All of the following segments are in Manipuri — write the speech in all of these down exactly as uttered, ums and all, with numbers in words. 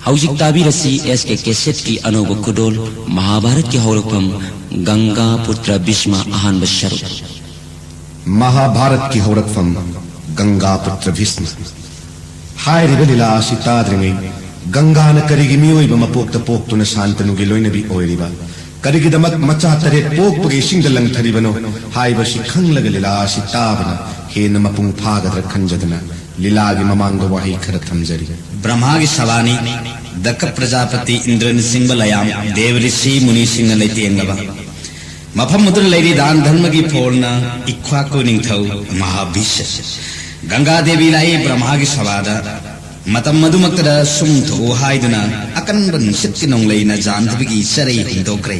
ꯍꯧꯖꯤꯛ ꯇꯥꯕꯤꯔꯁꯤ ꯑꯦꯁ ꯀꯦ ꯀꯦꯁꯦꯠꯀꯤ ꯑꯅꯧꯕ ꯈꯨꯗꯣꯜ, ꯃꯍꯥꯚꯥꯔꯠꯀꯤ ꯍꯧꯔꯛꯐꯝ, ꯒꯪꯒꯥ ꯄꯨꯇ꯭ꯔ ꯚꯤꯁꯃ, ꯑꯍꯥꯟꯕ ꯁꯔꯨꯛ꯫ ꯃꯍꯥꯚꯥꯔꯠꯀꯤ ꯍꯧꯔꯛꯐꯝ, ꯒꯪꯒꯥ ꯄꯨꯇ꯭ꯔ ꯚꯤꯁꯃ꯫ ꯍꯥꯏꯔꯤꯕ ꯂꯤꯂꯥ ꯑꯁꯤ ꯇꯥꯗ꯭ꯔꯤꯉꯩ, ꯒꯪꯒꯥꯅ ꯀꯔꯤꯒꯤ ꯃꯤꯑꯣꯏꯕ ꯃꯄꯣꯛꯇ ꯄꯣꯛꯇꯨꯅ ꯁꯥꯟꯇꯅꯨꯒꯤ ꯂꯣꯏꯅꯕꯤ ꯑꯣꯏꯔꯤꯕ? ꯀꯔꯤꯒꯤꯗꯃꯛ ꯃꯆꯥ ꯇꯔꯦꯠ ꯄꯣꯛꯄꯒꯤ ꯏꯁꯤꯡꯗ ꯂꯪꯊꯔꯤꯕꯅꯣ ꯍꯥꯏꯕꯁꯤ ꯈꯪꯂꯒ ꯂꯤꯂꯥ ꯑꯁꯤ ꯇꯥꯕꯅ ꯍꯦꯟꯅ ꯃꯄꯨꯡ ꯐꯥꯒꯗ꯭ꯔꯥ ꯈꯟꯖꯗꯨꯅ ꯂꯤꯂꯥꯒꯤ ꯃꯃꯥꯡꯗ ꯋꯥꯍꯩ ꯈꯔ ꯊꯝꯖꯔꯤ꯫ ꯕ꯭ꯔꯍꯃꯥꯒꯤ ꯁꯚꯥꯅꯤ, ꯗꯛꯈ ꯄ꯭ꯔꯖꯥꯄꯇꯤ ꯏꯟꯗ꯭ꯔꯅꯆꯤꯡꯕ ꯂꯌꯥꯝ, ꯗꯦꯕ ꯔꯤꯁꯤ ꯃꯨꯅꯤꯁꯤꯡꯅ ꯂꯩꯇꯦꯡꯂꯕ ꯃꯐꯝ ꯑꯗꯨꯗ ꯂꯩꯔꯤ ꯗꯥꯟ ꯙꯔꯃꯒꯤ ꯐꯣꯜꯅ ꯏꯛꯈ꯭ꯋꯥꯀꯨ ꯅꯤꯡꯊꯧ ꯃꯍꯥꯕꯤꯁ, ꯒꯪꯒꯥ ꯗꯦꯕꯤ ꯂꯥꯛꯏ ꯕ꯭ꯔꯍꯃꯥꯒꯤ ꯁꯚꯥꯗ꯫ ꯃꯇꯝ ꯑꯗꯨꯃꯛꯇꯗ ꯁꯨꯝ ꯊꯣꯛꯎ ꯍꯥꯏꯗꯨꯅ ꯑꯀꯟꯕ ꯅꯨꯡꯁꯤꯠꯀꯤ ꯅꯣꯡꯂꯩꯅ ꯖꯥꯟꯗꯕꯤꯒꯤ ꯆꯔꯩ ꯍꯨꯝꯗꯣꯛꯈ꯭ꯔꯦ꯫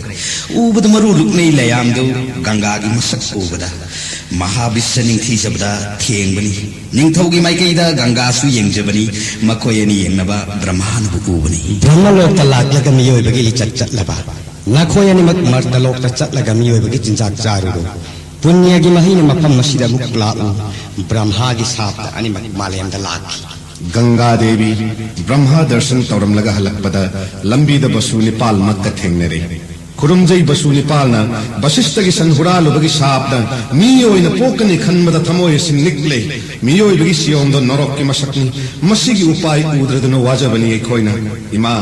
ꯎꯕꯗ ꯃꯔꯨ ꯂꯨꯛꯅꯩ ꯂꯌꯥꯝꯗꯨ ꯒꯪꯒꯥꯒꯤ ꯃꯁꯛ ꯎꯕꯗ ꯃꯍꯥꯕꯤꯁ ꯅꯤꯡꯊꯤꯖꯕꯗ ꯊꯦꯡꯕꯅꯤ꯫ ꯅꯤꯡꯊꯧꯒꯤ ꯃꯥꯏꯀꯩꯗ ꯒꯪꯒꯥꯁꯨ ꯌꯦꯡꯖꯕꯅꯤ꯫ ꯃꯈꯣꯏ ꯑꯅꯤ ꯌꯦꯡꯅꯕ ꯕ꯭ꯔꯍꯃꯥꯅꯕꯨ ꯎꯕꯅꯤ꯫ ꯕ꯭ꯔꯍꯃꯂꯣꯛꯇ ꯂꯥꯛꯂꯒ ꯃꯤꯑꯣꯏꯕꯒꯤ ꯂꯤꯆꯠ ꯆꯠꯂꯕ ꯅꯈꯣꯏ ꯑꯅꯤꯃꯛ ꯃꯔꯇꯂꯣꯛꯇ ꯆꯠꯂꯒ ꯃꯤꯑꯣꯏꯕꯒꯤ ꯆꯤꯟꯖꯥꯛ ꯆꯥꯔꯨꯔꯣ꯫ ꯄꯨꯅ꯭ꯌꯒꯤ ꯃꯍꯩꯅ ꯃꯐꯝ ꯑꯁꯤꯗ ꯑꯃꯨꯛ ꯂꯥꯛꯎ꯫ ꯕ꯭ꯔꯍꯃꯥꯒꯤ ꯁꯥꯞꯇ ꯑꯅꯤꯃꯛ ꯃꯥꯂꯦꯝꯗ ꯂꯥꯛꯈꯤ꯫ ꯒꯪꯒꯥ ꯗꯦꯕꯤ ꯕ꯭ꯔꯍꯃꯥ ꯗꯔꯁꯟ ꯇꯧꯔꯝꯂꯒ ꯍꯜꯂꯛꯄꯗ ꯂꯝꯕꯤꯗ ꯕꯁꯨ ꯅꯤꯄꯥꯜꯃꯛꯀ ꯊꯦꯡꯅꯔꯦ꯫ ꯈꯨꯔꯨꯝꯖꯩ ꯕꯁꯨ ꯅꯤꯄꯥꯜꯅ ꯕꯁꯤꯁꯇꯒꯤ ꯁꯟ ꯍꯨꯔꯥꯜꯂꯨꯕꯒꯤ ꯁꯥꯞꯅ ꯃꯤ ꯑꯣꯏꯅ ꯄꯣꯛꯀꯅꯤ ꯈꯟꯕꯗ ꯊꯃꯣꯏ ꯑꯁꯤ ꯅꯤꯛꯂꯦ꯫ ꯃꯤꯑꯣꯏꯕꯒꯤ ꯁꯤꯌꯣꯝꯗꯣ ꯅꯣꯔꯣꯛꯀꯤ ꯃꯁꯛꯅꯤ꯫ ꯃꯁꯤꯒꯤ ꯎꯄꯥꯏ ꯎꯗ꯭ꯔꯗꯨꯅ ꯋꯥꯖꯕꯅꯤ ꯑꯩꯈꯣꯏꯅ꯫ ꯏꯃꯥ,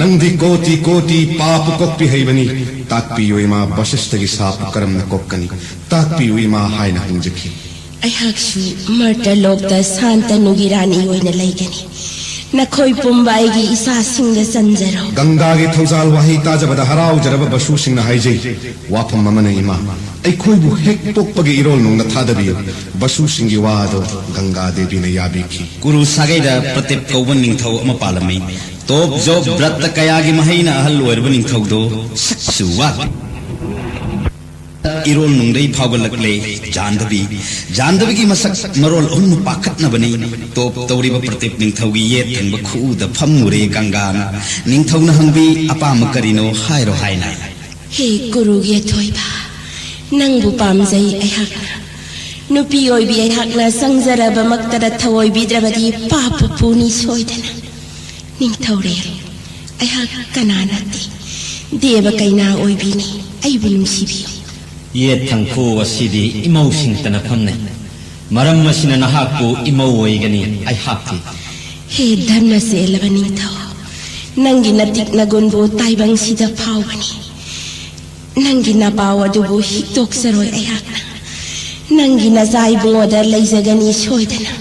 ꯅꯪꯗꯤ ꯀꯣꯇꯤ ꯀꯣꯇꯤ ꯄꯥꯄ ꯀꯣꯛꯄꯤ ꯍꯩꯕꯅꯤ꯫ ꯇꯥꯛꯄꯤꯌꯨ ꯏꯃꯥ, ꯕꯁꯤꯁꯇꯒꯤ ꯁꯥꯞꯄꯨ ꯀꯔꯝꯅ ꯀꯣꯛꯀꯅꯤ? ꯇꯥꯛꯄꯤꯌꯨ ꯏꯃꯥ ꯍꯥꯏꯅ ꯍꯪꯖꯈꯤ꯫ ꯑꯩꯍꯥꯛꯁꯨ ꯃꯔꯇꯂꯣꯛꯇ ꯁꯥꯟꯇꯅꯨꯒꯤ ꯔꯥꯅꯤ ꯑꯣꯏꯅ ꯂꯩꯒꯅꯤ꯫ ꯅꯈꯣꯏ ꯄꯨꯝꯕ ꯑꯩꯒꯤ ꯏꯆꯥꯁꯤꯡꯗ ꯆꯟꯖꯔꯣ꯫ ꯒꯪꯒꯥꯒꯤ ꯊꯧꯖꯥꯜ ꯋꯥꯍꯩ ꯇꯥꯖꯕꯗ ꯍꯔꯥꯎꯖꯔꯕ ꯕꯁꯨꯁꯤꯡꯅ ꯍꯥꯏꯖꯩ, ꯋꯥꯐꯝ ꯑꯃꯅ ꯏꯃꯥ, ꯑꯩꯈꯣꯏꯕꯨ ꯍꯦꯛ ꯄꯣꯛꯄꯒꯤ ꯏꯔꯣꯜ ꯅꯨꯡꯗ ꯊꯥꯗꯕꯤꯌꯨ꯫ ꯕꯁꯨꯁꯤꯡꯒꯤ ꯋꯥ ꯑꯗꯣ ꯒꯪꯒꯥ ꯗꯦꯕꯤꯅ ꯌꯥꯕꯤꯈꯤ꯫ ꯀꯨꯔꯨ ꯁꯥꯒꯩꯗ ꯄ꯭ꯔꯇꯤꯞ ꯀꯧꯕ ꯅꯤꯡꯊꯧ ꯑꯃ ꯄꯥꯜꯂꯝꯃꯤ꯫ ꯇꯣꯞ ꯖꯣꯞ ꯕ꯭ꯔꯠꯇ ꯀꯌꯥꯒꯤ ꯃꯍꯩꯅ ꯑꯍꯜ ꯑꯣꯏꯔꯕ ꯅꯤꯡꯊꯧꯗꯣ ꯁꯛꯁꯨ ꯋꯥꯠꯂꯤ꯫ ꯏꯔꯣꯜ ꯅꯨꯡꯗꯩ ꯐꯥꯎꯒꯠꯂꯛꯂꯦ ꯖꯥꯟꯗꯕꯤ꯫ ꯖꯥꯟꯗꯕꯤꯒꯤ ꯃꯁꯛ ꯃꯔꯣꯜ ꯑꯍꯨꯝꯅ ꯄꯥꯈꯠꯅꯕꯅꯤ꯫ ꯇꯣꯞ ꯇꯧꯔꯤꯕ ꯄ꯭ꯔꯇꯤꯞ ꯅꯤꯡꯊꯧꯒꯤ ꯌꯦꯠ ꯊꯪꯕ ꯈꯨꯎꯗ ꯐꯝꯃꯨꯔꯦ ꯒꯪꯒꯥꯅ꯫ ꯅꯤꯡꯊꯧꯅ ꯍꯪꯕꯤ, "ꯑꯄꯥꯝꯕ ꯀꯔꯤꯅꯣ ꯍꯥꯏꯔꯣ" ꯍꯥꯏꯅ꯫ ꯍꯦ ꯀꯨꯔꯨꯒꯤ ꯑꯊꯣꯏꯕ, ꯅꯪꯕꯨ ꯄꯥꯝꯖꯩ ꯑꯩꯍꯥꯛꯅ꯫ ꯅꯨꯄꯤ ꯑꯣꯏꯕꯤ ꯑꯩꯍꯥꯛꯅ ꯆꯪꯖꯔꯕꯃꯛꯇꯗ ꯊꯑꯣꯏꯕꯤꯗ꯭ꯔꯕꯗꯤ ꯄꯥꯞꯄꯨ ꯄꯨꯅꯤ ꯁꯣꯏꯗꯅ꯫ ꯅꯤꯡꯊꯧꯔꯦꯜ, ꯑꯩꯍꯥꯛ ꯀꯅꯥ ꯅꯠꯇꯦ, ꯗꯦꯕ ꯀꯩꯅꯥ ꯑꯣꯏꯕꯤꯅꯤ꯫ ꯑꯩꯕꯨ ꯅꯨꯡꯁꯤꯕꯤꯌꯨ꯫ ꯌꯦꯠ ꯊꯪꯈꯨ ꯑꯁꯤꯗꯤ ꯏꯃꯧꯁꯤꯡꯇꯅ ꯐꯝꯅꯩ꯫ ꯃꯔꯝ ꯑꯁꯤꯅ ꯅꯍꯥꯛꯄꯨ ꯏꯃꯧ ꯑꯣꯏꯒꯅꯤ ꯑꯩꯍꯥꯛꯇꯤ꯫ ꯍꯦ ꯙꯔꯃ ꯆꯦꯜꯂꯕ ꯅꯤꯡꯊꯧ, ꯅꯪꯒꯤ ꯅꯇꯤꯛ ꯅꯒꯨꯟꯕꯨ ꯇꯥꯏꯕꯪꯁꯤꯗ ꯐꯥꯎꯒꯅꯤ꯫ ꯅꯪꯒꯤ ꯅꯄꯥꯎ ꯑꯗꯨꯕꯨ ꯍꯤꯛꯇꯣꯛꯆꯔꯣꯏ ꯑꯩꯍꯥꯛꯅ꯫ ꯅꯪꯒꯤ ꯅꯆꯥ ꯏꯕꯨꯡꯉꯣꯗ ꯂꯩꯖꯒꯅꯤ ꯁꯣꯏꯗꯅ꯫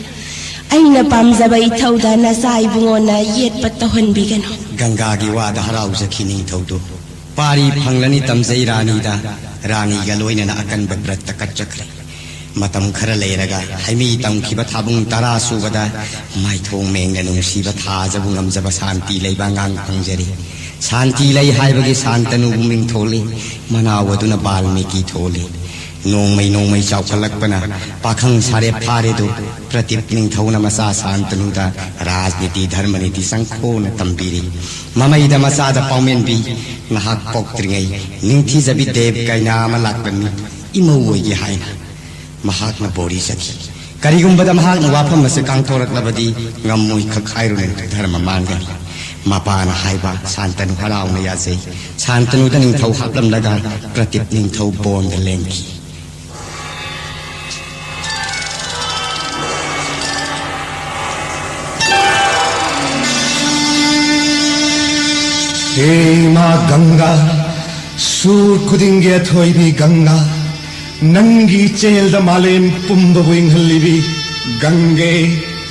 ꯑꯩꯅ ꯄꯥꯝꯖꯕ ꯏꯊꯧꯗ ꯅꯆꯥ ꯏꯕꯨꯡꯉꯣꯅ ꯌꯦꯠꯄ ꯇꯧꯍꯟꯕꯤꯒꯅꯨ꯫ ꯒꯪꯒꯥꯒꯤ ꯋꯥꯗ ꯍꯔꯥꯎꯖꯈꯤ ꯅꯤꯡꯊꯧꯗꯨ꯫ ꯄꯥꯔꯤ ꯐꯪꯂꯅꯤ ꯇꯝꯖꯩ ꯔꯥꯅꯤꯗ꯫ ꯔꯥꯅꯤꯒ ꯂꯣꯏꯅꯅ ꯑꯀꯟꯕ ꯕ꯭ꯔꯠꯇ ꯀꯠꯆꯈ꯭ꯔꯦ꯫ ꯃꯇꯝ ꯈꯔ ꯂꯩꯔꯒ ꯍꯩꯃꯤ ꯇꯝꯈꯤꯕ ꯊꯥꯕꯨꯡ ꯇꯔꯥ ꯁꯨꯕꯗ ꯃꯥꯏꯊꯣꯡ ꯃꯦꯡꯅ ꯅꯨꯡꯁꯤꯕ ꯊꯥꯖꯕꯨ ꯉꯝꯖꯕ ꯁꯥꯟꯇꯤ ꯂꯩꯕ ꯑꯉꯥꯡ ꯐꯪꯖꯔꯦ꯫ ꯁꯥꯟꯇꯤ ꯂꯩ ꯍꯥꯏꯕꯒꯤ ꯁꯥꯟꯇꯅꯨꯕꯨ ꯃꯤꯡ ꯊꯣꯜꯂꯤ꯫ ꯃꯅꯥꯎ ꯑꯗꯨꯅ ꯕꯥꯜꯃꯤꯀꯤ ꯊꯣꯜꯂꯤ꯫ ꯅꯣꯡꯃꯩ ꯅꯣꯡꯃꯩ ꯆꯥꯎꯈꯠꯂꯛꯄꯅ ꯄꯥꯈꯪ ꯁꯥꯔꯦꯞ ꯐꯥꯔꯦꯗꯨ꯫ ꯄ꯭ꯔꯗꯤꯞ ꯅꯤꯡꯊꯧꯅ ꯃꯆꯥ ꯁꯥꯟꯇꯅꯨꯗ ꯔꯥꯖꯅꯤꯇꯤ ꯙꯔꯃꯅꯤꯇꯤ ꯆꯪꯈꯣꯅ ꯇꯝꯕꯤꯔꯤ꯫ ꯃꯃꯩꯗ ꯃꯆꯥꯗ ꯄꯥꯎꯃꯦꯟꯕꯤ, ꯅꯍꯥꯛ ꯄꯣꯛꯇ꯭ꯔꯤꯉꯩ ꯅꯤꯡꯊꯤꯖꯕꯤ ꯗꯦꯕ ꯀꯩꯅꯥ ꯑꯃ ꯂꯥꯛꯂꯝꯃꯤ, ꯏꯃꯧ ꯑꯣꯏꯒꯦ ꯍꯥꯏꯅ꯫ ꯃꯍꯥꯛꯅ ꯕꯣꯔꯤ ꯆꯠꯈꯤ꯫ ꯀꯔꯤꯒꯨꯝꯕꯗ ꯃꯍꯥꯛꯅ ꯋꯥꯐꯝ ꯑꯁꯤ ꯀꯥꯡꯊꯣꯔꯛꯂꯕꯗꯤ ꯉꯝꯃꯣꯏ ꯈꯛ ꯍꯥꯏꯔꯨꯅꯨ, ꯙꯔꯃ ꯃꯥꯡꯒꯅꯤ꯫ ꯃꯄꯥꯅ ꯍꯥꯏꯕ ꯁꯥꯟꯇꯅꯨ ꯍꯔꯥꯎꯅ ꯌꯥꯖꯩ꯫ ꯁꯥꯟꯇꯅꯨꯗ ꯅꯤꯡꯊꯧ ꯍꯥꯞꯂꯝꯂꯒ ꯄ꯭ꯔꯗꯤꯞ ꯅꯤꯡꯊꯧ ꯕꯣꯟꯗ ꯂꯦꯡꯈꯤ꯫ ꯍꯦ ꯏꯃꯥ ꯒꯪꯒꯥ, ꯁꯨꯔ ꯈꯨꯗꯤꯡꯒꯤ ꯑꯊꯣꯏꯕꯤ ꯒꯪꯒꯥ, ꯅꯪꯒꯤ ꯏꯆꯦꯜꯗ ꯃꯥꯂꯦꯝ ꯄꯨꯝꯕꯕꯨ ꯏꯪꯍꯜꯂꯤꯕꯤ ꯒꯪꯒꯦ,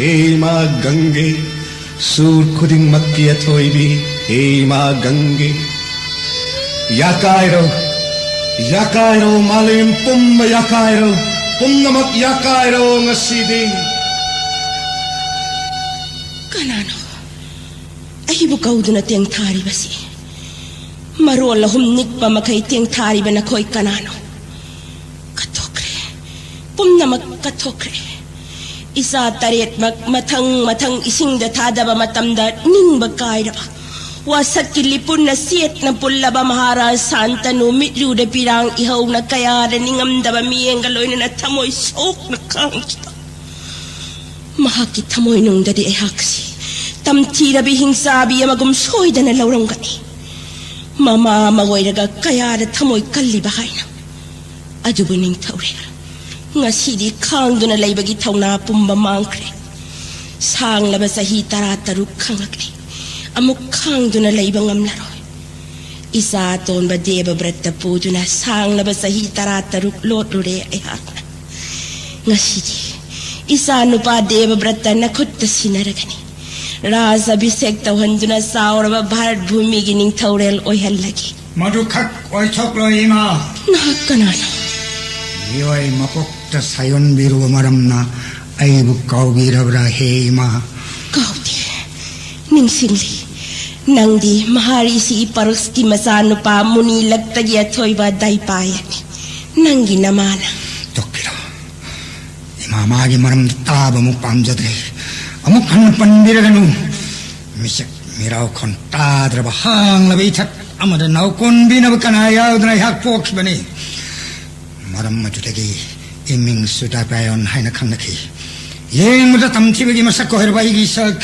ꯍꯦ ꯏꯃꯥ ꯒꯪꯒꯦ, ꯁꯨꯔ ꯈꯨꯗꯤꯡꯃꯛꯀꯤ ꯑꯊꯣꯏꯕꯤ, ꯍꯦ ꯏꯃꯥ ꯒꯪꯒꯦ꯫ ꯌꯥꯀꯥꯏꯔꯣ, ꯌꯥꯀꯥꯏꯔꯣ, ꯃꯥꯂꯦꯝ ꯄꯨꯝꯕ ꯌꯥꯀꯥꯏꯔꯣ, ꯄꯨꯝꯅꯃꯛ ꯌꯥꯀꯥꯏꯔꯣ ꯉꯁꯤꯗꯤ꯫ ꯀꯅꯥꯅꯣ ꯑꯩꯕꯨ ꯀꯧꯗꯨꯅ ꯇꯦꯡꯊꯥꯔꯤꯕꯁꯤ? ꯃꯔꯣꯜ ꯑꯍꯨꯝ ꯅꯤꯛꯄ ꯃꯈꯩ ꯇꯦꯡꯊꯥꯔꯤꯕ ꯅꯈꯣꯏ ꯀꯅꯥꯅꯣ? ꯀꯠꯊꯣꯛꯈ꯭ꯔꯦ, ꯄꯨꯝꯅꯃꯛ ꯀꯠꯊꯣꯛꯈ꯭ꯔꯦ꯫ ꯏꯆꯥ ꯇꯔꯦꯠꯃꯛ ꯃꯊꯪ ꯃꯊꯪ ꯏꯁꯤꯡꯗ ꯊꯥꯗꯕ ꯃꯇꯝꯗ ꯅꯤꯡꯕ ꯀꯥꯏꯔꯕ, ꯋꯥꯁꯛꯀꯤ ꯂꯤꯄꯨꯟꯅ ꯆꯦꯠꯅ ꯄꯨꯜꯂꯕ ꯃꯍꯥꯔꯥꯖ ꯁꯥꯟꯇꯅꯨ ꯃꯤꯠꯂꯨꯗ ꯄꯤꯔꯥꯡ ꯏꯍꯧꯅ ꯀꯌꯥꯗ ꯅꯤꯡꯉꯝꯗꯕ ꯃꯤꯠꯌꯦꯡꯒ ꯂꯣꯏꯅꯅ ꯊꯃꯣꯏ ꯁꯣꯛꯅ ꯈꯥꯡꯈꯤꯕ꯫ ꯃꯍꯥꯛꯀꯤ ꯊꯃꯣꯏꯅꯨꯡꯗꯗꯤ ꯑꯩꯍꯥꯛꯁꯤ ꯇꯝꯊꯤꯔꯕꯤ ꯍꯤꯡꯆꯥꯕꯤ ꯑꯃꯒꯨꯝ ꯁꯣꯏꯗꯅ ꯂꯧꯔꯝꯒꯅꯤ꯫ ꯃꯃꯥ ꯑꯃ ꯑꯣꯏꯔꯒ ꯀꯌꯥꯗ ꯊꯃꯣꯏ ꯀꯜꯂꯤꯕ ꯍꯥꯏꯅ꯫ ꯑꯗꯨꯕꯨ ꯅꯤꯡꯊꯧꯔꯦꯜ, ꯉꯁꯤꯗꯤ ꯈꯥꯡꯗꯨꯅ ꯂꯩꯕꯒꯤ ꯊꯧꯅꯥ ꯄꯨꯝꯕ ꯃꯥꯡꯈ꯭ꯔꯦ꯫ ꯁꯥꯡꯂꯕ ꯆꯍꯤ ꯇꯔꯥ ꯇꯔꯨꯛ ꯈꯪꯂꯛꯂꯦ꯫ ꯑꯃꯨꯛ ꯈꯥꯡꯗꯨꯅ ꯂꯩꯕ ꯉꯝꯂꯔꯣꯏ꯫ ꯏꯆꯥ ꯑꯇꯣꯟꯕ ꯗꯦꯕꯕ꯭ꯔꯠꯇ ꯄꯨꯗꯨꯅ ꯁꯥꯡꯂꯕ ꯆꯍꯤ ꯇꯔꯥ ꯇꯔꯨꯛ ꯂꯣꯠꯂꯨꯔꯦ ꯑꯩꯍꯥꯛꯅ꯫ ꯉꯁꯤꯗꯤ ꯏꯆꯥ ꯅꯨꯄꯥ ꯗꯦꯕꯕ꯭ꯔꯠꯇ ꯅꯈꯨꯠꯇ ꯁꯤꯟꯅꯔꯒꯅꯤ꯫ ꯔꯥꯖ ꯑꯚꯤꯁꯦꯛ ꯇꯧꯍꯟꯗꯨꯅ ꯆꯥꯎꯔꯕ ꯚꯥꯔꯠ ꯚꯨꯃꯤꯒꯤ ꯅꯤꯡꯊꯧꯔꯦꯜ ꯑꯣꯏꯍꯜꯂꯒꯦ꯫ ꯃꯗꯨꯈꯛ ꯑꯣꯏꯊꯣꯛꯂꯣꯏ, ꯏꯃꯥ꯫ ꯅꯍꯥꯛ ꯀꯅꯥꯅꯣ? ꯃꯤꯑꯣꯏ ꯃꯄꯣꯛꯇ ꯁꯥꯌꯣꯟꯕꯤꯔꯨꯕ ꯃꯔꯝꯅ ꯑꯩꯕꯨ ꯀꯥꯎꯕꯤꯔꯕ꯭ꯔꯥ, ꯍꯦ ꯏꯃꯥ? ꯀꯥꯎꯗꯦ꯫ ꯅꯤꯡꯁꯤꯡꯂꯤ꯫ ꯅꯪꯗꯤ ꯃꯍꯥꯔꯤꯁꯤ ꯄꯔꯛꯁꯀꯤ ꯃꯆꯥꯅꯨꯄꯥ ꯃꯨꯅꯤ ꯂꯛꯇꯒꯤ ꯑꯊꯣꯏꯕ ꯗꯥꯏꯄꯥꯌꯅꯤ꯫ ꯅꯪꯒꯤ ꯅꯃꯥꯅ꯫ ꯇꯣꯛꯄꯤꯔꯣ꯫ ꯏꯃꯥ, ꯃꯥꯒꯤ ꯃꯔꯝꯗ ꯇꯥꯕ ꯑꯃꯨꯛ ꯄꯥꯝꯖꯗ꯭ꯔꯦ꯫ ꯑꯃꯨꯛ ꯍꯟꯅ ꯄꯟꯕꯤꯔꯒꯅꯨ꯫ ꯃꯤꯁꯛ ꯃꯤꯔꯥꯎ ꯈꯣꯟ ꯇꯥꯗ꯭ꯔꯕ ꯍꯥꯡꯂꯕ ꯏꯊꯠ ꯑꯃꯗ ꯅꯥꯎꯀꯣꯟꯕꯤꯅꯕ ꯀꯅꯥ ꯌꯥꯎꯗꯅ ꯑꯩꯍꯥꯛ ꯄꯣꯛꯈꯤꯕꯅꯤ꯫ ꯃꯔꯝ ꯑꯗꯨꯗꯒꯤ ꯏꯃꯤꯡꯁꯨ ꯗꯥꯏꯄꯥꯌꯣꯟ ꯍꯥꯏꯅ ꯈꯪꯅꯈꯤ꯫ ꯌꯦꯡꯕꯗ ꯇꯝꯊꯤꯕꯒꯤ ꯃꯁꯛ ꯑꯣꯏꯔꯕ ꯑꯩꯒꯤ ꯁꯛ,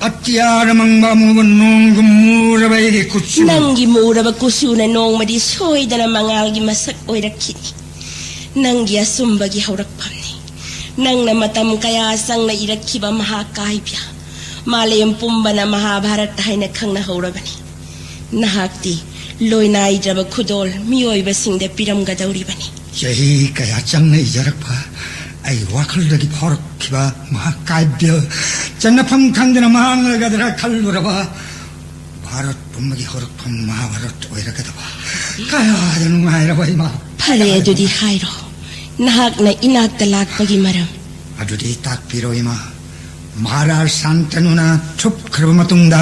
ꯑꯇꯤꯌꯥꯗ ꯃꯪꯕ ꯑꯃꯨꯕ ꯅꯣꯡꯒꯨꯝ ꯃꯨꯔꯕ ꯑꯩꯒꯤ ꯀꯨꯆꯨ꯫ ꯅꯪꯒꯤ ꯃꯨꯔꯕ ꯀꯨꯆꯨꯅ ꯅꯣꯡꯃꯗꯤ ꯁꯣꯏꯗꯅ ꯃꯉꯥꯜꯒꯤ ꯃꯁꯛ ꯑꯣꯏꯔꯛꯈꯤꯅꯤ꯫ ꯅꯪꯒꯤ ꯑꯆꯨꯝꯕꯒꯤ ꯍꯧꯔꯛꯐꯝꯅꯤ꯫ ꯅꯪꯅ ꯃꯇꯝ ꯀꯌꯥ ꯆꯪꯅ ꯏꯔꯛꯈꯤꯕ ꯃꯍꯥꯀꯥꯕ꯭ꯌ, ꯃꯥꯂꯦꯝ ꯄꯨꯝꯕꯅ ꯃꯍꯥꯚꯥꯔꯠ ꯍꯥꯏꯅ ꯈꯪꯅꯍꯧꯔꯕꯅꯤ꯫ ꯅꯍꯥꯛꯇꯤ ꯂꯣꯏꯅꯥꯏꯗ꯭ꯔꯕ ꯈꯨꯗꯣꯜ ꯃꯤꯑꯣꯏꯕꯁꯤꯡꯗ ꯄꯤꯔꯝꯒꯗꯧꯔꯤꯕꯅꯤ꯫ ꯆꯍꯤ ꯀꯌꯥ ꯆꯪꯅ ꯏꯖꯔꯛꯄ ꯑꯩ ꯋꯥꯈꯜꯗꯒꯤ ꯐꯥꯎꯔꯛꯈꯤꯕ ꯃꯍꯥꯀꯥꯕ꯭ꯌ, ꯆꯟꯅꯐꯝ ꯈꯪꯗꯅ ꯃꯥꯡꯂꯒꯗ꯭ꯔꯥ ꯈꯜꯂꯨꯔꯕ ꯚꯥꯔꯠ ꯄꯨꯝꯕꯒꯤ ꯍꯧꯔꯛꯐꯝ ꯃꯍꯥꯚꯥꯔꯠ ꯑꯣꯏꯔꯒꯗꯕ꯫ ꯀꯌꯥꯗ ꯅꯨꯡꯉꯥꯏꯔꯕ ꯏꯃꯥ! ꯐꯔꯦ, ꯑꯗꯨꯗꯤ ꯍꯥꯏꯔꯣ, ꯅꯍꯥꯛꯅ ꯏꯅꯥꯛꯇ ꯂꯥꯛꯄꯒꯤ ꯃꯔꯝ꯫ ꯑꯗꯨꯗꯤ ꯇꯥꯛꯄꯤꯔꯣ ꯏꯃꯥ꯫ ꯃꯍꯥꯔꯥꯖ ꯁꯥꯟꯇꯅꯨꯅ ꯊꯨꯞꯈ꯭ꯔꯕ ꯃꯇꯨꯡꯗ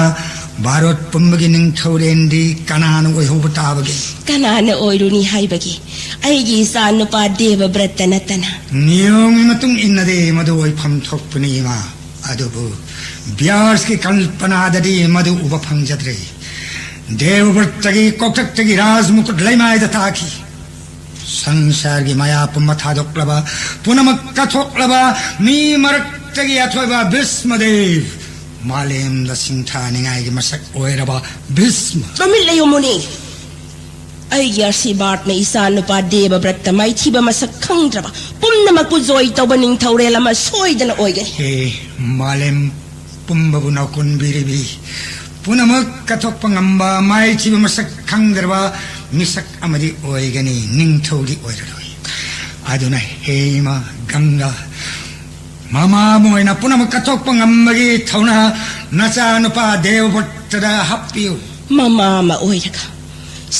ꯚꯥꯔꯠ ꯄꯨꯝꯕꯒꯤ ꯅꯤꯡꯊꯧꯔꯦꯜꯗꯤ ꯀꯅꯥꯅ ꯑꯣꯏꯍꯧꯕ ꯇꯥꯕꯒꯦ? ꯀꯅꯥꯅ ꯑꯣꯏꯔꯨꯅꯤ ꯍꯥꯏꯕꯒꯤ? ꯑꯩꯒꯤ ꯏꯆꯥ ꯅꯨꯄꯥ ꯗꯦꯕꯕ꯭ꯔꯠꯇ ꯅꯠꯇꯅ꯫ ꯅꯤꯌꯣꯝꯒꯤ ꯃꯇꯨꯡ ꯏꯟꯅꯗꯤ ꯃꯗꯨ ꯑꯣꯏꯐꯝ ꯊꯣꯛꯄꯅꯤ ꯏꯃꯥ꯫ ꯑꯗꯨꯕꯨ ꯕ꯭ꯌꯥꯁꯀꯤ ꯀꯜꯄꯅꯥꯗꯗꯤ ꯃꯗꯨ ꯎꯕ ꯐꯪꯖꯗ꯭ꯔꯦ꯫ ꯗꯦꯕꯕ꯭ꯔꯠꯇꯒꯤ ꯀꯣꯛꯊꯛꯇꯒꯤ ꯔꯥꯖ ꯃꯨꯀꯨꯠ ꯂꯩꯃꯥꯏꯗ ꯇꯥꯈꯤ꯫ ꯁꯪꯁꯥꯔꯒꯤ ꯃꯌꯥ ꯄꯨꯝꯕ ꯊꯥꯗꯣꯛꯂꯕ, ꯄꯨꯝꯅꯃꯛ ꯀꯠꯊꯣꯛꯂꯕ ꯃꯤ ꯃꯔꯛꯇꯒꯤ ꯑꯊꯣꯏꯕ ꯚꯤꯁꯃꯗꯦꯕ ꯃꯥꯂꯦꯝꯗ ꯁꯤꯡꯊꯥꯅꯤꯡꯉꯥꯏꯒꯤ ꯃꯁꯛ ꯑꯣꯏꯔꯕ ꯚꯤꯁꯃ꯫ ꯇꯨꯃꯤꯟ ꯂꯩꯌꯨ, ꯃꯨꯅꯤ꯫ ꯑꯩꯒꯤ ꯑꯥꯁꯤꯔꯕꯥꯗꯅ ꯏꯆꯥ ꯅꯨꯄꯥ ꯗꯦꯕꯕ꯭ꯔꯠꯇ ꯃꯥꯏꯊꯤꯕ ꯃꯁꯛ ꯈꯪꯗ꯭ꯔꯕ ꯄꯨꯝꯅꯃꯛꯄꯨ ꯖꯣꯏ ꯇꯧꯕ ꯅꯤꯡꯊꯧꯔꯦꯜ ꯑꯃ ꯁꯣꯏꯗꯅ ꯑꯣꯏꯒꯅꯤ꯫ ꯍꯦ ꯃꯥꯂꯦꯝ ꯄꯨꯝꯕꯕꯨ ꯅꯥꯎꯀꯣꯟꯕꯤꯔꯤꯕꯤ, ꯄꯨꯝꯅꯃꯛ ꯀꯠꯊꯣꯛꯄ ꯉꯝꯕ ꯃꯥꯏꯊꯤꯕ ꯃꯁꯛ ꯈꯪꯗ꯭ꯔꯕ ꯃꯤꯁꯛ ꯑꯃꯗꯤ ꯑꯣꯏꯒꯅꯤ, ꯅꯤꯡꯊꯧꯗꯤ ꯑꯣꯏꯔꯔꯣꯏ꯫ ꯑꯗꯨꯅ ꯍꯦ ꯏꯃꯥ ꯒꯪꯒꯥ, ꯃꯃꯥ ꯑꯃ ꯑꯣꯏꯅ ꯄꯨꯝꯅꯃꯛ ꯀꯠꯊꯣꯛꯄ ꯉꯝꯕꯒꯤ ꯊꯧꯅꯥ ꯅꯆꯥꯅꯨꯄꯥ ꯗꯦꯕꯕ꯭ꯔꯠꯇꯗ ꯍꯥꯞꯄꯤꯌꯨ꯫ ꯃꯃꯥ ꯑꯃ ꯑꯣꯏꯔꯒ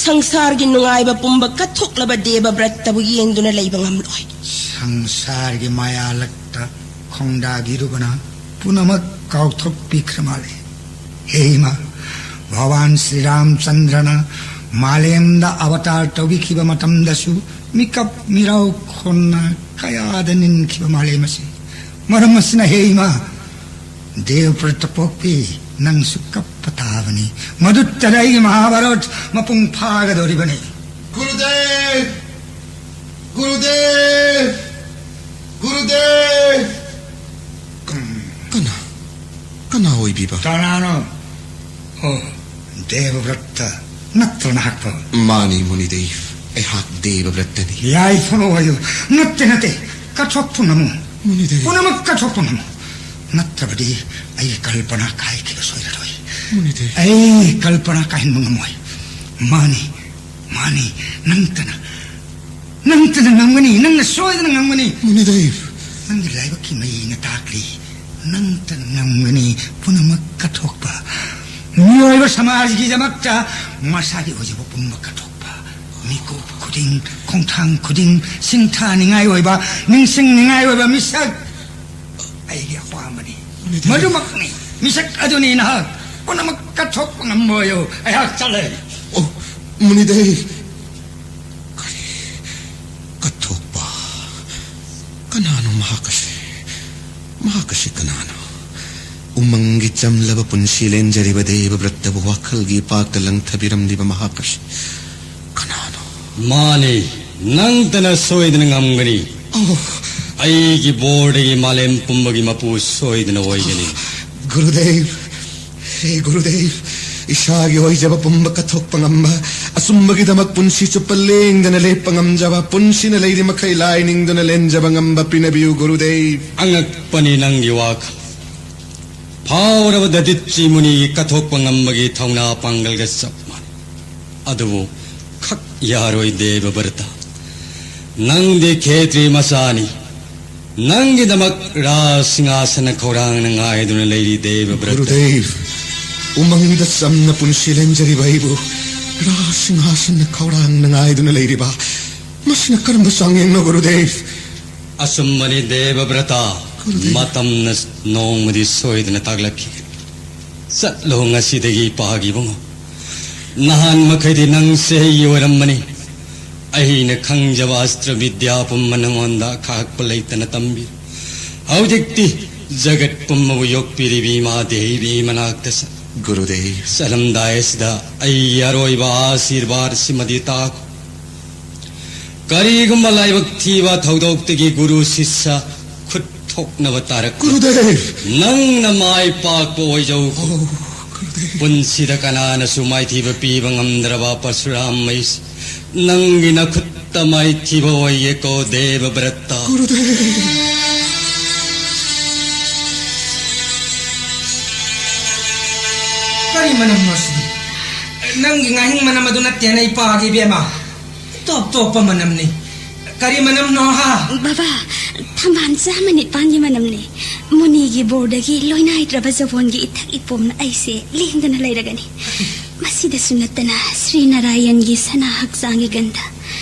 ꯁꯪꯁꯥꯔꯒꯤ ꯅꯨꯡꯉꯥꯏꯕ ꯄꯨꯝꯕ ꯀꯠꯊꯣꯛꯂꯕ ꯗꯦꯕꯕ꯭ꯔꯠꯇꯕꯨ ꯌꯦꯡꯗꯨꯅ ꯂꯩꯕ ꯉꯝꯂꯣꯏ꯫ ꯁꯪꯁꯥꯔꯒꯤ ꯃꯌꯥꯂꯛꯇ ꯈꯣꯡꯗꯥꯕꯤꯔꯨꯕꯅ ꯄꯨꯝꯅꯃꯛ ꯀꯥꯎꯊꯣꯛꯄꯤꯈ꯭ꯔ ꯃꯥꯜꯂꯦ꯫ ꯍꯦ ꯏꯃꯥ, ꯚꯒꯋꯥꯟ ꯁ꯭ꯔꯤ ꯔꯥꯝꯆꯟꯗ꯭ꯔꯅ ꯃꯥꯂꯦꯝꯗ ꯑꯕꯇꯥꯔ ꯇꯧꯕꯤꯈꯤꯕ ꯃꯇꯝꯗꯁꯨ ꯃꯤꯀꯞ ꯃꯤꯔꯥꯎ ꯈꯣꯟꯅ ꯀꯌꯥꯗ ꯅꯤꯟꯈꯤꯕ ꯃꯥꯂꯦꯝ ꯑꯁꯤ꯫ ꯃꯔꯝ ꯑꯁꯤꯅ ꯍꯦ ꯏꯃꯥ, ꯗꯦꯕꯕ꯭ꯔꯠꯇ ꯄꯣꯛꯄꯤ, ꯅꯪꯁꯨ ꯀꯞꯄ ꯇꯥꯕꯅꯤ꯫ ꯃꯗꯨꯇꯗ ꯑꯩꯒꯤ ꯃꯍꯥꯚꯥꯔꯠ ꯃꯄꯨꯡ ꯐꯥꯒꯗꯧꯔꯤꯕꯅꯤ꯫ ꯒꯨꯔꯨꯗꯦꯕ! ꯒꯨꯔꯨꯗꯦꯕ! ꯒꯨꯔꯨꯗꯦꯕ! ꯀꯅꯥ? ꯀꯅꯥ ꯑꯣꯏꯕꯤꯕ? ꯀꯅꯥꯅꯣ? ꯑꯣ, ꯗꯦꯕꯕ꯭ꯔꯠꯇ ꯅꯠꯇ꯭ꯔꯣ ꯅꯍꯥꯛꯄꯣ? ꯃꯥꯅꯤ, ꯃꯨꯅꯤꯗꯦꯕ꯫ ꯑꯩꯍꯥꯛ ꯗꯦꯕꯕ꯭ꯔꯠꯇꯅꯤ꯫ ꯌꯥꯏꯐꯅ ꯑꯣꯏꯌꯨ꯫ ꯅꯠꯇꯦ, ꯅꯠꯇꯦ꯫ ꯀꯠꯊꯣꯛꯄ ꯉꯝꯃꯨ꯫ ꯃꯨꯅꯤꯗꯦꯕ꯫ ꯄꯨꯝꯅꯃꯛ ꯀꯠꯊꯣꯛꯄ ꯉꯝꯃꯨ꯫ ꯅꯠꯇ꯭ꯔꯕꯗꯤ ꯑꯩꯒꯤ ꯀꯜꯄꯅꯥ ꯀꯥꯏꯈꯤꯕ ꯁꯣꯏꯔꯔꯣꯏ꯫ ꯃꯨꯅꯤꯗꯦꯕ꯫ ꯑꯩ ꯀꯜꯄꯅꯥ ꯀꯥꯏꯍꯟꯕ ꯉꯝꯃꯣꯏ꯫ ꯃꯥꯅꯤ, ꯃꯥꯅꯤ, ꯅꯪꯇꯅ, ꯅꯪꯇꯅ ꯉꯝꯒꯅꯤ, ꯅꯪꯅ ꯁꯣꯏꯗꯅ ꯉꯝꯒꯅꯤ꯫ ꯃꯨꯅꯤꯗꯦꯕ꯫ ꯅꯪꯒꯤ ꯂꯥꯏꯕꯛꯀꯤ ꯃꯩꯅ ꯇꯥꯛꯂꯤ, ꯅꯪꯇꯅ ꯉꯝꯒꯅꯤ ꯄꯨꯝꯅꯃꯛ ꯀꯠꯊꯣꯛꯄ꯫ ꯃꯤꯑꯣꯏꯕ ꯁꯃꯥꯖꯒꯤꯗꯃꯛꯇ ꯃꯁꯥꯒꯤ ꯑꯣꯏꯖꯕ ꯄꯨꯝꯕ ꯀꯠꯊꯣꯛꯄ꯫ ꯃꯤꯀꯨꯞ ꯈꯨꯗꯤꯡ, ꯈꯣꯡꯊꯥꯡ ꯈꯨꯗꯤꯡ ꯁꯤꯡꯊꯥꯅꯤꯡꯉꯥꯏ ꯑꯣꯏꯕ, ꯅꯤꯡꯁꯤꯡꯅꯤꯡꯉꯥꯏ ꯑꯣꯏꯕ ꯃꯤꯁꯛ ꯑꯩꯒꯤ ꯑꯄꯥꯝꯕꯅꯤ꯫ ꯃꯗꯨꯃꯛ ꯃꯤꯁꯛ ꯑꯗꯨꯅꯤ ꯅꯍꯥꯛ꯫ ꯄꯨꯝꯅꯃꯛ ꯀꯠꯊꯣꯛꯄ ꯉꯝꯕ ꯑꯣꯏꯌꯨ꯫ ꯑꯩꯍꯥꯛ ꯆꯠꯂꯦ꯫ ꯑꯣ, ꯃꯨꯅꯤꯗꯦꯕ꯫ ꯀꯔꯤ? ꯀꯠꯊꯣꯛꯄ? ꯀꯅꯥꯅꯣ ꯃꯍꯥꯛ ꯑꯁꯤ? ꯃꯍꯥꯛ ꯑꯁꯤ ꯀꯅꯥꯅꯣ? ꯎꯃꯪꯒꯤ ꯆꯝꯂꯕ ꯄꯨꯟꯁꯤ ꯂꯦꯟꯖꯔꯤꯕ ꯗꯦꯕꯕ꯭ꯔꯠꯇꯕꯨ ꯋꯥꯈꯜꯒꯤ ꯏꯄꯥꯛꯇ ꯂꯪꯊꯕꯤꯔꯝꯂꯤꯕ ꯃꯍꯥꯛ ꯑꯁꯤ ꯀꯅꯥꯅꯣ? ꯃꯥꯅꯤ, ꯅꯪꯇꯅ ꯁꯣꯏꯗꯅ ꯉꯝꯒꯅꯤ꯫ ꯑꯣ꯫ ꯑꯩꯒꯤ ꯕꯣꯔꯗꯒꯤ ꯃꯥꯂꯦꯝ ꯄꯨꯝꯕꯒꯤ ꯃꯄꯨ ꯁꯣꯏꯗꯅ ꯑꯣꯏꯒꯅꯤ꯫ ꯒꯨꯔꯨꯗꯦꯕ, ꯍꯦ ꯒꯨꯔꯨꯗꯦꯕ, ꯏꯁꯥꯒꯤ ꯑꯣꯏꯖꯕ ꯄꯨꯝꯕ ꯀꯠꯊꯣꯛꯄ ꯉꯝꯕ, ꯑꯆꯨꯝꯕꯒꯤꯗꯃꯛ ꯄꯨꯟꯁꯤ ꯆꯨꯞꯄ ꯂꯦꯡꯗꯅ ꯂꯦꯞꯄ ꯉꯝꯖꯕ, ꯄꯨꯟꯁꯤꯅ ꯂꯩꯔꯤ ꯃꯈꯩ ꯂꯥꯏ ꯅꯤꯡꯗꯨꯅ ꯂꯦꯟꯖꯕ ꯉꯝꯕ ꯄꯤꯅꯕꯤꯌꯨ ꯒꯨꯔꯨꯗꯦꯕ꯫ ꯑꯉꯛꯄꯅꯤ ꯅꯪꯒꯤ ꯋꯥꯈꯜ꯫ ꯐꯥꯎꯔꯕ ꯗꯗꯤꯠꯆꯤ ꯃꯨꯅꯤꯒꯤ ꯀꯠꯊꯣꯛꯄ ꯉꯝꯕꯒꯤ ꯊꯧꯅꯥ ꯄꯥꯡꯒꯜꯒ ꯆꯞ ꯃꯥꯟꯅꯩ꯫ ꯑꯗꯨꯕꯨ ꯈꯛ ꯌꯥꯔꯣꯏ ꯗꯦꯕꯕ꯭ꯔꯇ꯫ ꯅꯪꯗꯤ ꯈꯦꯇ꯭ꯔꯤ ꯃꯆꯥꯅꯤ꯫ ꯅꯪꯒꯤꯗꯃꯛ ꯔꯥꯖ ꯁꯤꯡꯍꯥꯁꯅ ꯈꯧꯔꯥꯡꯅ ꯉꯥꯏꯗꯨꯅ ꯂꯩꯔꯤ ꯗꯦꯕꯕ꯭ꯔꯇ꯫ ꯒꯨꯔꯨꯗꯦꯕ, ꯎꯃꯪꯗ ꯆꯝꯅ ꯄꯨꯟꯁꯤ ꯂꯦꯟꯖꯔꯤꯕ ꯑꯩꯕꯨ ꯔꯥꯖ ꯁꯤꯡꯍꯥꯁꯟꯅ ꯈꯧꯔꯥꯡꯅ ꯉꯥꯏꯗꯨꯅ ꯂꯩꯔꯤꯕ, ꯃꯁꯤꯅ ꯀꯔꯝꯕ ꯆꯥꯡꯌꯦꯡꯅꯣ ꯒꯨꯔꯨꯗꯦꯕ? ꯑꯆꯨꯝꯕꯅꯤ ꯗꯦꯕꯕ꯭ꯔꯇ꯫ ꯒꯨꯔꯨꯗꯦꯕ꯫ ꯃꯇꯝꯅ ꯅꯣꯡꯃꯗꯤ ꯁꯣꯏꯗꯅ ꯇꯥꯛꯂꯛꯈꯤ꯫ ꯆꯠꯂꯣ ꯉꯁꯤꯗꯒꯤ ꯏꯄꯥꯒꯤ ꯏꯕꯨꯡꯉꯣ꯫ ꯅꯍꯥꯟ ꯃꯈꯩꯗꯤ ꯅꯪꯁꯦ ꯑꯩꯒꯤ ꯑꯣꯏꯔꯝꯕꯅꯤ꯫ ꯑꯩꯅ ꯈꯪꯖꯕ ꯑꯁꯇ꯭ꯔ ꯕꯤꯗ꯭ꯌꯥ ꯄꯨꯝꯕ ꯅꯉꯣꯟꯗ ꯈꯥꯛꯄ ꯂꯩꯇꯅ ꯇꯝꯕꯤ꯫ ꯍꯧꯖꯤꯛꯇꯤ ꯖꯒꯠ ꯄꯨꯝꯕꯕꯨ ꯌꯣꯛꯄꯤꯔꯤꯕꯤ ꯏꯃꯥ ꯗꯦꯕꯤ ꯃꯅꯥꯛꯇ ꯆꯠ꯫ ꯒꯨꯔꯨꯗꯦꯕ꯫ ꯆꯠꯂꯝꯗꯥꯏ ꯑꯁꯤꯗ ꯑꯩꯒꯤ ꯑꯔꯣꯏꯕ ꯑꯥꯁꯤꯔꯕꯥꯗ ꯁꯤꯃꯗꯤ ꯇꯥꯈꯣ꯫ ꯀꯔꯤꯒꯨꯝꯕ ꯂꯥꯏꯕꯛ ꯊꯤꯕ ꯊꯧꯗꯣꯛꯇꯒꯤ ꯒꯨꯔꯨ ꯁꯤꯁ꯭ꯌ ꯈꯨꯠ ꯊꯣꯛꯅꯕ ꯇꯥꯔꯛꯄ꯫ ꯒꯨꯔꯨꯗꯦꯕ! ꯅꯪꯅ ꯃꯥꯏ ꯄꯥꯛꯄ ꯑꯣꯏꯖꯧ꯫ ꯑꯣ, ꯒꯨꯔꯨꯗꯦꯕ! ꯄꯨꯟꯁꯤꯗ ꯀꯅꯥꯅꯁꯨ ꯃꯥꯏꯊꯤꯕ ꯄꯤꯕ ꯉꯝꯗ꯭ꯔꯕ ꯄꯔꯁꯨꯔꯥꯝ ꯃꯩꯁ, ꯅꯪꯒꯤ ꯅꯈꯨꯠꯇ ꯃꯥꯏꯊꯤꯕ ꯑꯣꯏꯌꯦꯀꯣ ꯗꯦꯕꯕ꯭ꯔꯇ꯫ ꯒꯨꯔꯨꯗꯦꯕ! ꯀꯔꯤ ꯃꯅꯝꯅꯣ ꯁꯤꯗꯤ? ꯅꯪꯒꯤ ꯉꯥꯍꯤꯡ ꯃꯅꯝ ꯑꯗꯨ ꯅꯠꯇꯦꯅ ꯏꯄꯥꯒꯤ ꯏꯕꯦꯝꯃ꯫ ꯇꯣꯞ ꯇꯣꯞꯄ ꯃꯅꯝꯅꯤ꯫ ꯀꯔꯤ ꯃꯅꯝꯅꯣ ꯍꯥ? ꯕꯕꯥ, ꯊꯝꯕꯥꯜ ꯆꯥꯝꯃ ꯅꯤꯄꯥꯟꯒꯤ ꯃꯅꯝꯅꯤ꯫ ꯃꯨꯅꯤꯒꯤ ꯕꯣꯔꯗꯒꯤ ꯂꯣꯏꯅꯥꯏꯗ꯭ꯔꯕ ꯖꯕꯣꯟꯒꯤ ꯏꯊꯛ ꯏꯄꯣꯝꯅ ꯑꯩꯁꯦ ꯂꯦꯡꯗꯅ ꯂꯩꯔꯒꯅꯤ꯫ ꯃꯁꯤꯗꯁꯨ ꯅꯠꯇꯅ ꯁ꯭ꯔꯤ ꯅꯥꯔꯥꯌꯟꯒꯤ ꯁꯅꯥ ꯍꯛꯆꯥꯡꯒꯤ ꯒꯟꯙ,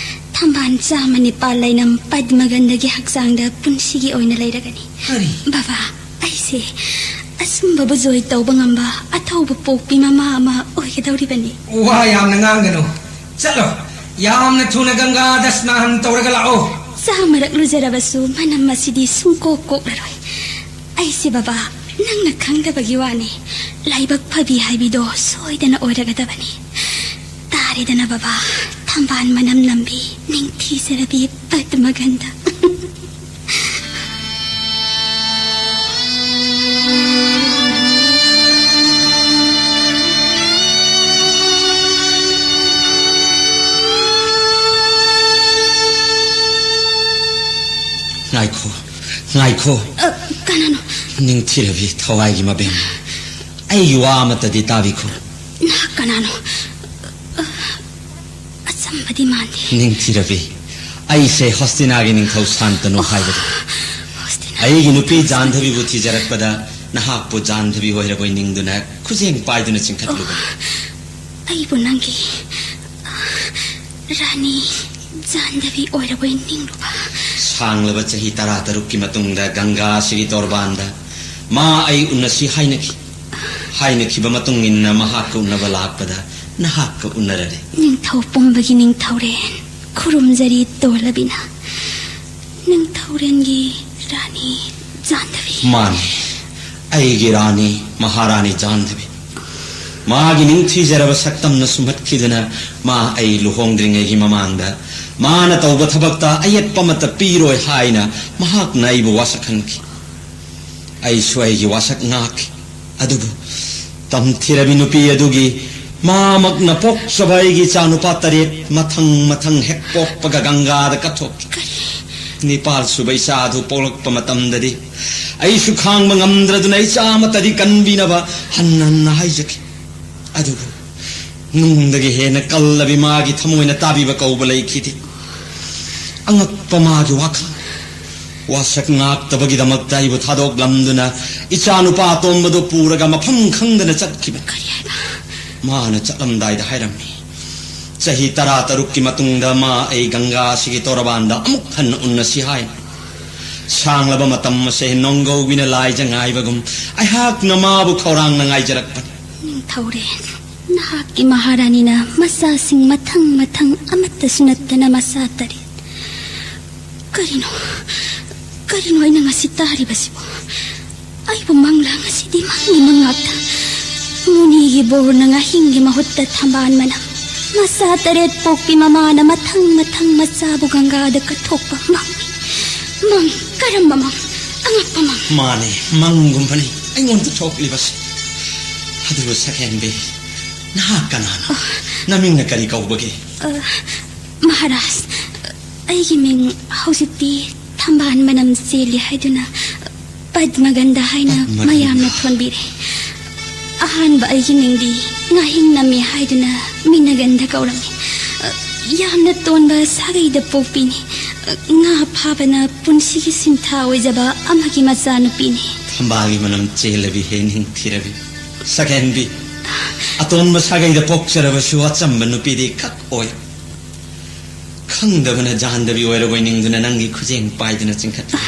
ꯊꯝꯕꯥꯜ ꯆꯥꯝꯃ ꯅꯤꯄꯥꯜ ꯂꯩꯅꯝ ꯄꯗꯃꯒꯟꯙꯒꯤ ꯍꯛꯆꯥꯡꯗ ꯄꯨꯟꯁꯤꯒꯤ ꯑꯣꯏꯅ ꯂꯩꯔꯒꯅꯤ꯫ ꯀꯔꯤ? ꯕꯕꯥ, ꯑꯩꯁꯦ ꯑꯁꯨꯝꯕꯕꯨ ꯖꯣꯏ ꯇꯧꯕ ꯉꯝꯕ ꯑꯊꯧꯕ ꯄꯣꯛꯄꯤ ꯃꯃꯥ ꯑꯃ ꯑꯣꯏꯒꯗꯧꯔꯤꯕꯅꯤ꯫ ꯋꯥ ꯌꯥꯝꯅ ꯉꯥꯡꯒꯅꯨ꯫ ꯆꯠꯂꯣ, ꯌꯥꯝꯅ ꯊꯨꯅ ꯒꯪꯒꯥ ꯗꯁꯅꯥꯍꯟ ꯇꯧꯔꯒ ꯂꯥꯛꯑꯣ꯫ ꯆꯥꯃꯔꯛ ꯂꯨꯖꯔꯕꯁꯨ ꯃꯅꯝ ꯑꯁꯤꯗꯤ ꯁꯨꯡꯀꯣꯛ ꯀꯣꯛꯂꯔꯣꯏ꯫ ꯑꯩꯁꯦ ꯕꯕꯥ, ꯅꯪꯅ ꯈꯪꯗꯕꯒꯤ ꯋꯥꯅꯤ꯫ ꯂꯥꯏꯕꯛ ꯐꯕꯤ ꯍꯥꯏꯕꯤꯗꯣ ꯁꯣꯏꯗꯅ ꯑꯣꯏꯔꯒꯗꯕꯅꯤ꯫ ꯇꯥꯔꯦꯗꯅ ꯕꯕꯥ, ꯊꯝꯕꯥꯜ ꯃꯅꯝ ꯅꯝꯕꯤ, ꯅꯤꯡꯊꯤꯖꯔꯕꯤ ꯄꯗꯃꯒꯟꯙ꯫ ꯉꯥꯏꯈꯣ, ꯉꯥꯏꯈꯣ꯫ ꯑ, ꯀꯅꯥꯅꯣ? ꯅꯤꯡꯊꯤꯔꯕꯤ ꯊꯋꯥꯏꯒꯤ ꯃꯕꯦꯝ, ꯑꯩꯒꯤ ꯋꯥ ꯑꯃꯠꯇꯗꯤ ꯇꯥꯕꯤꯈꯣ꯫ ꯅꯍꯥꯛ ꯀꯅꯥꯅꯣ? ꯑ, ꯑꯆꯝꯕꯗꯤ ꯃꯥꯟꯗꯦ꯫ ꯅꯤꯡꯊꯤꯔꯕꯤ, ꯑꯩꯁꯦ ꯍꯣꯁꯇꯤꯅꯥꯒꯤ ꯅꯤꯡꯊꯧ ꯁꯥꯟꯇꯅꯨ ꯍꯥꯏꯕꯗꯨ꯫ ꯍꯣꯁꯇꯤꯅꯥ꯫ ꯑꯩꯒꯤ ꯅꯨꯄꯤ ꯖꯥꯟꯙꯕꯤꯕꯨ ꯊꯤꯖꯔꯛꯄꯗ ꯅꯍꯥꯛꯄꯨ ꯖꯥꯟꯙꯕꯤ ꯑꯣꯏꯔꯕꯣꯏ ꯅꯤꯡꯗꯨꯅ ꯈꯨꯖꯦꯡ ꯄꯥꯏꯗꯨꯅ ꯆꯤꯡꯈꯠꯂꯨꯕꯅꯤ꯫ ꯑꯩꯕꯨ ꯅꯪꯒꯤ, ꯑ, ꯔꯥꯅꯤ ꯖꯥꯟꯙꯕꯤ ꯑꯣꯏꯔꯕꯣꯏ ꯅꯤꯡꯂꯨꯕ꯫ ꯁꯥꯡꯂꯕ ꯆꯍꯤ ꯇꯔꯥꯇꯔꯨꯛꯀꯤ ꯃꯇꯨꯡꯗ ꯒꯪꯒꯥ ꯑꯁꯤꯒꯤ ꯇꯣꯔꯕꯥꯟꯗ ꯃꯥ ꯑꯩ ꯎꯅꯁꯤ ꯍꯥꯏꯅꯈꯤ꯫ ꯍꯥꯏꯅꯈꯤꯕ ꯃꯇꯨꯡ ꯏꯟꯅ ꯃꯍꯥꯛꯀ ꯎꯅꯕ ꯂꯥꯛꯄꯗ ꯅꯍꯥꯛꯀ ꯎꯅꯔꯔꯦ꯫ ꯅꯤꯡꯊꯧ ꯄꯨꯝꯕꯒꯤ ꯅꯤꯡꯊꯧꯔꯦꯟ ꯈꯨꯔꯨꯝꯖꯔꯤ ꯇꯣꯜꯂꯕꯤꯅ꯫ ꯅꯤꯡꯊꯧꯔꯦꯟꯒꯤ ꯔꯥꯅꯤ ꯖꯥꯟꯙꯕꯤ꯫ ꯃꯥꯅꯤ, ꯑꯩꯒꯤ ꯔꯥꯅꯤ, ꯃꯍꯥꯔꯥꯅꯤ ꯖꯥꯟꯙꯕꯤ꯫ ꯃꯥꯒꯤ ꯅꯤꯡꯊꯤꯖꯔꯕ ꯁꯛꯇꯝꯅ ꯁꯨꯝꯍꯠꯈꯤꯗꯨꯅ ꯃꯥ ꯑꯩ ꯂꯨꯍꯣꯡꯗ꯭ꯔꯤꯉꯩꯒꯤ ꯃꯃꯥꯡꯗ ꯃꯥꯅ ꯇꯧꯕ ꯊꯕꯛꯇ ꯑꯌꯦꯠꯄ ꯑꯃꯠꯇ ꯄꯤꯔꯣꯏ ꯍꯥꯏꯅ ꯃꯍꯥꯛꯅ ꯑꯩꯕꯨ ꯋꯥꯁꯛꯍꯟꯈꯤ꯫ ꯑꯩꯁꯨ ꯑꯩꯒꯤ ꯋꯥꯁꯛ ꯉꯥꯛꯈꯤ꯫ ꯑꯗꯨꯕꯨ ꯇꯝꯊꯤꯔꯕꯤ ꯅꯨꯄꯤ ꯑꯗꯨꯒꯤ ꯃꯥꯃꯛꯅ ꯄꯣꯛꯆꯕ ꯑꯩꯒꯤ ꯏꯆꯥꯅꯨꯄꯥ ꯇꯔꯦꯠ ꯃꯊꯪ ꯃꯊꯪ ꯍꯦꯛ ꯄꯣꯛꯄꯒ ꯒꯪꯒꯥꯗ ꯀꯠꯊꯣꯛꯈꯤ꯫ ꯀꯔꯤ? ꯅꯤꯄꯥꯜ ꯁꯨꯕ ꯏꯆꯥ ꯑꯗꯨ ꯄꯣꯛꯂꯛꯄ ꯃꯇꯝꯗꯗꯤ ꯑꯩꯁꯨ ꯈꯥꯡꯕ ꯉꯝꯗ꯭ꯔꯗꯨꯅ ꯏꯆꯥ ꯑꯃꯠꯇꯗꯤ ꯀꯟꯕꯤꯅꯕ ꯍꯟꯅ ꯍꯟꯅ ꯍꯥꯏꯖꯈꯤ꯫ ꯑꯗꯨꯕꯨ ꯅꯨꯡꯗꯒꯤ ꯍꯦꯟꯅ ꯀꯜꯂꯕꯤ ꯃꯥꯒꯤ ꯊꯃꯣꯏꯅ ꯇꯥꯕꯤꯕ ꯀꯧꯕ ꯂꯩꯈꯤꯗꯦ꯫ ꯑꯉꯛꯄ ꯃꯥꯒꯤ ꯋꯥꯈꯜ꯫ ꯋꯥꯁꯛ ꯉꯥꯛꯇꯕꯒꯤꯗꯃꯛꯇ ꯑꯩꯕꯨ ꯊꯥꯗꯣꯛꯂꯝꯗꯨꯅ ꯏꯆꯥ ꯅꯨꯄꯥ ꯑꯇꯣꯝꯕꯗꯨ ꯄꯨꯔꯒ ꯃꯐꯝ ꯈꯪꯗꯅ ꯆꯠꯈꯤꯕꯅꯤ꯫ ꯀꯔꯤ ꯍꯥꯏꯕ? ꯃꯥꯅ ꯆꯠꯂꯝꯗꯥꯏꯗ ꯍꯥꯏꯔꯝꯃꯤ, "ꯆꯍꯤ ꯇꯔꯥꯇꯔꯨꯛꯀꯤ ꯃꯇꯨꯡꯗ ꯃꯥ ꯑꯩ ꯒꯪꯒꯥ ꯑꯁꯤꯒꯤ ꯇꯣꯔꯕꯥꯟꯗ ꯑꯃꯨꯛ ꯍꯟꯅ ꯎꯟꯅꯁꯤ" ꯍꯥꯏ꯫ ꯁꯥꯡꯂꯕ ꯃꯇꯝ ꯑꯁꯦ ꯅꯣꯡꯒꯧꯕꯤꯅ ꯂꯥꯏꯖ ꯉꯥꯏꯕꯒꯨꯝ ꯑꯩꯍꯥꯛꯅ ꯃꯥꯕꯨ ꯈꯧꯔꯥꯡꯅ ꯉꯥꯏꯖꯔꯛꯄꯅꯤ꯫ ꯅꯤꯡꯊꯧꯔꯦꯟ, ꯅꯍꯥꯛꯀꯤ ꯃꯍꯥꯔꯥꯅꯤꯅ ꯃꯆꯥꯁꯤꯡ ꯃꯊꯪ ꯃꯊꯪ ꯑꯃꯠꯇꯁꯨ ꯅꯠꯇꯅ ꯃꯆꯥ ꯇꯔꯦꯠ꯫ ꯀꯔꯤꯅꯣ? ꯀꯔꯤꯅꯣ ꯑꯩꯅ ꯉꯁꯤ ꯇꯥꯔꯤꯕꯁꯤꯕꯨ? ꯑꯩꯕꯨ ꯃꯪꯂꯥ? ꯉꯁꯤꯗꯤ ꯃꯪꯒꯤ ꯃꯪ ꯉꯥꯛꯇ꯫ ꯃꯨꯅꯤꯒꯤ ꯕꯣꯔꯅ ꯉꯥꯍꯤꯡꯒꯤ ꯃꯍꯨꯠꯇ ꯊꯝꯕꯥꯜ ꯃꯅꯝ꯫ ꯃꯆꯥ ꯇꯔꯦꯠ ꯄꯣꯛꯄꯤ ꯃꯃꯥꯅ ꯃꯊꯪ ꯃꯊꯪ ꯃꯆꯥꯕꯨ ꯒꯪꯒꯥꯗ ꯀꯠꯊꯣꯛꯄ ꯃꯪ꯫ ꯃꯪ? ꯀꯔꯝꯕ ꯃꯪ? ꯑꯉꯛꯄ ꯃꯪ꯫ ꯃꯥꯅꯦ, ꯃꯪꯒꯨꯝꯕꯅꯤ ꯑꯩꯉꯣꯟꯗ ꯊꯣꯛꯂꯤꯕꯁꯦ꯫ ꯑꯗꯨꯕꯨ ꯁꯛꯍꯦꯟꯕꯤ, ꯅꯍꯥꯛ ꯀꯅꯥꯅꯣ? ꯑ꯫ ꯅꯃꯤꯡꯅ ꯀꯔꯤ ꯀꯧꯕꯒꯦ? ꯑ, ꯃꯍꯥꯔꯥꯖ, ꯑꯩꯒꯤ ꯃꯤꯡ ꯍꯧꯖꯤꯛꯇꯤ ꯊꯝꯕꯥꯜ ꯃꯅꯝ ꯆꯦꯜꯂꯤ ꯍꯥꯏꯗꯨꯅ ꯄꯗꯃꯒꯟꯙ ꯍꯥꯏꯅ ꯄꯗꯃꯒꯟꯙ꯫ ꯃꯌꯥꯝꯅ ꯊꯣꯟꯕꯤꯔꯦ꯫ ꯑꯍꯥꯟꯕ ꯑꯩꯒꯤ ꯃꯤꯡꯗꯤ ꯉꯥꯍꯤꯡ ꯅꯝꯃꯤ ꯍꯥꯏꯗꯨꯅ ꯃꯤꯅ ꯒꯟꯙ ꯀꯧꯔꯝꯃꯤ꯫ ꯌꯥꯝꯅ ꯇꯣꯟꯕ ꯁꯥꯒꯩꯗ ꯄꯣꯛꯄꯤꯅꯤ꯫ ꯉꯥ ꯐꯥꯕꯅ ꯄꯨꯟꯁꯤꯒꯤ ꯁꯤꯟꯊꯥ ꯑꯣꯏꯖꯕ ꯑꯃꯒꯤ ꯃꯆꯥꯅꯨꯄꯤꯅꯤ꯫ ꯊꯝꯕꯥꯜꯒꯤ ꯃꯅꯝ ꯆꯦꯜꯂꯕꯤ ꯍꯦ ꯅꯤꯡꯊꯤꯔꯕꯤ꯫ ꯁꯛꯍꯦꯟꯕꯤ, ꯑꯇꯣꯟꯕ ꯁꯥꯒꯩꯗ ꯄꯣꯛꯆꯔꯕꯁꯨ ꯑꯆꯝꯕ ꯅꯨꯄꯤꯗꯤ ꯈꯛ ꯑꯣꯏ꯫ ꯈꯪꯗꯕꯅ ꯖꯥꯟꯗꯕꯤ ꯑꯣꯏꯔꯕꯣꯏ ꯅꯤꯡꯗꯨꯅ ꯅꯪꯒꯤ ꯈꯨꯖꯦꯡ ꯄꯥꯏꯗꯨꯅ ꯆꯤꯡꯈꯠꯂꯤ꯫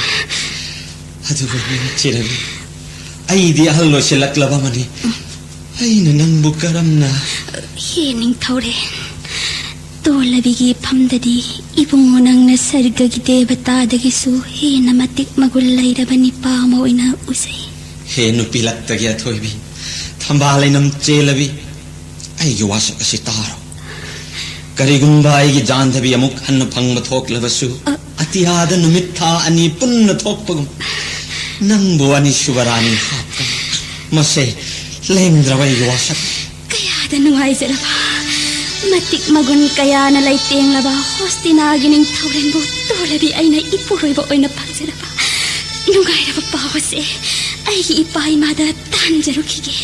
ꯑꯗꯨꯕꯨ ꯅꯤꯡꯊꯤꯔꯕꯤ, ꯑꯩꯗꯤ ꯑꯍꯜ ꯑꯣꯏꯁꯤꯜꯂꯛꯂꯕ ꯑꯃꯅꯤ꯫ ꯑꯩꯅ ꯅꯪꯕꯨ ꯀꯔꯝꯅ? ꯍꯦ ꯅꯤꯡꯊꯧꯔꯦꯜ, ꯇꯣꯜꯂꯕꯤꯒꯤ ꯏꯐꯝꯗꯗꯤ ꯏꯕꯨꯡꯉꯣ ꯅꯪꯅ ꯁꯔꯒꯒꯤ ꯗꯦꯕꯇꯥꯗꯒꯤꯁꯨ ꯍꯦꯟꯅ ꯃꯇꯤꯛ ꯃꯒꯨꯟ ꯂꯩꯔꯕ ꯅꯤꯄꯥ ꯑꯃ ꯑꯣꯏꯅ ꯎꯖꯩ꯫ ꯍꯦ ꯅꯨꯄꯤ ꯂꯛꯇꯒꯤ ꯑꯊꯣꯏꯕꯤ, ꯊꯝꯕꯥꯜ ꯂꯩꯅꯝ ꯆꯦꯜꯂꯕꯤ, ꯑꯩꯒꯤ ꯋꯥꯁꯛ ꯑꯁꯤ ꯇꯥꯔꯣ꯫ ꯀꯔꯤꯒꯨꯝꯕ ꯑꯩꯒꯤ ꯖꯥꯟꯗꯕꯤ ꯑꯃꯨꯛ ꯍꯟꯅ ꯐꯪꯕ ꯊꯣꯛꯂꯕꯁꯨ, ꯑ- ꯑꯇꯤꯌꯥꯗ ꯅꯨꯃꯤꯠ ꯊꯥ ꯑꯅꯤ ꯄꯨꯟꯅ ꯊꯣꯛꯄꯒꯨꯝ, ꯅꯪꯕꯨ ꯑꯅꯤꯁꯨꯕ ꯔꯥꯅꯤ ꯍꯥꯞꯀꯅꯤ꯫ ꯃꯁꯦ ꯂꯦꯡꯗ꯭ꯔꯕ ꯑꯩꯒꯤ ꯋꯥꯁꯛ꯫ ꯀꯌꯥꯗ ꯅꯨꯡꯉꯥꯏꯖꯔꯕ, ꯃꯇꯤꯛ ꯃꯒꯨꯟ ꯀꯌꯥꯅ ꯂꯩꯇꯦꯡꯂꯕ ꯍꯣꯁꯇꯤꯅꯥꯒꯤ ꯅꯤꯡꯊꯧꯔꯦꯜꯕꯨ ꯇꯣꯜꯂꯕꯤ ꯑꯩꯅ ꯏꯄꯨꯔꯣꯏꯕ ꯑꯣꯏꯅ ꯐꯪꯖꯔꯕ꯫ ꯅꯨꯡꯉꯥꯏꯔꯕ ꯄꯥꯎ ꯑꯁꯦ ꯑꯩꯒꯤ ꯏꯄꯥ ꯏꯃꯥꯗ ꯇꯥꯟꯖꯔꯨꯈꯤꯒꯦ꯫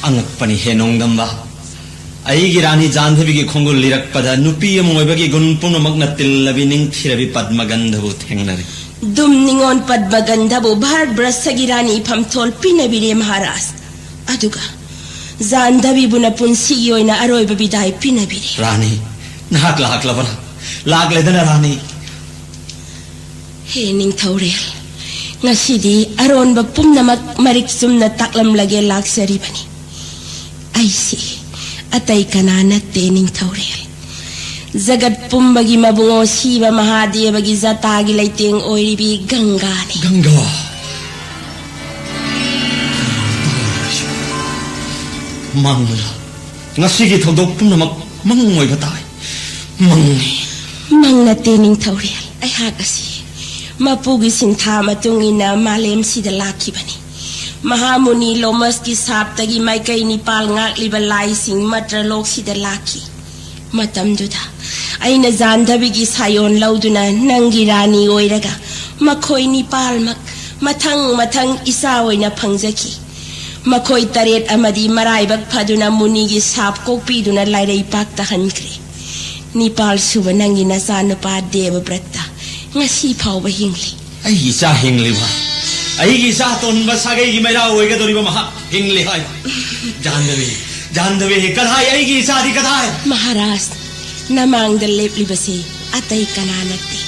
ꯑꯉꯛꯄꯅꯤ ꯍꯦ ꯅꯣꯡꯗꯝꯕ꯫ ꯑꯩꯒꯤ ꯔꯥꯅꯤ ꯖꯥꯟꯙꯕꯤꯒꯤ ꯈꯣꯡꯒꯨꯜ ꯂꯤꯔꯛꯄꯗ ꯅꯨꯄꯤ ꯑꯃ ꯑꯣꯏꯕꯒꯤ ꯒꯨꯟ ꯄꯨꯝꯅꯃꯛꯅ ꯇꯤꯜꯂꯕꯤ ꯅꯤꯡꯊꯤꯔꯕꯤ ꯄꯗꯃꯒꯟꯙꯕꯨ ꯊꯦꯡꯅꯔꯦ꯫ ꯗꯨꯝ ꯅꯤꯉꯣꯟ ꯄꯗꯃꯒꯟꯙꯕꯨ ꯚꯥꯔꯠ ꯕ꯭ꯔꯁꯒꯤ ꯔꯥꯅꯤ ꯏꯐꯝꯊꯣꯜ ꯄꯤꯅꯕꯤꯔꯦ ꯃꯍꯥꯔꯥꯖ꯫ ꯑꯗꯨꯒ ꯖꯥꯟꯙꯕꯤꯕꯨꯅ ꯄꯨꯟꯁꯤꯒꯤ ꯑꯣꯏꯅ ꯑꯔꯣꯏꯕ ꯕꯤꯗꯥꯏ ꯄꯤꯅꯕꯤꯔꯦ꯫ ꯔꯥꯅꯤ, ꯅꯍꯥꯛ ꯂꯥꯛꯂꯕꯔꯥ? ꯂꯥꯛꯂꯦꯗꯅ ꯔꯥꯅꯤ꯫ ꯍꯦ ꯅꯤꯡꯊꯧꯔꯦꯜ, ꯉꯁꯤꯗꯤ ꯑꯔꯣꯟꯕ ꯄꯨꯝꯅꯃꯛ ꯃꯔꯤꯛ ꯆꯨꯝꯅ ꯇꯥꯛꯂꯝꯂꯒꯦ ꯂꯥꯛꯆꯔꯤꯕꯅꯤ꯫ ꯑꯩꯁꯤ ꯑꯇꯩ ꯀꯅꯥ ꯅꯠꯇꯦ ꯅꯤꯡꯊꯧꯔꯦꯜ꯫ ꯖꯒꯠ ꯄꯨꯝꯕꯒꯤ ꯃꯕꯨꯡꯉꯣ ꯁꯤꯕ ꯃꯍꯥꯗꯦꯕꯒꯤ ꯖꯇꯥꯒꯤ ꯂꯩꯇꯦꯡ ꯑꯣꯏꯔꯤꯕꯤ ꯒꯪꯒꯥꯅꯤ꯫ ꯒꯪꯒꯥ꯫ ꯃꯪꯂꯥ? ꯉꯁꯤꯒꯤ ꯊꯧꯗꯣꯛ ꯄꯨꯝꯅꯃꯛ ꯃꯪ ꯑꯣꯏꯕ ꯇꯥꯏ꯫ ꯃꯪꯅꯤ꯫ ꯃꯪ ꯅꯠꯇꯦ ꯅꯤꯡꯊꯧꯔꯦꯜ꯫ ꯑꯩꯍꯥꯛ ꯑꯁꯤ ꯃꯄꯨꯒꯤ ꯁꯤꯟꯊꯥ ꯃꯇꯨꯡ ꯏꯟꯅ ꯃꯥꯂꯦꯝꯁꯤꯗ ꯂꯥꯛꯈꯤꯕꯅꯤ꯫ ꯃꯍꯥꯃꯨꯅꯤ ꯂꯣꯃꯁꯀꯤ ꯁꯥꯞꯇꯒꯤ ꯃꯥꯏꯀꯩ ꯅꯤꯄꯥꯜ ꯉꯥꯛꯂꯤꯕ ꯂꯥꯏꯁꯤꯡ ꯃꯇ꯭ꯔꯂꯣꯛꯁꯤꯗ ꯂꯥꯛꯈꯤ꯫ ꯃꯇꯝꯗꯨꯗ ꯑꯩꯅ ꯖꯥꯟꯙꯕꯤꯒꯤ ꯁꯥꯌꯣꯟ ꯂꯧꯗꯨꯅ ꯅꯪꯒꯤ ꯔꯥꯅꯤ ꯑꯣꯏꯔꯒ ꯃꯈꯣꯏ ꯅꯤꯄꯥꯜꯃꯛ ꯃꯊꯪ ꯃꯊꯪ ꯏꯆꯥ ꯑꯣꯏꯅ ꯐꯪꯖꯈꯤ꯫ ꯃꯈꯣꯏ ꯇꯔꯦꯠ ꯑꯃꯗꯤ ꯃꯔꯥꯏꯕꯛ ꯐꯗꯨꯅ ꯃꯨꯅꯤꯒꯤ ꯁꯥꯞ ꯀꯣꯛꯄꯤꯗꯨꯅ ꯂꯥꯏꯔꯩꯄꯥꯛꯇ ꯍꯟꯈ꯭ꯔꯦ꯫ ꯅꯤꯄꯥꯜ ꯁꯨꯕ ꯅꯪꯒꯤ ꯅꯆꯥꯅꯨꯄꯥ ꯗꯦꯕꯕ꯭ꯔꯠꯇ ꯉꯁꯤ ꯐꯥꯎꯕ ꯍꯤꯡꯂꯤ꯫ ꯑꯩꯒꯤ ꯏꯆꯥ ꯍꯤꯡꯂꯤꯕ? ꯑꯩꯒꯤ ꯏꯆꯥ ꯑꯇꯣꯟꯕ ꯁꯥꯒꯩꯒꯤ ꯃꯩꯔꯥ ꯑꯣꯏꯒꯗꯧꯔꯤꯕ ꯃꯍꯥꯛ ꯍꯤꯡꯂꯤ ꯍꯥꯏ꯫ ꯖꯥꯟꯗꯕꯤ, ꯖꯥꯟꯗꯕꯤ, ꯀꯗꯥꯏ ꯑꯩꯒꯤ ꯏꯆꯥꯗꯤ ꯀꯗꯥꯏ? ꯃꯍꯥꯔꯥꯖ, ꯅꯃꯥꯡꯗ ꯂꯦꯞꯂꯤꯕꯁꯤ ꯑꯇꯩ ꯀꯅꯥ ꯅꯠꯇꯦ,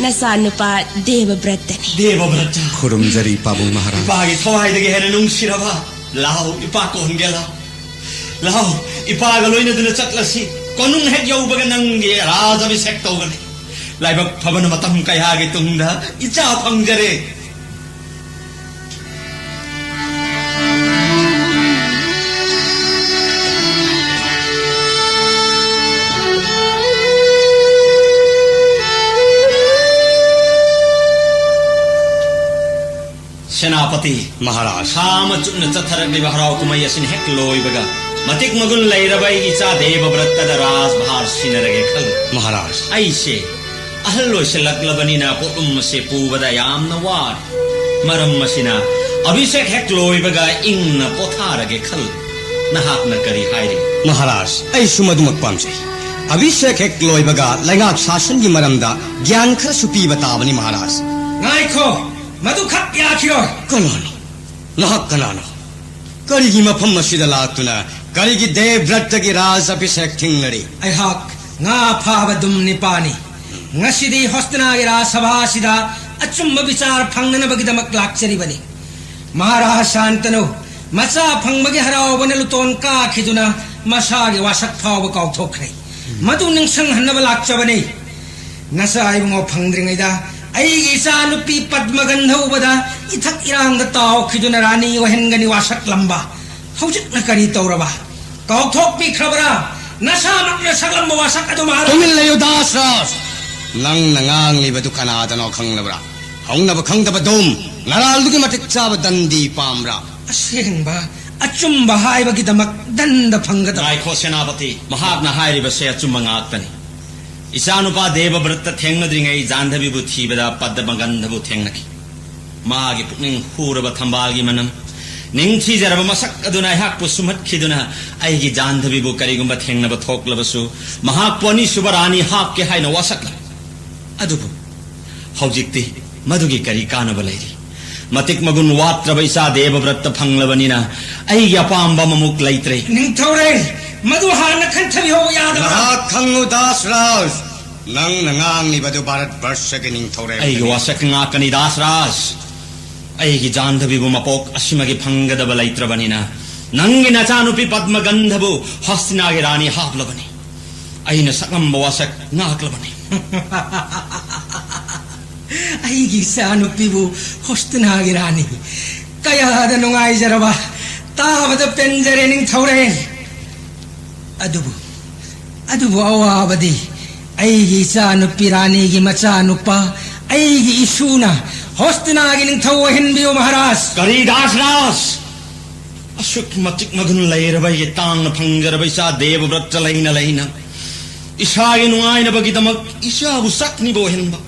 ꯅꯆꯥꯅꯨꯄꯥ ꯗꯦꯕꯕ꯭ꯔꯠꯇꯅꯤ꯫ ꯗꯦꯕꯕ꯭ꯔꯠꯇ꯫ ꯈꯨꯔꯨꯝꯖꯔꯤ ꯄꯥꯕꯨꯡ ꯃꯍꯥꯔꯥꯖ꯫ ꯏꯄꯥꯒꯤ ꯊꯋꯥꯏꯗꯒꯤ ꯍꯦꯟꯅ ꯅꯨꯡꯁꯤꯔꯕ꯫ ꯂꯥꯎ, ꯏꯄꯥ ꯀꯣꯟꯒꯦ ꯂꯥꯎ꯫ ꯂꯥꯎ, ꯏꯄꯥꯒ ꯂꯣꯏꯅꯗꯨꯅ ꯆꯠꯂꯁꯤ꯫ ꯀꯣꯅꯨꯡ ꯍꯦꯛ ꯌꯧꯕꯒ ꯅꯪꯒꯤ ꯔꯥꯖ ꯑꯚꯤꯁꯦꯛ ꯇꯧꯒꯅꯤ꯫ ꯂꯥꯏꯕꯛ ꯐꯕꯅ ꯃꯇꯝ ꯀꯌꯥꯒꯤ ꯇꯨꯡꯗ ꯏꯆꯥ ꯐꯪꯖꯔꯦ꯫ ꯁꯦꯅꯥꯄꯇꯤ꯫ ꯃꯍꯥꯔꯥꯖ꯫ ꯊꯥ ꯑꯃ ꯆꯨꯞꯅ ꯆꯠꯊꯔꯛꯂꯤꯕ ꯍꯔꯥꯎ ꯀꯨꯝꯍꯩ ꯑꯁꯤꯅ ꯍꯦꯛ ꯂꯣꯏꯕꯒ, ꯃꯇꯤꯛ ꯃꯒꯨꯟ ꯂꯩꯔꯕ ꯑꯩꯒꯤ ꯏꯆꯥ ꯗꯦꯕꯕ꯭ꯔꯠꯇꯗ ꯔꯥꯖꯚꯥꯔ ꯁꯤꯟꯅꯔꯒꯦ ꯈꯜꯂꯤ꯫ ꯃꯍꯥꯔꯥꯖ꯫ ꯑꯩꯁꯦ ꯑꯍꯜ ꯑꯣꯏꯁꯤꯜꯂꯛꯂꯕꯅꯤꯅ ꯄꯣꯠꯂꯨꯝ ꯑꯁꯦ ꯄꯨꯕꯗ ꯌꯥꯝꯅ ꯋꯥꯔꯦ꯫ ꯃꯔꯝ ꯑꯁꯤꯅ, ꯑꯚꯤꯁꯦꯛ ꯍꯦꯛ ꯂꯣꯏꯕꯒ ꯏꯪꯅ ꯄꯣꯊꯥꯔꯒꯦ ꯈꯜꯂꯤ꯫ ꯅꯍꯥꯛꯅ ꯀꯔꯤ ꯍꯥꯏꯔꯤ? ꯃꯍꯥꯔꯥꯖ, ꯑꯩꯁꯨ ꯃꯗꯨꯃꯛ ꯄꯥꯝꯖꯩ꯫ ꯑꯚꯤꯁꯦꯛ ꯍꯦꯛ ꯂꯣꯏꯕꯒ ꯂꯩꯉꯥꯛ ꯁꯥꯁꯟꯒꯤ ꯃꯔꯝꯗ ꯒ꯭ꯌꯥꯟ ꯈꯔꯁꯨ ꯄꯤꯕ ꯇꯥꯕꯅꯤ, ꯃꯍꯥꯔꯥꯖ꯫ ꯉꯥꯏꯈꯣ, ꯃꯗꯨꯈꯛ ꯌꯥꯈꯤꯔꯣꯏ꯫ ꯀꯅꯥꯅꯣ? ꯅꯍꯥꯛ ꯀꯅꯥꯅꯣ? ꯀꯔꯤꯒꯤ ꯃꯐꯝ ꯑꯁꯤꯗ ꯂꯥꯛꯇꯨꯅ ꯀꯔꯤꯒꯤ ꯗꯦꯕꯕ꯭ꯔꯠꯇꯒꯤ ꯔꯥꯖ ꯑꯚꯤꯁꯦꯛ ꯊꯤꯡꯂꯔꯤ? ꯑꯩꯍꯥꯛ ꯉꯥ ꯐꯥꯕ ꯗꯨꯝ ꯅꯤꯄꯥꯅꯤ꯫ ꯉꯁꯤꯗꯤ ꯍꯣꯁꯇꯤꯅꯥꯒꯤ ꯔꯥꯖ ꯁꯚꯥ ꯑꯁꯤꯗ ꯑꯆꯨꯝꯕ ꯕꯤꯆꯥꯔ ꯐꯪꯅꯅꯕꯒꯤꯗꯃꯛ ꯂꯥꯛꯆꯔꯤꯕꯅꯤ꯫ ꯃꯍꯥꯔꯥꯖ ꯁꯥꯟꯇꯅꯨ ꯃꯆꯥ ꯐꯪꯕꯒꯤ ꯍꯔꯥꯎꯕꯅ ꯂꯨꯇꯣꯟ ꯀꯥꯈꯤꯗꯨꯅ ꯃꯁꯥꯒꯤ ꯋꯥꯁꯛ ꯐꯥꯎꯕ ꯀꯥꯎꯊꯣꯛꯈ꯭ꯔꯦ꯫ ꯃꯗꯨ ꯅꯤꯡꯁꯤꯡꯍꯟꯅꯕ ꯂꯥꯛꯆꯕꯅꯤ꯫ ꯅꯆꯥ ꯏꯕꯨꯡꯉꯣ ꯐꯪꯗ꯭ꯔꯤꯉꯩꯗ ꯑꯩꯒꯤ ꯏꯆꯥ ꯅꯨꯄꯤ ꯄꯗꯃꯒꯟꯙ ꯎꯕꯗ ꯏꯊꯛ ꯏꯔꯥꯡꯗ ꯇꯥꯎꯈꯤꯗꯨꯅ ꯔꯥꯅꯤ ꯑꯣꯏꯍꯟꯒꯅꯤ ꯋꯥꯁꯛꯂꯝꯕ꯫ ꯍꯧꯖꯤꯛꯅ ꯀꯔꯤ ꯇꯧꯔꯕ? ꯀꯥꯎꯊꯣꯛꯄꯤꯈ꯭ꯔꯕ꯭ꯔꯥ? ꯅꯁꯥꯃꯛꯅ ꯁꯛꯂꯝꯕ ꯋꯥꯁꯛ ꯑꯗꯨ ꯃꯍꯥꯔꯥꯖ꯫ ꯇꯨꯃꯤꯟ ꯂꯩꯌꯨ, ꯗꯥꯁꯔꯥꯖ꯫ ꯅꯪꯅ ꯉꯥꯡꯂꯤꯕꯗꯨ ꯀꯅꯥꯗꯅꯣ ꯈꯪꯂꯕ꯭ꯔꯥ? ꯍꯧꯅꯕ ꯈꯪꯗꯕ ꯗꯨꯝ꯫ ꯅꯔꯥꯜꯗꯨꯒꯤ ꯃꯇꯤꯛ ꯆꯥꯕ ꯗꯟꯗꯤ ꯄꯥꯝꯕ꯭ꯔꯥ? ꯑꯁꯦꯡꯕ ꯑꯆꯨꯝꯕ ꯍꯥꯏꯕꯒꯤꯗꯃꯛ ꯗꯟꯗ ꯐꯪꯒꯗꯕ꯫ ꯉꯥꯏꯈꯣ, ꯁꯦꯅꯥꯄꯇꯤ, ꯃꯍꯥꯛꯅ ꯍꯥꯏꯔꯤꯕꯁꯦ ꯑꯆꯨꯝꯕ ꯉꯥꯛꯇꯅꯤ꯫ ꯏꯆꯥꯅꯨꯄꯥ ꯗꯦꯕꯕ꯭ꯔꯠꯇ ꯊꯦꯡꯅꯗ꯭ꯔꯤꯉꯩ ꯖꯥꯟꯙꯕꯤꯕꯨ ꯊꯤꯕꯗ ꯄꯗꯃꯒꯟꯙꯕꯨ ꯊꯦꯡꯅꯈꯤ꯫ ꯃꯥꯒꯤ ꯄꯨꯛꯅꯤꯡ ꯍꯨꯔꯕ ꯊꯝꯕꯥꯜꯒꯤ ꯃꯅꯝ, ꯅꯤꯡꯊꯤꯖꯔꯕ ꯃꯁꯛ ꯑꯗꯨꯅ ꯑꯩꯍꯥꯛꯄꯨ ꯁꯨꯝꯍꯠꯈꯤꯗꯨꯅ, ꯑꯩꯒꯤ ꯖꯥꯟꯙꯕꯤꯕꯨ ꯀꯔꯤꯒꯨꯝꯕ ꯊꯦꯡꯅꯕ ꯊꯣꯛꯂꯕꯁꯨ, ꯃꯍꯥꯛꯄꯨ ꯑꯅꯤꯁꯨꯕ ꯔꯥꯅꯤ ꯍꯥꯞꯀꯦ ꯍꯥꯏꯅ ꯋꯥꯁꯛꯂꯦ꯫ ꯑꯗꯨꯕꯨ ꯍꯧꯖꯤꯛꯇꯤ ꯃꯗꯨꯒꯤ ꯀꯔꯤ ꯀꯥꯟꯅꯕ ꯂꯩꯔꯤ? ꯃꯇꯤꯛ ꯃꯒꯨꯟ ꯋꯥꯠꯇ꯭ꯔꯕ ꯏꯆꯥ ꯗꯦꯕꯕ꯭ꯔꯠꯇ ꯐꯪꯂꯕꯅꯤꯅ ꯑꯩꯒꯤ ꯑꯄꯥꯝꯕ ꯑꯃꯃꯨꯛ ꯂꯩꯇ꯭ꯔꯦ꯫ ꯅꯤꯡꯊꯧꯔꯦꯜ, ꯃꯗꯨ ꯍꯥꯟꯅ ꯈꯟꯊꯕꯤꯍꯧꯕ ꯌꯥꯗꯕ꯭ꯔꯥ? ꯉꯥꯏꯍꯥꯛ ꯈꯪꯉꯨ, ꯗꯥꯁꯔꯥꯖ꯫ ꯅꯪꯅ ꯉꯥꯡꯂꯤꯕꯗꯨ ꯚꯥꯔꯠ ꯕꯔꯁꯒꯤ ꯅꯤꯡꯊꯧꯔꯦꯜ ꯑꯩꯒꯤ ꯋꯥꯁꯛ ꯉꯥꯛꯀꯅꯤ, ꯗꯥꯁꯔꯥꯖ꯫ ꯑꯩꯒꯤ ꯖꯥꯟꯙꯕꯤꯕꯨ ꯃꯄꯣꯛ ꯑꯁꯤꯃꯒꯤ ꯐꯪꯒꯗꯕ ꯂꯩꯇ꯭ꯔꯕꯅꯤꯅ, ꯅꯪꯒꯤ ꯅꯆꯥꯅꯨꯄꯤ ꯄꯗꯃꯒꯟꯙꯕꯨ ꯍꯁꯇꯤꯅꯥꯒꯤ ꯔꯥꯅꯤ ꯍꯥꯞꯂꯕꯅꯤ꯫ ꯑꯩꯅ ꯁꯛꯂꯝꯕ ꯋꯥꯁꯛ ꯉꯥꯛꯂꯕꯅꯤ꯫ ꯑꯩꯒꯤ ꯏꯆꯥꯅꯨꯄꯤꯕꯨ ꯍꯣꯁꯇꯤꯅꯥꯒꯤ ꯔꯥꯅꯤ꯫ ꯀꯌꯥꯗ ꯅꯨꯡꯉꯥꯏꯖꯔꯕ! ꯇꯥꯕꯗ ꯄꯦꯟꯖꯔꯦ, ꯅꯤꯡꯊꯧꯔꯦꯜ꯫ ꯑꯗꯨꯕꯨ, ꯑꯗꯨꯕꯨ ꯑꯋꯥꯕꯗꯤ, ꯑꯩꯒꯤ ꯏꯆꯥꯅꯨꯄꯤ ꯔꯥꯅꯤꯒꯤ ꯃꯆꯥꯅꯨꯄꯥ, ꯑꯩꯒꯤ ꯏꯁꯨꯅ ꯍꯣꯁꯇꯤꯅꯥꯒꯤ ꯅꯤꯡꯊꯧ ꯑꯣꯏꯍꯟꯕꯤꯌꯨ, ꯃꯍꯥꯔꯥꯖ꯫ ꯀꯔꯤ, ꯗꯥꯁꯔꯥꯖ? ꯑꯁꯨꯛ ꯃꯇꯤꯛ ꯃꯒꯨꯟ ꯂꯩꯔꯕ ꯑꯩꯒꯤ ꯇꯥꯡꯅ ꯐꯪꯖꯔꯕ ꯏꯆꯥ ꯗꯦꯕꯕ꯭ꯔꯠꯇ ꯂꯩꯅ ꯂꯩꯅ, ꯏꯁꯥꯒꯤ ꯅꯨꯡꯉꯥꯏꯅꯕꯒꯤꯗꯃꯛ ꯏꯆꯥꯕꯨ ꯆꯥꯛꯅꯤꯕ ꯑꯣꯏꯍꯟꯕ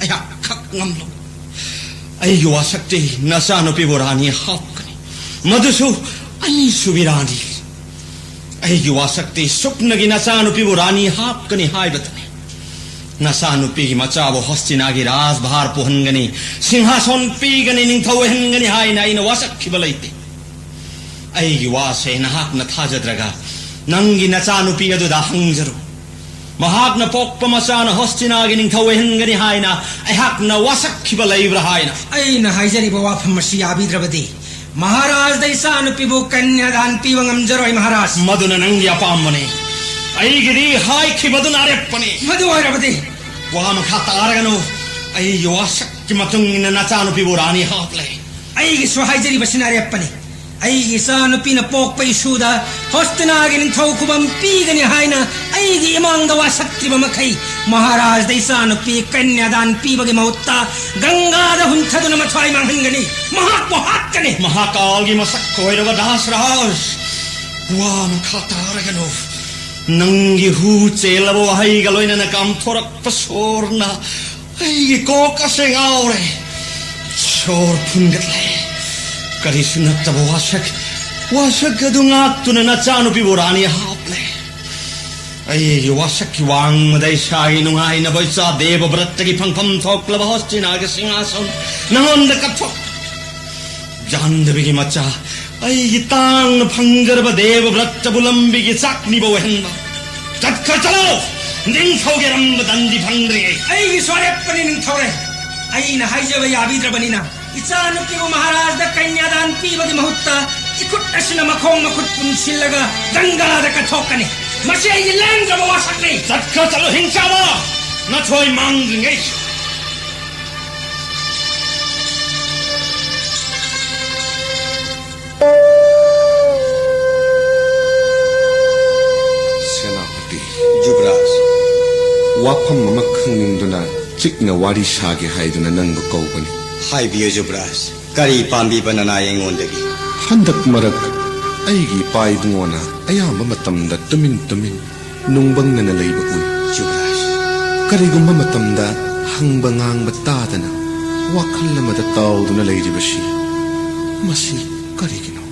ꯑꯩꯍꯥꯛ ꯈꯛ ꯉꯝꯂꯣꯏ꯫ ꯑꯩꯒꯤ ꯋꯥꯁꯛꯇꯤ ꯅꯆꯥꯅꯨꯄꯤꯕꯨ ꯔꯥꯅꯤ ꯍꯥꯞꯀꯅꯤ, ꯃꯗꯨꯁꯨ ꯑꯅꯤꯁꯨꯕꯤ ꯔꯥꯅꯤ꯫ ꯑꯩꯒꯤ ꯋꯥꯁꯛꯇꯤ ꯁꯨꯞꯅꯒꯤ ꯅꯆꯥꯅꯨꯄꯤꯕꯨ ꯔꯥꯅꯤ ꯍꯥꯞꯀꯅꯤ ꯍꯥꯏꯕꯇꯅꯤ꯫ ꯅꯆꯥꯅꯨꯄꯤꯒꯤ ꯃꯆꯥꯕꯨ ꯍꯣꯁꯇꯤꯅꯥꯒꯤ ꯔꯥꯖꯚꯥꯔ ꯄꯨꯍꯟꯒꯅꯤ, ꯁꯤꯡꯍꯥꯁꯣꯟ ꯄꯤꯒꯅꯤ, ꯅꯤꯡꯊꯧ ꯑꯣꯏꯍꯟꯒꯅꯤ ꯍꯥꯏꯅ ꯑꯩꯅ ꯋꯥꯁꯛꯈꯤꯕ ꯂꯩꯇꯦ꯫ ꯑꯩꯒꯤ ꯋꯥꯁꯦ ꯅꯍꯥꯛꯅ ꯊꯥꯖꯗ꯭ꯔꯒ, ꯅꯪꯒꯤ ꯅꯆꯥꯅꯨꯄꯤ ꯑꯗꯨꯗ ꯍꯪꯖꯔꯨ꯫ ꯃꯍꯥꯛꯅ ꯄꯣꯛꯄ ꯃꯆꯥꯅ ꯍꯣꯁꯇꯤꯅꯥꯒꯤ ꯅꯤꯡꯊꯧ ꯑꯣꯏꯍꯟꯒꯅꯤ ꯍꯥꯏꯅ ꯑꯩꯍꯥꯛꯅ ꯋꯥꯁꯛꯈꯤꯕ ꯂꯩꯕ꯭ꯔꯥ ꯍꯥꯏꯅ꯫ ꯑꯩꯅ ꯍꯥꯏꯖꯔꯤꯕ ꯋꯥꯐꯝ ꯑꯁꯤ ꯌꯥꯕꯤꯗ꯭ꯔꯕꯗꯤ, ꯃꯍꯥꯔꯥꯖꯗ ꯏꯆꯥꯅꯨꯄꯤꯕꯨ ꯀꯟꯌꯥꯗꯥꯟ ꯄꯤꯕ ꯉꯝꯖꯔꯣꯏ, ꯃꯍꯥꯔꯥꯖ꯫ ꯃꯗꯨꯅ ꯅꯪꯒꯤ ꯑꯄꯥꯝꯕꯅꯤ꯫ ꯑꯩꯒꯤꯗꯤ ꯍꯥꯏꯈꯤꯕꯗꯨꯅ ꯑꯔꯦꯞꯄꯅꯤ꯫ ꯃꯗꯨ ꯑꯣꯏꯔꯕꯗꯤ? ꯋꯥ ꯃꯈꯥ ꯇꯥꯔꯒꯅꯨ꯫ ꯑꯩꯒꯤ ꯋꯥꯁꯛꯀꯤ ꯃꯇꯨꯡ ꯏꯟꯅ ꯅꯆꯥꯅꯨꯄꯤꯕꯨ ꯔꯥꯅꯤ ꯍꯥꯞꯂꯦ꯫ ꯑꯩꯒꯤꯁꯨ ꯍꯥꯏꯖꯔꯤꯕꯁꯤꯅ ꯑꯔꯦꯞꯄꯅꯤ꯫ ꯑꯩꯒꯤ ꯏꯆꯥꯅꯨꯄꯤꯅ ꯄꯣꯛꯄ ꯏꯁꯨꯗ ꯍꯣꯁꯇꯤꯅꯥꯒꯤ ꯅꯤꯡꯊꯧ ꯈꯨꯕꯝ ꯄꯤꯒꯅꯤ ꯍꯥꯏꯅ ꯑꯩꯒꯤ ꯏꯃꯥꯡꯗ ꯋꯥꯁꯛꯇ꯭ꯔꯤꯕ ꯃꯈꯩ, ꯃꯍꯥꯔꯥꯖꯗ ꯏꯆꯥꯅꯨꯄꯤ ꯀꯟꯌꯥꯗꯥꯟ ꯄꯤꯕꯒꯤ ꯃꯍꯨꯠꯇ ꯒꯪꯒꯥꯗ ꯍꯨꯟꯊꯗꯨꯅ ꯃꯊ꯭ꯋꯥꯏ ꯃꯥꯡꯍꯟꯒꯅꯤ꯫ ꯃꯍꯥꯛꯄꯨ ꯍꯥꯠꯀꯅꯤ꯫ ꯃꯍꯥꯀꯥꯜꯒꯤ ꯃꯁꯛ ꯈꯣꯏꯔꯕ ꯗꯥꯁꯔꯥꯖ, ꯋꯥ ꯃꯈꯥ ꯇꯥꯔꯒꯅꯨ꯫ ꯅꯪꯒꯤ ꯍꯨ ꯆꯦꯜꯂꯕ ꯋꯥꯍꯩꯒ ꯂꯣꯏꯅꯅ ꯀꯥꯝꯊꯣꯔꯛꯄ ꯁꯣꯔꯅ ꯑꯩꯒꯤ ꯀꯣꯛ ꯑꯁꯦ ꯉꯥꯎꯔꯦ꯫ ꯁꯣꯔ ꯐꯨꯟꯒꯠꯂꯦ꯫ ꯀꯔꯤꯁꯨ ꯅꯠꯇꯕ ꯋꯥꯁꯛ, ꯋꯥꯁꯛ ꯑꯗꯨ ꯉꯥꯛꯇꯨꯅ ꯅꯆꯥꯅꯨꯄꯤꯕꯨ ꯔꯥꯅꯤ ꯍꯥꯞꯂꯦ꯫ ꯑꯩꯒꯤ ꯋꯥꯁꯛꯀꯤ ꯋꯥꯡꯃꯗ ꯏꯁꯥꯒꯤ ꯅꯨꯡꯉꯥꯏꯅꯕ ꯏꯆꯥ ꯗꯦꯕ ꯕ꯭ꯔꯠꯇꯒꯤ ꯐꯪꯐꯝ ꯊꯣꯛꯂꯕ ꯍꯣꯁꯇꯤꯅꯥꯒꯤ ꯁꯤꯡꯍꯥꯁꯟ ꯅꯉꯣꯟꯗ ꯀꯠꯊꯣꯛ꯫ ꯖꯥꯟꯗꯕꯤꯒꯤ ꯃꯆꯥ, ꯑꯩꯒꯤ ꯇꯥꯡꯅ ꯐꯪꯖꯔꯕ ꯗꯦꯕ ꯕ꯭ꯔꯠꯇꯕꯨ ꯂꯝꯕꯤꯒꯤ ꯆꯥꯛꯅꯤꯕ ꯑꯣꯏꯍꯟꯕ꯫ ꯆꯠꯈ꯭ꯔ ꯆꯠꯂꯣ! ꯅꯤꯡꯊꯧꯒꯤ ꯑꯔꯝꯕ ꯗꯟꯗꯤ ꯐꯪꯗ꯭ꯔꯤꯉꯩ꯫ ꯑꯩꯒꯤꯁꯨ ꯑꯔꯦꯞꯄꯅꯤ ꯅꯤꯡꯊꯧꯔꯦꯜ꯫ ꯑꯩꯅ ꯍꯥꯏꯖꯕ ꯌꯥꯕꯤꯗ꯭ꯔꯕꯅꯤꯅ ꯏꯆꯥꯅꯨꯄꯤꯕꯨ ꯃꯍꯥꯔꯥꯖꯗ ꯀꯟꯌꯥꯗꯥꯟ ꯄꯤꯕꯒꯤ ꯃꯍꯨꯠꯇ ꯏꯈꯨꯠ ꯑꯁꯤꯅ ꯃꯈꯣꯡ ꯃꯈꯨꯠ ꯄꯨꯟꯁꯤꯜꯂꯒ ꯒꯪꯒꯥꯗ ꯀꯠꯊꯣꯛꯀꯅꯤ꯫ ꯃꯁꯤ ꯑꯩꯒꯤ ꯂꯦꯡꯗ꯭ꯔꯕ ꯋꯥꯁꯛꯅꯤ꯫ ꯆꯠꯈ꯭ꯔ ꯆꯠꯂꯣ ꯍꯤꯡꯆꯥꯕ! ꯅꯊꯣꯏ ꯃꯥꯡꯗ꯭ꯔꯤꯉꯩ꯫ ꯁꯦꯅꯥꯄꯇꯤ꯫ ꯌꯨꯕꯔꯥꯖ꯫ ꯋꯥꯐꯝ ꯑꯃ ꯈꯪꯅꯤꯡꯗꯨꯅ ꯆꯤꯛꯅ ꯋꯥꯔꯤ ꯁꯥꯒꯦ ꯍꯥꯏꯗꯨꯅ ꯅꯪꯕꯨ ꯀꯧꯕꯅꯤ꯫ ꯍꯥꯏꯕꯤꯌꯨ ꯌꯨꯕꯔꯥꯖ, ꯀꯔꯤ ꯄꯥꯝꯕꯤꯕ ꯅꯅꯥꯏ ꯑꯩꯉꯣꯟꯗꯒꯤ? ꯍꯟꯗꯛ ꯃꯔꯛ ꯑꯩꯒꯤ ꯏꯄꯥ ꯏꯕꯨꯡꯉꯣꯅ ꯑꯌꯥꯝꯕ ꯃꯇꯝꯗ ꯇꯨꯃꯤꯟ ꯇꯨꯃꯤꯟ ꯅꯨꯡꯕꯪꯅꯅ ꯂꯩꯕ ꯎꯏ꯫ ꯌꯨꯕꯔꯥꯖ꯫ ꯀꯔꯤꯒꯨꯝꯕ ꯃꯇꯝꯗ ꯍꯪꯕ ꯉꯥꯡꯕ ꯇꯥꯗꯅ ꯋꯥꯈꯜ ꯑꯃꯗ ꯇꯥꯎꯗꯨꯅ ꯂꯩꯔꯤꯕꯁꯤ ꯃꯁꯤ ꯀꯔꯤꯒꯤꯅꯣ?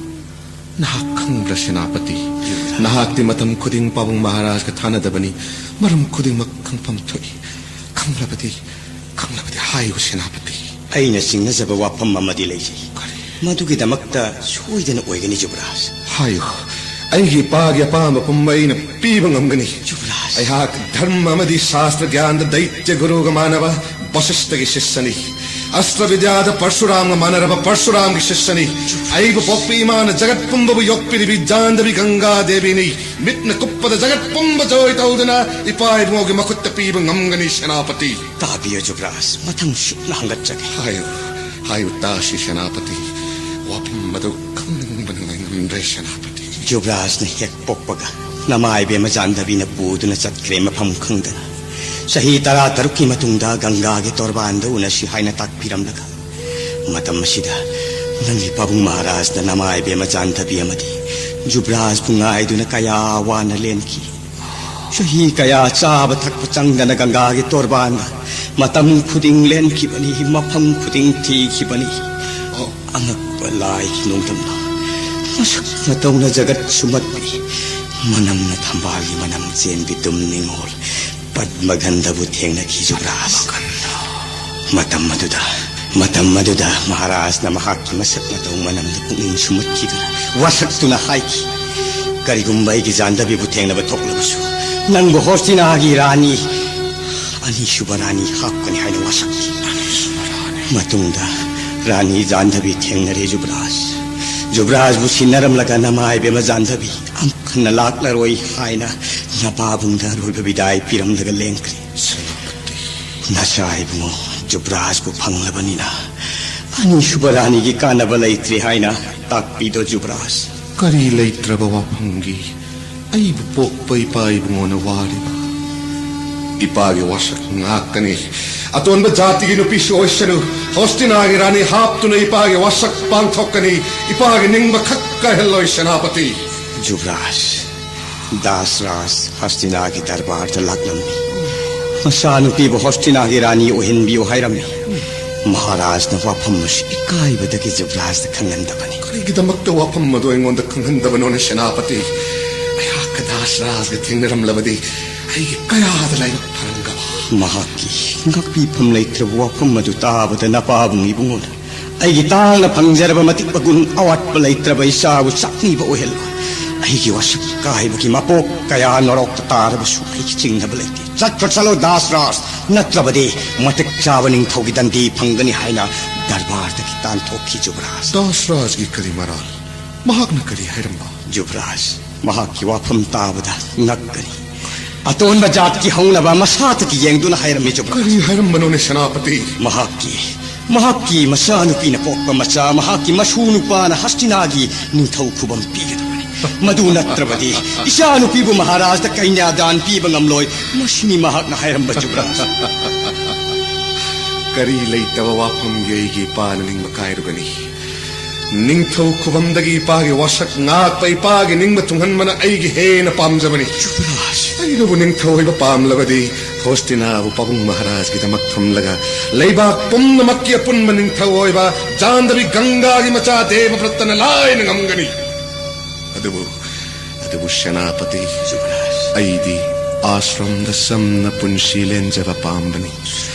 ꯅꯍꯥꯛ ꯈꯪꯕ꯭ꯔꯥ ꯁꯦꯅꯥꯄꯇꯤ? ꯌꯨꯕꯔꯥꯖ꯫ ꯅꯍꯥꯛꯇꯤ ꯃꯇꯝ ꯈꯨꯗꯤꯡ ꯄꯥꯕꯨꯡ ꯃꯍꯥꯔꯥꯖꯒ ꯊꯥꯅꯗꯕꯅꯤ꯫ ꯃꯔꯝ ꯈꯨꯗꯤꯡꯃꯛ ꯈꯪꯐꯝ ꯊꯣꯛꯏ꯫ ꯈꯪꯂꯕꯗꯤ, ꯈꯪꯂꯕꯗꯤ ꯍꯥꯏꯌꯨ ꯁꯦꯅꯥꯄꯇꯤ꯫ ꯑꯩꯅ ꯆꯤꯡꯅꯖꯕ ꯋꯥꯐꯝ ꯑꯃꯗꯤ ꯂꯩꯖꯩ꯫ ꯀꯔꯤ? ꯃꯗꯨꯒꯤꯗꯃꯛꯇ ꯁꯣꯏꯗꯅ ꯑꯣꯏꯒꯅꯤ ꯌꯨꯕꯔꯥꯖ꯫ ꯍꯥꯏꯌꯨ꯫ ꯑꯩꯒꯤ ꯏꯄꯥꯒꯤ ꯑꯄꯥꯝꯕ ꯄꯨꯝꯕ ꯑꯩꯅ ꯄꯤꯕ ꯉꯝꯒꯅꯤ꯫ ꯌꯨꯕꯔꯥꯖ꯫ ꯑꯩꯍꯥꯛ ꯙꯔꯃ ꯑꯃꯗꯤ ꯁꯥꯁꯇ꯭ꯔ ꯒ꯭ꯌꯥꯟꯗ ꯗꯩꯇ꯭ꯌ ꯒꯨꯔꯨꯒ ꯃꯥꯟꯅꯕ ꯕꯁꯤꯁꯇꯒꯤ ꯁꯤꯁ꯭ꯌꯅꯤ꯫ ꯑꯁꯇ꯭ꯔ ꯕꯤꯗ꯭ꯌꯥꯗ ꯄꯔꯁꯨꯔꯥꯝꯒ ꯃꯥꯟꯅꯔꯕ ꯄꯔꯁꯨꯔꯥꯝꯒꯤ ꯁꯤꯁ꯭ꯌꯅꯤ꯫ ꯑꯩꯕꯨ ꯄꯣꯛꯄꯤ ꯏꯃꯥꯅ ꯖꯒꯠ ꯄꯨꯝꯕꯕꯨ ꯌꯣꯛꯄꯤꯔꯤꯕꯤ ꯖꯥꯟꯗꯕꯤ ꯒꯪꯒꯥ ꯗꯦꯕꯤꯅꯤ꯫ ꯃꯤꯠꯅ ꯀꯨꯞꯄꯗ ꯖꯒꯠ ꯄꯨꯝꯕ ꯖꯣꯏ ꯇꯧꯗꯨꯅ ꯏꯄꯥ ꯏꯕꯨꯡꯉꯣꯒꯤ ꯃꯈꯨꯠꯇ ꯄꯤꯕ ꯉꯝꯒꯅꯤ ꯁꯦꯅꯥꯄꯇꯤ꯫ ꯇꯥꯕꯤꯌꯨ ꯌꯨꯕꯔꯥꯖ, ꯃꯊꯪ ꯁꯨꯞꯅ ꯍꯪꯒꯠꯆꯒꯦ꯫ ꯍꯥꯏꯌꯨ, ꯍꯥꯏꯌꯨ ꯇꯥꯁꯤ ꯁꯦꯅꯥꯄꯇꯤ꯫ ꯋꯥꯐꯝ ꯑꯗꯨ ꯈꯪꯅꯤꯡꯕ ꯔꯦ ꯁꯦꯅꯥꯄꯇꯤ꯫ ꯖꯨꯕ꯭ꯔꯥꯖꯅ ꯍꯦꯛ ꯄꯣꯛꯄꯒ ꯅꯃꯥ ꯏꯕꯦꯝꯃ ꯖꯥꯟꯗꯕꯤꯅ ꯄꯨꯗꯨꯅ ꯆꯠꯈ꯭ꯔꯦ ꯃꯐꯝ ꯈꯪꯗꯅ꯫ ꯆꯍꯤ ꯇꯔꯥ ꯇꯔꯨꯛꯀꯤ ꯃꯇꯨꯡꯗ ꯒꯪꯒꯥꯒꯤ ꯇꯣꯔꯕꯥꯟꯗ ꯎꯅꯁꯤ ꯍꯥꯏꯅ ꯇꯥꯛꯄꯤꯔꯝꯂꯒ, ꯃꯇꯝ ꯑꯁꯤꯗ ꯅꯪꯒꯤ ꯄꯥꯕꯨꯡ ꯃꯍꯥꯔꯥꯖꯅ ꯅꯃꯥ ꯏꯕꯦꯝꯃ ꯖꯥꯟꯗꯕꯤ ꯑꯃꯗꯤ ꯖꯨꯕ꯭ꯔꯥꯖꯄꯨ ꯉꯥꯏꯗꯨꯅ ꯀꯌꯥ ꯋꯥꯅ ꯂꯦꯟꯈꯤ꯫ ꯆꯍꯤ ꯀꯌꯥ ꯆꯥꯕ ꯊꯛꯄ ꯆꯪꯗꯅ ꯒꯪꯒꯥꯒꯤ ꯇꯣꯔꯕꯥꯟꯗ ꯃꯇꯝ ꯈꯨꯗꯤꯡ ꯂꯦꯟꯈꯤꯕꯅꯤ, ꯃꯐꯝ ꯈꯨꯗꯤꯡ ꯊꯤꯈꯤꯕꯅꯤ꯫ ꯑꯉꯛꯄ ꯂꯥꯏꯒꯤ ꯅꯣꯡꯗꯝꯅ ꯃꯁꯛ ꯃꯇꯧꯅ ꯖꯒꯠ ꯁꯨꯝꯍꯠꯄꯤ꯫ ꯃꯅꯝꯅ ꯊꯝꯕꯥꯜꯒꯤ ꯃꯅꯝ ꯆꯦꯟꯕꯤ ꯇꯨꯝ ꯅꯤꯡꯉꯣꯜ ꯄꯗꯃꯒꯟꯙꯕꯨ ꯊꯦꯡꯅꯈꯤ ꯖꯨꯕ꯭ꯔꯥꯖ꯫ ꯃꯇꯝ ꯑꯗꯨꯗ, ꯃꯇꯝ ꯑꯗꯨꯗ ꯃꯍꯥꯔꯥꯖꯅ ꯃꯍꯥꯛꯀꯤ ꯃꯁꯛ ꯃꯇꯧ ꯃꯅꯝꯗ ꯄꯨꯛꯅꯤꯡ ꯁꯨꯝꯍꯠꯈꯤꯗꯨꯅ ꯋꯥꯁꯛꯇꯨꯅ ꯍꯥꯏꯈꯤ, "ꯀꯔꯤꯒꯨꯝꯕ ꯑꯩꯒꯤ ꯖꯥꯟꯗꯕꯤꯕꯨ ꯊꯦꯡꯅꯕ ꯊꯣꯛꯂꯕꯁꯨ, ꯅꯪꯕꯨ ꯍꯣꯁꯇꯤꯅꯥꯒꯤ ꯔꯥꯅꯤ, ꯑꯅꯤꯁꯨꯕ ꯔꯥꯅꯤ ꯍꯥꯞꯀꯅꯤ" ꯍꯥꯏꯅ ꯋꯥꯁꯛꯈꯤ꯫ ꯃꯇꯨꯡꯗ ꯔꯥꯅꯤ ꯖꯥꯟꯗꯕꯤ ꯊꯦꯡꯅꯔꯦ ꯖꯨꯕ꯭ꯔꯥꯖ꯫ ꯖꯨꯕ꯭ꯔꯥꯖꯕꯨ ꯁꯤꯟꯅꯔꯝꯂꯒ ꯅꯃꯥ ꯏꯕꯦꯝꯃ ꯖꯥꯟꯗꯕꯤ ꯑꯃꯨꯛ ꯍꯟꯅ ꯂꯥꯛꯂꯔꯣꯏ ꯍꯥꯏꯅ ꯅꯄꯥꯕꯨꯡꯗ ꯑꯔꯣꯏꯕ ꯕꯤꯗꯥꯏ ꯄꯤꯔꯝꯂꯒ ꯂꯦꯡꯈ꯭ꯔꯦ꯫ ꯁꯦꯅꯥꯄꯇꯤ꯫ ꯅꯆꯥ ꯏꯕꯨꯡꯉꯣ ꯖꯨꯕ꯭ꯔꯥꯖꯄꯨ ꯐꯪꯂꯕꯅꯤꯅ ꯑꯅꯤꯁꯨꯕ ꯔꯥꯅꯤꯒꯤ ꯀꯥꯟꯅꯕ ꯂꯩꯇ꯭ꯔꯦ ꯍꯥꯏꯅ ꯇꯥꯛꯄꯤꯗꯣ ꯖꯨꯕ꯭ꯔꯥꯖ꯫ ꯀꯔꯤ ꯂꯩꯇ꯭ꯔꯕ ꯋꯥꯐꯝꯒꯤ ꯑꯩꯕꯨ ꯄꯣꯛꯄ ꯏꯄꯥ ꯏꯕꯨꯡꯉꯣꯅ ꯋꯥꯔꯤꯕ? ꯏꯄꯥꯒꯤ ꯋꯥꯁꯛ ꯉꯥꯛꯀꯅꯤ꯫ ꯑꯇꯣꯟꯕ ꯖꯥꯇꯤꯒꯤ ꯅꯨꯄꯤꯁꯨ ꯑꯣꯏꯁꯅꯨ, ꯍꯣꯁꯇꯤꯅꯥꯒꯤ ꯔꯥꯅꯤ ꯍꯥꯞꯇꯨꯅ ꯏꯄꯥꯒꯤ ꯋꯥꯁꯛ ꯄꯥꯡꯊꯣꯛꯀꯅꯤ꯫ ꯏꯄꯥꯒꯤ ꯅꯤꯡꯕ ꯈꯛ ꯀꯥꯏꯍꯜꯂꯣꯏ ꯁꯦꯅꯥꯄꯇꯤ꯫ ꯖꯨꯕ꯭ꯔꯥꯖ, ꯗꯥꯁꯔꯥꯖ ꯍꯣꯁꯇꯤꯅꯥꯒꯤ ꯗꯔꯕꯥꯔꯗ ꯂꯥꯛꯂꯝꯃꯤ꯫ ꯃꯆꯥꯅꯨꯄꯤꯕꯨ ꯍꯣꯁꯇꯤꯅꯥꯒꯤ ꯔꯥꯅꯤ ꯑꯣꯏꯍꯟꯕꯤꯌꯨ ꯍꯥꯏꯔꯝꯃꯤ꯫ ꯃꯍꯥꯔꯥꯖꯅ ꯋꯥꯐꯝ ꯑꯁꯤ ꯏꯀꯥꯏꯕꯗꯒꯤ ꯖꯨꯕ꯭ꯔꯥꯖꯇ ꯈꯪꯍꯟꯗꯕꯅꯤ꯫ ꯀꯔꯤꯒꯤꯗꯃꯛꯇ ꯋꯥꯐꯝ ꯑꯗꯨ ꯑꯩꯉꯣꯟꯗ ꯈꯪꯍꯟꯗꯕꯅꯣꯅꯦ ꯁꯦꯅꯥꯄꯇꯤ? ꯑꯩꯍꯥꯛꯀ ꯗꯥꯁꯔꯥꯖꯒ ꯊꯦꯡꯅꯔꯝꯂꯕꯗꯤ ꯑꯩꯒꯤ ꯀꯌꯥꯗ ꯂꯥꯏꯕꯛ ꯐꯔꯝꯒꯕ꯫ ꯃꯍꯥꯛꯀꯤ ꯉꯥꯛꯄꯤꯐꯝ ꯂꯩꯇ꯭ꯔꯕ ꯋꯥꯐꯝ ꯑꯗꯨ ꯇꯥꯕꯗ ꯅꯄꯥꯕꯨꯡ ꯏꯕꯨꯡꯉꯣꯅ ꯑꯩꯒꯤ ꯇꯥꯡꯅ ꯐꯪꯖꯔꯕ ꯃꯇꯤꯛ ꯃꯒꯨꯟ ꯑꯋꯥꯠꯄ ꯂꯩꯇ꯭ꯔꯕ ꯏꯆꯥꯕꯨ ꯆꯥꯛꯅꯤꯕ ꯑꯣꯏꯍꯜꯂꯣꯏ꯫ ꯑꯩꯒꯤ ꯋꯥꯁꯛ ꯀꯥꯏꯕꯒꯤ ꯃꯄꯣꯛ ꯀꯌꯥ ꯅꯣꯔꯣꯛꯇ ꯇꯥꯔꯕꯁꯨ ꯑꯩꯒꯤ ꯆꯤꯡꯅꯕ ꯂꯩꯇꯦ꯫ ꯆꯠꯈ꯭ꯔꯣ ꯆꯠꯂꯣ ꯗꯥꯁꯔꯥꯖ, ꯅꯠꯇ꯭ꯔꯕꯗꯤ ꯃꯇꯤꯛ ꯆꯥꯕ ꯅꯤꯡꯊꯧꯒꯤ ꯗꯟꯗꯤ ꯐꯪꯒꯅꯤ ꯍꯥꯏꯅ ꯗꯔꯕꯥꯔꯗꯒꯤ ꯇꯥꯟꯊꯣꯛꯈꯤ ꯖꯨꯕ꯭ꯔꯥꯖ꯫ ꯗꯥꯁꯔꯥꯖꯒꯤ ꯀꯔꯤ ꯃꯔꯥꯜ? ꯃꯍꯥꯛꯅ ꯀꯔꯤ ꯍꯥꯏꯔꯝꯕ? ꯖꯨꯕ꯭ꯔꯥꯖ, ꯃꯍꯥꯛꯀꯤ ꯋꯥꯐꯝ ꯇꯥꯕꯗ ꯉꯛꯀꯅꯤ꯫ ꯑꯇꯣꯟꯕ ꯖꯥꯠꯀꯤ ꯍꯧꯅꯕ ꯃꯁꯥꯇꯒꯤ ꯌꯦꯡꯗꯨꯅ ꯍꯥꯏꯔꯝꯃꯤ ꯖꯨꯕ꯭ꯔꯥꯖ꯫ ꯀꯔꯤ ꯍꯥꯏꯔꯝꯕꯅꯣꯅꯦ ꯁꯦꯅꯥꯄꯇꯤ? ꯃꯍꯥꯛꯀꯤ ꯃꯍꯥꯛꯀꯤ ꯃꯆꯥꯅꯨꯄꯤꯅ ꯄꯣꯛꯄ ꯃꯆꯥ ꯃꯍꯥꯛꯀꯤ ꯃꯁꯨ ꯅꯨꯄꯥꯅ ꯍꯁꯇꯤꯅꯥꯒꯤ ꯅꯤꯡꯊꯧ ꯈꯨꯕꯝ ꯄꯤꯒꯗꯕꯅꯤ꯫ ꯃꯗꯨ ꯅꯠꯇ꯭ꯔꯕꯗꯤ ꯏꯆꯥꯅꯨꯄꯤꯕꯨ ꯃꯍꯥꯔꯥꯖꯗ ꯀꯩꯅ꯭ꯌꯥꯗꯥꯟ ꯄꯤꯕ ꯉꯝꯂꯣꯏ꯫ ꯃꯁꯤꯅꯤ ꯃꯍꯥꯛꯅ ꯍꯥꯏꯔꯝꯕ, ꯖꯨꯕꯔꯥꯖ꯫ ꯀꯔꯤ ꯂꯩꯇꯕ ꯋꯥꯐꯝꯒꯤ ꯑꯩꯒꯤ ꯏꯄꯥꯅ ꯅꯤꯡꯕ ꯀꯥꯏꯔꯨꯒꯅꯤ? ꯅꯤꯡꯊꯧ ꯈꯨꯕꯝꯗꯒꯤ ꯏꯄꯥꯒꯤ ꯋꯥꯁꯛ ꯉꯥꯛꯄ, ꯏꯄꯥꯒꯤ ꯅꯤꯡꯕ ꯊꯨꯡꯍꯟꯕꯅ ꯑꯩꯒꯤ ꯍꯦꯟꯅ ꯄꯥꯝꯖꯕꯅꯤ꯫ ꯖꯨꯕꯔꯥꯖ! ꯑꯩꯅꯕꯨ ꯅꯤꯡꯊꯧ ꯑꯣꯏꯕ ꯄꯥꯝꯂꯕꯗꯤ, ꯍꯣꯁꯇꯤꯅꯥꯕꯨ ꯄꯥꯕꯨꯡ ꯃꯍꯥꯔꯥꯖꯒꯤꯗꯃꯛ ꯊꯝꯂꯒ, ꯂꯩꯕꯥꯛ ꯄꯨꯝꯅꯃꯛꯀꯤ ꯑꯄꯨꯟꯕ ꯅꯤꯡꯊꯧ ꯑꯣꯏꯕ ꯖꯥꯟꯗꯕꯤ ꯒꯪꯒꯥꯒꯤ ꯃꯆꯥ ꯗꯦꯕꯕ꯭ꯔꯠꯇꯅ ꯂꯥꯏꯅ ꯉꯝꯒꯅꯤ꯫ ꯑꯗꯨꯕꯨ, ꯑꯗꯨꯕꯨ ꯁꯦꯅꯥꯄꯇꯤ, ꯖꯨꯕꯔꯥꯖ! ꯑꯩꯗꯤ ꯑꯥꯁ꯭ꯔꯝꯗ ꯆꯝꯅ ꯄꯨꯟꯁꯤ ꯂꯦꯟꯖꯕ ꯄꯥꯝꯕꯅꯤ꯫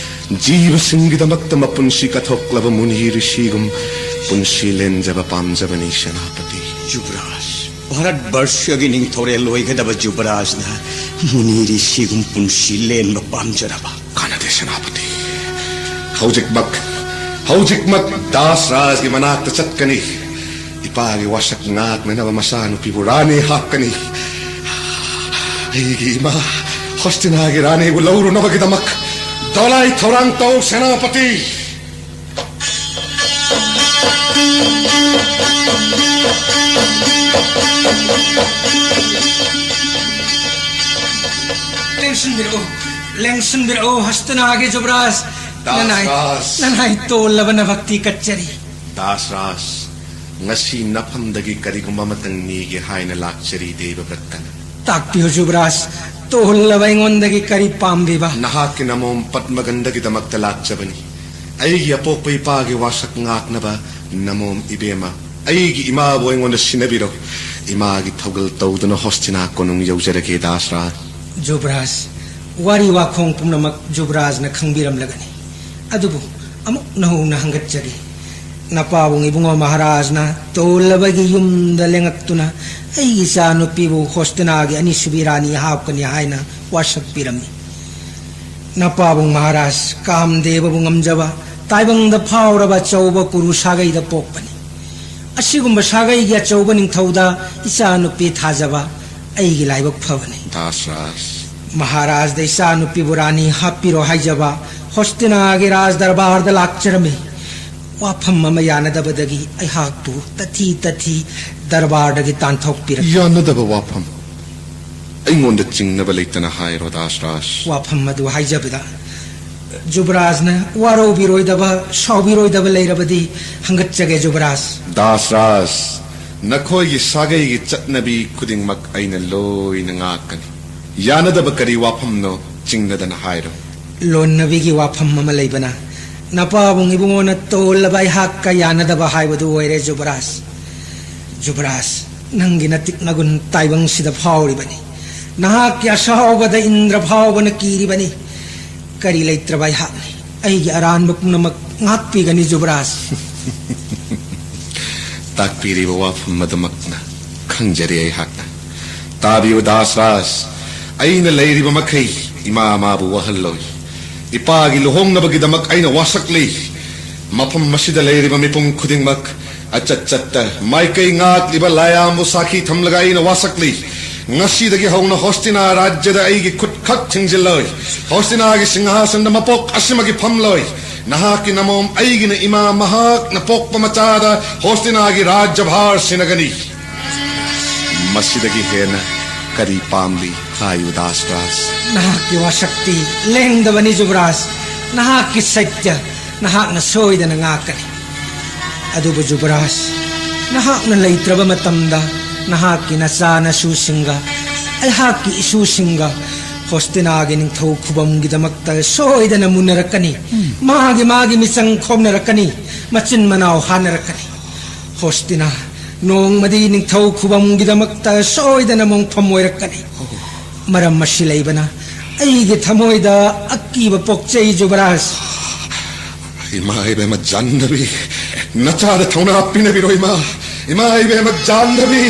ꯖꯤꯕꯁꯤꯡꯒꯤꯗꯃꯛꯇ ꯃꯄꯨꯟꯁꯤ ꯀꯠꯊꯣꯛꯂꯕ ꯃꯨꯅꯤ ꯔꯤꯁꯤꯒꯨꯝ ꯄꯨꯟꯁꯤ ꯂꯦꯟꯖꯕ ꯄꯥꯝꯖꯕꯅꯤ, ꯁꯦꯅꯥꯄꯇꯤ꯫ ꯖꯨꯕꯔꯥꯖ! ꯚꯥꯔꯠ ꯕꯔꯁꯒꯤ ꯅꯤꯡꯊꯧꯔꯦꯜ ꯑꯣꯏꯒꯗꯕ ꯖꯨꯕꯔꯥꯖꯅ ꯃꯨꯅꯤ ꯔꯤꯁꯤꯒꯨꯝ ꯄꯨꯟꯁꯤ ꯂꯦꯟꯕ ꯄꯥꯝꯖꯔꯕ? ꯀꯥꯟꯅꯗꯦ, ꯁꯦꯅꯥꯄꯇꯤ꯫ ꯍꯧꯖꯤꯛꯃꯛ, ꯍꯧꯖꯤꯛꯃꯛ ꯗꯥꯁ ꯔꯥꯖꯒꯤ ꯃꯅꯥꯛꯇ ꯆꯠꯀꯅꯤ꯫ ꯏꯄꯥꯒꯤ ꯋꯥꯁꯛ ꯉꯥꯛꯅꯅꯕ ꯃꯆꯥꯅꯨꯄꯤꯕꯨ ꯔꯥꯅꯤ ꯍꯥꯞꯀꯅꯤ꯫ ꯑꯩꯒꯤ ꯏꯃꯥ ꯍꯣꯁꯇꯤꯅꯥꯒꯤ ꯔꯥꯅꯤꯕꯨ ꯂꯧꯔꯨꯅꯕꯒꯤꯗꯃꯛ ꯗꯣꯂꯥꯏ ꯊꯧꯔꯥꯡ ꯇꯧ, ꯁꯦꯅꯥꯄꯇꯤ꯫ ꯂꯦꯡꯁꯤꯟꯕꯤꯔꯛꯎ, ꯂꯦꯡꯁꯤꯟꯕꯤꯔꯛꯎ, ꯍꯁꯇꯤꯅꯥꯒꯤ ꯖꯨꯕꯔꯥꯖ꯫ ꯅꯅꯥꯏ, ꯗꯥꯁꯔꯥꯖ꯫ ꯅꯅꯥꯏ ꯇꯣꯜꯂꯕ ꯅꯚꯛꯇꯤ ꯀꯠꯆꯔꯤ꯫ ꯗꯥꯁꯔꯥꯖ, ꯉꯁꯤ ꯅꯐꯝꯗꯒꯤ ꯀꯔꯤꯒꯨꯝꯕ ꯑꯃꯇꯪ ꯅꯤꯒꯦ ꯍꯥꯏꯅ ꯂꯥꯛꯆꯔꯤ, ꯗꯦꯕꯕ꯭ꯔꯠꯇꯅ꯫ ꯇꯥꯛꯄꯤꯌꯨ ꯖꯨꯕꯔꯥꯖ, ꯇꯣꯜꯂꯕ ꯑꯩꯉꯣꯟꯗꯒꯤ ꯀꯔꯤ ꯄꯥꯝꯕꯤꯕ? ꯅꯍꯥꯛꯀꯤ ꯅꯃꯣꯝ ꯄꯗꯃꯒꯟꯙꯒꯤꯗꯃꯛꯇ ꯂꯥꯛꯆꯕꯅꯤ꯫ ꯑꯩꯒꯤ ꯑꯄꯣꯛꯄ ꯏꯄꯥꯒꯤ ꯋꯥꯁꯛ ꯉꯥꯛꯅꯕ ꯅꯃꯣꯝ ꯏꯕꯦꯝꯃ, ꯑꯩꯒꯤ ꯏꯃꯥꯕꯨ ꯑꯩꯉꯣꯟꯗ ꯁꯤꯟꯅꯕꯤꯔꯣ꯫ ꯏꯃꯥꯒꯤ ꯊꯧꯒꯜ ꯇꯧꯗꯨꯅ ꯍꯣꯁꯇꯤꯅꯥ ꯀꯣꯅꯨꯡ ꯌꯧꯖꯔꯒꯦ, ꯗꯥꯁꯔꯥꯖ꯫ ꯖꯨꯕꯔꯥꯖ, ꯋꯥꯔꯤ ꯋꯥꯈꯣꯡ ꯄꯨꯝꯅꯃꯛ ꯖꯨꯕꯔꯥꯖꯅ ꯈꯪꯕꯤꯔꯝꯂꯒꯅꯤ꯫ ꯑꯗꯨꯕꯨ ꯑꯃꯨꯛ ꯅꯧꯅ ꯍꯪꯒꯠꯆꯒꯦ꯫ ꯅꯄꯥꯕꯨꯡ ꯏꯕꯨꯡꯉꯣ ꯃꯍꯥꯔꯥꯖꯅ ꯇꯣꯜꯂꯕꯒꯤ ꯌꯨꯝꯗ ꯂꯦꯡꯉꯛꯇꯨꯅ ꯑꯩꯒꯤ ꯏꯆꯥ ꯅꯨꯄꯤꯕꯨ ꯍꯣꯁꯇꯤꯅꯥꯒꯤ ꯑꯅꯤꯁꯨꯕꯤ ꯔꯥꯅꯤ ꯍꯥꯞꯀꯅꯤ ꯍꯥꯏꯅ ꯋꯥꯁꯛ ꯄꯤꯔꯝꯃꯤ꯫ ꯅꯄꯥꯕꯨꯡ ꯃꯍꯥꯔꯥꯖ ꯀꯥꯝꯗꯦꯕꯕꯨ ꯉꯝꯖꯕ, ꯇꯥꯏꯕꯪꯗ ꯐꯥꯎꯔꯕ ꯑꯆꯧꯕ ꯀꯨꯔꯨ ꯁꯥꯒꯩꯗ ꯄꯣꯛꯄꯅꯤ꯫ ꯑꯁꯤꯒꯨꯝꯕ ꯁꯥꯒꯩꯒꯤ ꯑꯆꯧꯕ ꯅꯤꯡꯊꯧꯗ ꯏꯆꯥ ꯅꯨꯄꯤ ꯊꯥꯖꯕ ꯑꯩꯒꯤ ꯂꯥꯏꯕꯛ ꯐꯕꯅꯤ꯫ ꯗꯥꯁꯔꯥꯖ꯫ ꯃꯍꯥꯔꯥꯖꯗ ꯏꯆꯥ ꯅꯨꯄꯤꯕꯨ ꯔꯥꯅꯤ ꯍꯥꯞꯄꯤꯔꯣ ꯍꯥꯏꯖꯕ ꯍꯣꯁꯇꯤꯅꯥꯒꯤ ꯔꯥꯖ ꯗꯔꯕꯥꯔꯗ ꯂꯥꯛꯆꯔꯝꯃꯤ꯫ ꯋꯥꯐꯝ ꯑꯃ ꯌꯥꯅꯗꯕꯗꯒꯤ ꯑꯩꯍꯥꯛꯄꯨ ꯇꯊꯤ ꯇꯊꯤ ꯗꯔꯕꯥꯔꯗꯒꯤ ꯇꯥꯟꯊꯣꯛꯄꯤꯔꯛꯈꯤ꯫ ꯌꯥꯅꯗꯕ ꯋꯥꯐꯝ ꯑꯩꯉꯣꯟꯗ ꯆꯤꯡꯅꯕ ꯂꯩꯇꯅ ꯍꯥꯏꯔꯣ, ꯗꯥꯁꯔꯥꯖ꯫ ꯋꯥꯐꯝ ꯑꯗꯨ ꯍꯥꯏꯖꯕꯗ, ꯖꯨꯕꯔꯥꯖꯅ ꯋꯥꯔꯧꯕꯤꯔꯣꯏꯗꯕ, ꯁꯥꯎꯕꯤꯔꯣꯏꯗꯕ ꯂꯩꯔꯕꯗꯤ ꯍꯪꯒꯠꯆꯒꯦ, ꯖꯨꯕꯔꯥꯖ꯫ ꯗꯥꯁꯔꯥꯖ, ꯅꯈꯣꯏꯒꯤ ꯁꯥꯒꯩꯒꯤ ꯆꯠꯅꯕꯤ ꯈꯨꯗꯤꯡꯃꯛ ꯑꯩꯅ ꯂꯣꯏꯅ ꯉꯥꯛꯀꯅꯤ꯫ ꯌꯥꯅꯗꯕ ꯀꯔꯤ ꯋꯥꯐꯝꯅꯣ? ꯆꯤꯡꯅꯗꯅ ꯍꯥꯏꯔꯣ꯫ ꯂꯣꯟꯅꯕꯤꯒꯤ ꯋꯥꯐꯝ ꯑꯃ ꯂꯩꯕꯅ ꯅꯄꯥꯕꯨꯡ ꯏꯕꯨꯡꯉꯣꯅ ꯇꯣꯜꯂꯕ ꯑꯩꯍꯥꯛꯀ ꯌꯥꯅꯗꯕ ꯍꯥꯏꯕꯗꯨ ꯑꯣꯏꯔꯦ, ꯖꯨꯕꯔꯥꯖ꯫ ꯖꯨꯕꯔꯥꯖ, ꯅꯪꯒꯤ ꯅꯇꯤꯛ ꯅꯒꯨꯟ ꯇꯥꯏꯕꯪꯁꯤꯗ ꯐꯥꯎꯔꯤꯕꯅꯤ꯫ ꯅꯍꯥꯛꯀꯤ ꯑꯁꯥꯎꯕꯗ ꯏꯟꯗ꯭ꯔ ꯐꯥꯎꯕꯅ ꯀꯤꯔꯤꯕꯅꯤ꯫ ꯀꯔꯤ ꯂꯩꯇ꯭ꯔꯕ ꯑꯩꯍꯥꯛꯅꯤ꯫ ꯑꯩꯒꯤ ꯑꯔꯥꯟꯕ ꯄꯨꯝꯅꯃꯛ ꯉꯥꯛꯄꯤꯒꯅꯤ, ꯖꯨꯕꯔꯥꯖ꯫ ꯇꯥꯛꯄꯤꯔꯤꯕ ꯋꯥꯐꯝ ꯑꯗꯨꯃꯛꯅ ꯈꯪꯖꯔꯤ ꯑꯩꯍꯥꯛꯅ꯫ ꯇꯥꯕꯤꯌꯨ ꯗꯥꯁꯔꯥꯖ, ꯑꯩꯅ ꯂꯩꯔꯤꯕ ꯃꯈꯩ ꯏꯃꯥ ꯃꯥꯕꯨ ꯋꯥꯍꯜꯂꯣꯏ꯫ ꯏꯄꯥꯒꯤ ꯂꯨꯍꯣꯡꯅꯕꯒꯤꯗꯃꯛ ꯑꯩꯅ ꯋꯥꯁꯛꯂꯤ꯫ ꯃꯐꯝ ꯑꯁꯤꯗ ꯂꯩꯔꯤꯕ ꯃꯤꯄꯨꯝ ꯈꯨꯗꯤꯡꯃꯛ ꯑꯆꯠ ꯆꯠꯇ ꯃꯥꯏꯀꯩ ꯉꯥꯛꯂꯤꯕ ꯂꯥꯏꯌꯥꯝꯕꯨ ꯁꯥꯈꯤ ꯊꯝꯂꯒ ꯑꯩꯅ ꯋꯥꯁꯛꯂꯤ꯫ ꯉꯁꯤꯗꯒꯤ ꯍꯧꯅ ꯍꯣꯁꯇꯤꯅꯥ ꯔꯥꯖ꯭ꯌꯗ ꯑꯩꯒꯤ ꯈꯨꯠ ꯈꯛ ꯊꯤꯡꯖꯤꯜꯂꯣꯏ꯫ ꯍꯣꯁꯇꯤꯅꯥꯒꯤ ꯁꯤꯡꯍꯥꯁꯟꯗ ꯃꯄꯣꯛ ꯑꯁꯤꯃꯒꯤ ꯐꯝꯂꯣꯏ꯫ ꯅꯍꯥꯛꯀꯤ ꯅꯃꯣꯝ ꯑꯩꯒꯤꯅ ꯏꯃꯥ ꯃꯍꯥꯛꯅ ꯄꯣꯛꯄ ꯃꯆꯥꯗ ꯍꯣꯁꯇꯤꯅꯥꯒꯤ ꯔꯥꯖ꯭ꯌ ꯚꯥꯔ ꯁꯤꯟꯅꯒꯅꯤ꯫ ꯃꯁꯤꯗꯒꯤ ꯍꯦꯟꯅ ꯀꯔꯤ ꯄꯥꯝꯂꯤ? ꯍꯥꯏꯌꯨ ꯗꯥꯁꯔꯥꯖ꯫ ꯅꯍꯥꯛꯀꯤ ꯋꯥꯁꯛꯇꯤ ꯂꯦꯡꯗꯕꯅꯤ ꯖꯨꯕꯔꯥꯖ꯫ ꯅꯍꯥꯛꯀꯤ ꯁꯩꯇ꯭ꯌ ꯅꯍꯥꯛꯅ ꯁꯣꯏꯗꯅ ꯉꯥꯛꯀꯅꯤ꯫ ꯑꯗꯨꯕꯨ ꯖꯨꯕꯔꯥꯖ, ꯅꯍꯥꯛꯅ ꯂꯩꯇ꯭ꯔꯕ ꯃꯇꯝꯗ ꯅꯍꯥꯛꯀꯤ ꯅꯆꯥ ꯅꯁꯨꯁꯤꯡꯒ ꯑꯩꯍꯥꯛꯀꯤ ꯏꯁꯨꯁꯤꯡꯒ ꯍꯣꯁꯇꯤꯅꯥꯒꯤ ꯅꯤꯡꯊꯧ ꯈꯨꯕꯝꯒꯤꯗꯃꯛꯇ ꯁꯣꯏꯗꯅ ꯃꯨꯟꯅꯔꯛꯀꯅꯤ꯫ ꯃꯥꯒꯤ ꯃꯥꯒꯤ ꯃꯤꯆꯪ ꯈꯣꯝꯅꯔꯛꯀꯅꯤ, ꯃꯆꯤꯟ ꯃꯅꯥꯎ ꯍꯥꯟꯅꯔꯛꯀꯅꯤ꯫ ꯍꯣꯁꯇꯤꯅꯥ ꯅꯣꯡꯃꯗꯤ ꯅꯤꯡꯊꯧ ꯈꯨꯕꯝꯒꯤꯗꯃꯛꯇ ꯁꯣꯏꯗꯅ ꯃꯣꯡꯐꯝ ꯑꯣꯏꯔꯛꯀꯅꯤ꯫ ꯃꯔꯝ ꯑꯁꯤ ꯂꯩꯕꯅ ꯑꯩꯒꯤ ꯊꯃꯣꯏꯗ ꯑꯀꯤꯕ ꯄꯣꯛꯆꯩ, ꯖꯨꯕꯔꯥꯖ꯫ ꯏꯃꯥ ꯏꯕꯦꯝꯃ ꯖꯥꯟꯗꯕꯤ, ꯅꯆꯥꯗ ꯊꯧꯅꯥ ꯍꯥꯞꯄꯤꯅꯕꯤꯔꯣ ꯏꯃꯥ꯫ ꯏꯃꯥ ꯏꯕꯦꯝꯃ ꯖꯥꯟꯗꯕꯤ,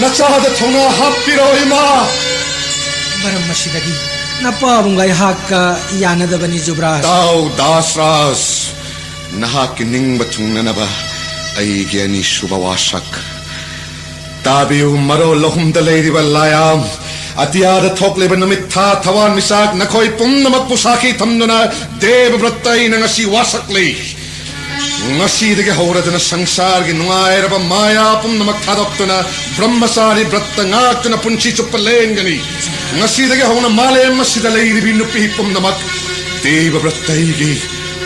ꯅꯆꯥꯗ ꯊꯧꯅꯥ ꯍꯥꯞꯄꯤꯔꯣ ꯏꯃꯥ꯫ ꯃꯔꯝ ꯑꯁꯤꯗꯒꯤ ꯅꯄꯥꯕꯨꯡꯒ ꯑꯩꯍꯥꯛꯀ ꯌꯥꯅꯗꯕꯅꯤ, ꯖꯨꯕꯔꯥꯖ꯫ ꯇꯥꯎ ꯗꯥꯁꯔꯥꯖ, ꯅꯍꯥꯛꯀꯤ ꯅꯤꯡꯕ ꯊꯨꯡꯅꯅꯕ ꯑꯩꯒꯤ ꯑꯅꯤꯁꯨꯕ ꯋꯥꯁꯛ꯫ ꯇꯥꯕꯤꯌꯨ, ꯃꯔꯣꯜ ꯑꯍꯨꯝꯗ ꯂꯩꯔꯤꯕ ꯂꯥꯌꯥꯝ, ꯑꯇꯤꯌꯥꯗ ꯊꯣꯛꯂꯤꯕ ꯅꯨꯃꯤꯠ, ꯊꯥ, ꯊꯋꯥꯟꯃꯤꯆꯥꯛ, ꯅꯈꯣꯏ ꯄꯨꯝꯅꯃꯛꯄꯨ ꯁꯥꯈꯤ ꯊꯝꯗꯨꯅ ꯗꯦꯕ ꯕ꯭ꯔꯠꯇ ꯑꯩꯅ ꯉꯁꯤ ꯋꯥꯁꯛꯂꯤ꯫ ꯉꯁꯤꯗꯒꯤ ꯍꯧꯔꯗꯨꯅ ꯁꯪꯁꯥꯔꯒꯤ ꯅꯨꯡꯉꯥꯏꯔꯕ ꯃꯥꯌꯥ ꯄꯨꯝꯅꯃꯛ ꯊꯥꯗꯣꯛꯇꯨꯅ ꯕ꯭ꯔꯍ꯭ꯃꯆꯥꯔꯤ ꯕ꯭ꯔꯠꯇ ꯉꯥꯛꯇꯨꯅ ꯄꯨꯟꯁꯤ ꯆꯨꯞꯄ ꯂꯦꯟꯒꯅꯤ꯫ ꯉꯁꯤꯗꯒꯤ ꯍꯧꯅ ꯃꯥꯂꯦꯝ ꯑꯁꯤꯗ ꯂꯩꯔꯤꯕꯤ ꯅꯨꯄꯤ ꯄꯨꯝꯅꯃꯛ ꯗꯦꯕ ꯕ꯭ꯔꯠꯇ ꯑꯩꯒꯤ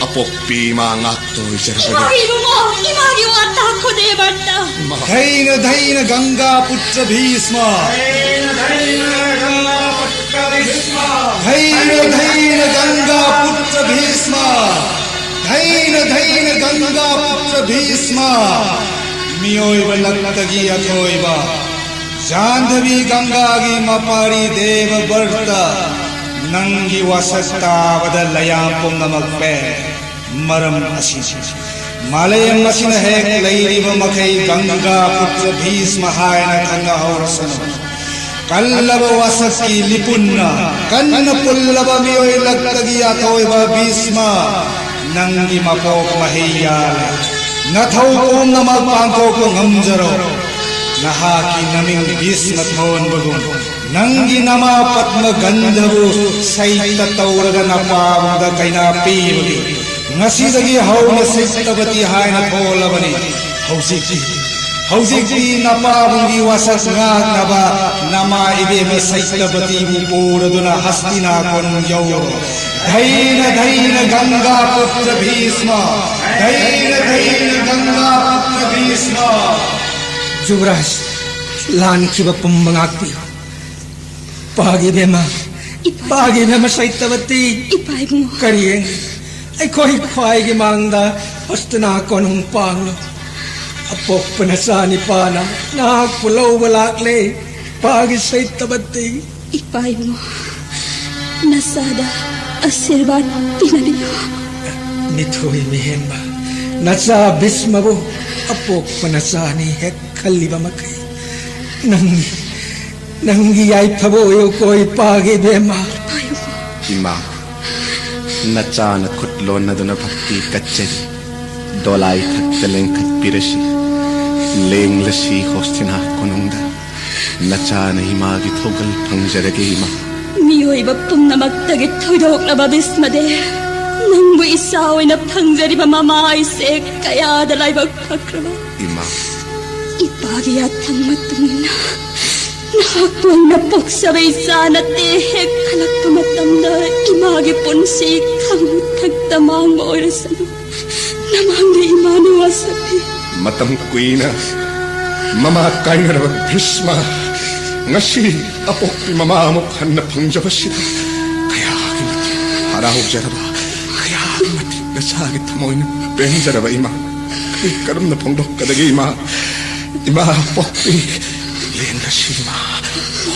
ꯑꯄꯣꯛꯄꯤ ꯏꯃꯥ ꯉꯥꯛꯇ ꯑꯣꯏꯖꯔꯕꯅꯤ꯫ ꯏꯃꯥ ꯏꯕꯨꯡꯉꯣ, ꯏꯃꯥꯒꯤ ꯋꯥ ꯇꯥꯈꯣ ꯗꯦꯕ ꯕ꯭ꯔꯠꯇ꯫ ꯙꯩꯅ ꯙꯩꯅ ꯒꯪꯒꯥ ꯄꯨꯇ꯭ꯔ ꯚꯤꯁꯃ꯫ ꯙꯩꯅ ꯙꯩꯅ ꯒꯪꯒꯥ ꯄꯨꯇ꯭ꯔ ꯚꯤꯁꯃ꯫ ꯙꯩꯅ ꯙꯩꯅ ꯒꯪꯒꯥ ꯄꯨꯇ꯭ꯔ ꯚꯤꯁꯃ꯫ ꯃꯤꯑꯣꯏꯕ ꯂꯛꯇꯒꯤ ꯑꯊꯣꯏꯕ ꯖꯥꯟꯙꯕꯤ ꯒꯪꯒꯥꯒꯤ ꯃꯄꯥꯔꯤ ꯗꯦꯕ ꯕ꯭ꯔꯠꯇ, ꯅꯪꯒꯤ ꯋꯥꯁꯛ ꯇꯥꯕꯗ ꯂꯌꯥꯝ ꯄꯨꯝꯅꯃꯛ ꯄꯦꯟ꯫ ꯃꯔꯝ ꯑꯁꯤꯅꯤ, ꯃꯥꯂꯦꯝ ꯑꯁꯤꯅ ꯍꯦꯛ ꯂꯩꯔꯤꯕ ꯃꯈꯩ ꯒꯪꯒꯥ ꯄꯨꯇ꯭ꯔ ꯚꯤꯁꯃ ꯍꯥꯏꯅ ꯈꯪꯅꯍꯧꯔꯁꯅꯨ꯫ ꯀꯜꯂꯕ ꯋꯥꯁꯛꯀꯤ ꯂꯤꯄꯨꯟꯅ, ꯀꯟꯅ ꯄꯨꯜꯂꯕ ꯃꯤꯑꯣꯏ ꯂꯛꯇꯒꯤ ꯑꯊꯣꯏꯕ ꯚꯤꯁꯃ, ꯅꯪꯒꯤ ꯃꯄꯣꯛ ꯃꯍꯩ ꯌꯥꯜꯂꯦ꯫ ꯅꯊꯧ ꯄꯨꯝꯅꯃꯛ ꯄꯥꯡꯊꯣꯛꯄ ꯉꯝꯖꯔꯣ꯫ ꯅꯍꯥꯛꯀꯤ ꯅꯃꯤꯡ ꯚꯤꯁꯃ ꯊꯣꯟꯕꯒꯨꯝ, ꯅꯪꯒꯤ ꯅꯃꯥ ꯄꯗ꯭ꯃ ꯒꯟꯙꯕꯨ ꯁꯩꯇ ꯇꯧꯔꯒ ꯅꯄꯥꯕꯨꯡꯗ ꯀꯩꯅꯥ ꯄꯤꯕꯒꯤ ꯉꯁꯤꯗꯒꯤ ꯍꯧꯅ ꯁꯩꯇꯕꯇꯤ ꯍꯥꯏꯅ ꯊꯣꯜꯂꯕꯅꯤ꯫ ꯍꯧꯖꯤꯛꯇꯤ, ꯍꯧꯖꯤꯛꯇꯤ ꯅꯄꯥꯕꯨꯡꯒꯤ ꯋꯥꯁꯛ ꯉꯥꯛꯅꯕ ꯅꯃꯥ ꯏꯕꯦꯝꯃ ꯁꯩꯇꯕꯇꯤꯕꯨ ꯄꯨꯔꯗꯨꯅ ꯍꯁꯇꯤꯅꯥꯀꯣꯟ ꯌꯧꯔꯣ꯫ ꯙꯩꯅ ꯙꯩꯅ ꯒꯪꯒꯥ ꯄꯨꯇ꯭ꯔ ꯚꯤꯁꯃ, ꯙꯩꯅ ꯙꯩꯅ ꯒꯪꯒꯥ ꯄꯨꯇ꯭ꯔ ꯚꯤꯁꯃ꯫ ꯖꯨꯕꯔꯥꯖ, ꯂꯥꯟꯈꯤꯕ ꯄꯨꯝꯕ ꯉꯥꯛꯄꯤꯌꯨ꯫ ꯄꯥꯒꯤ ꯕꯦꯝꯃ, ꯏꯄꯥ꯫ ꯄꯥꯒꯤ ꯕꯦꯝꯃ ꯁꯩꯇꯕꯇꯤ꯫ ꯏꯄꯥ ꯏꯕꯨꯡꯉꯣ꯫ ꯀꯔꯤ ꯌꯦꯡ-, ꯑꯩꯈꯣꯏ ꯈ꯭ꯋꯥꯏꯒꯤ ꯃꯥꯡꯗ ꯍꯁꯇꯤꯅꯥꯀꯣꯟ ꯄꯥꯡꯂꯣ꯫ ꯑꯄꯣꯛꯄ ꯅꯆꯥ ꯅꯤꯄꯥꯅ ꯅꯍꯥꯛꯄꯨ ꯂꯧꯕ ꯂꯥꯛꯂꯦ꯫ ꯄꯥꯒꯤ ꯁꯩꯇꯕꯇꯤ꯫ ꯏꯄꯥ ꯏꯕꯨꯡꯉꯣ, ꯅꯆꯥꯗ ꯑꯁꯤꯔꯕꯥꯗ ꯄꯤꯅꯕꯤꯌꯨ꯫ ꯃꯤꯊꯣꯏ ꯃꯤꯍꯦꯟꯕ ꯅꯆꯥ ꯚꯤꯁꯃꯕꯨ ꯑꯄꯣꯛꯄ ꯅꯆꯥꯅꯤ ꯍꯦꯛ ꯈꯜꯂꯤꯕ ꯃꯈꯩ, ꯅꯪꯒꯤ, ꯅꯪꯒꯤ ꯌꯥꯏꯐꯕ ꯑꯣꯏꯌꯨꯀꯣ, ꯏꯄꯥꯒꯤ ꯏꯕꯦꯝꯃ꯫ ꯏꯃꯥ, ꯅꯆꯥꯅ ꯈꯨꯠ ꯂꯣꯟꯅꯗꯨꯅ ꯚꯛꯇꯤ ꯀꯠꯆꯔꯤ꯫ ꯗꯣꯂꯥꯏ ꯊꯛꯇ ꯂꯦꯡꯈꯠꯄꯤꯔꯁꯤ, ꯂꯦꯡꯂꯁꯤ ꯍꯣꯁꯇꯤꯅꯥ ꯀꯣꯅꯨꯡꯗ꯫ ꯅꯆꯥꯅ ꯏꯃꯥꯒꯤ ꯊꯧꯒꯜ ꯐꯪꯖꯔꯒꯦ, ꯏꯃꯥ꯫ ꯃꯤꯑꯣꯏꯕ ꯄꯨꯝꯅꯃꯛꯇꯒꯤ ꯊꯣꯏꯗꯣꯛꯂꯕ ꯚꯤꯁꯃꯗꯦ, ꯅꯪꯕꯨ ꯏꯆꯥ ꯑꯣꯏꯅ ꯐꯪꯖꯔꯤꯕ ꯃꯃꯥ ꯑꯩꯁꯦ ꯀꯌꯥꯗ ꯂꯥꯏꯕꯛ ꯐꯈ꯭ꯔꯕ꯫ ꯏꯃꯥ꯫ ꯏꯄꯥꯒꯤ ꯌꯥꯊꯪ ꯃꯇꯨꯡ ꯏꯟꯅ ꯅꯍꯥꯛꯄꯨ ꯑꯩꯅ ꯄꯣꯛꯆꯕ ꯏꯆꯥ ꯅꯠꯇꯦ꯫ ꯍꯦꯛ ꯈꯜꯂꯛꯄ ꯃꯇꯝꯗ ꯏꯃꯥꯒꯤ ꯄꯨꯟꯁꯤ ꯈꯪꯍꯨꯠ ꯈꯛꯇ ꯃꯥꯡꯕ ꯑꯣꯏꯔꯁꯅꯨ꯫ ꯅꯃꯥꯡꯗ ꯏꯃꯥꯅ ꯋꯥꯁꯛꯂꯤ꯫ ꯃꯇꯝ ꯀꯨꯏꯅ ꯃꯃꯥ ꯀꯥꯏꯅꯔꯕ ꯚꯤꯁꯃ, ꯉꯁꯤ ꯑꯄꯣꯛꯄꯤ ꯃꯃꯥ ꯑꯃꯨꯛ ꯍꯟꯅ ꯐꯪꯖꯕꯁꯤꯗ ꯀꯌꯥꯒꯤ ꯃꯇꯤꯛ ꯍꯔꯥꯎꯖꯔꯕ, ꯀꯌꯥꯒꯤ ꯃꯇꯤꯛ ꯅꯆꯥꯒꯤ ꯊꯃꯣꯏꯅ ꯄꯦꯟꯖꯔꯕ ꯏꯃꯥ꯫ ꯑꯩ ꯀꯔꯝꯅ ꯐꯣꯡꯗꯣꯛꯀꯗꯒꯦ ꯏꯃꯥ? ꯏꯃꯥ ꯄꯣꯛꯄꯤ, ꯂꯦꯡꯂꯁꯤ ꯏꯃꯥ,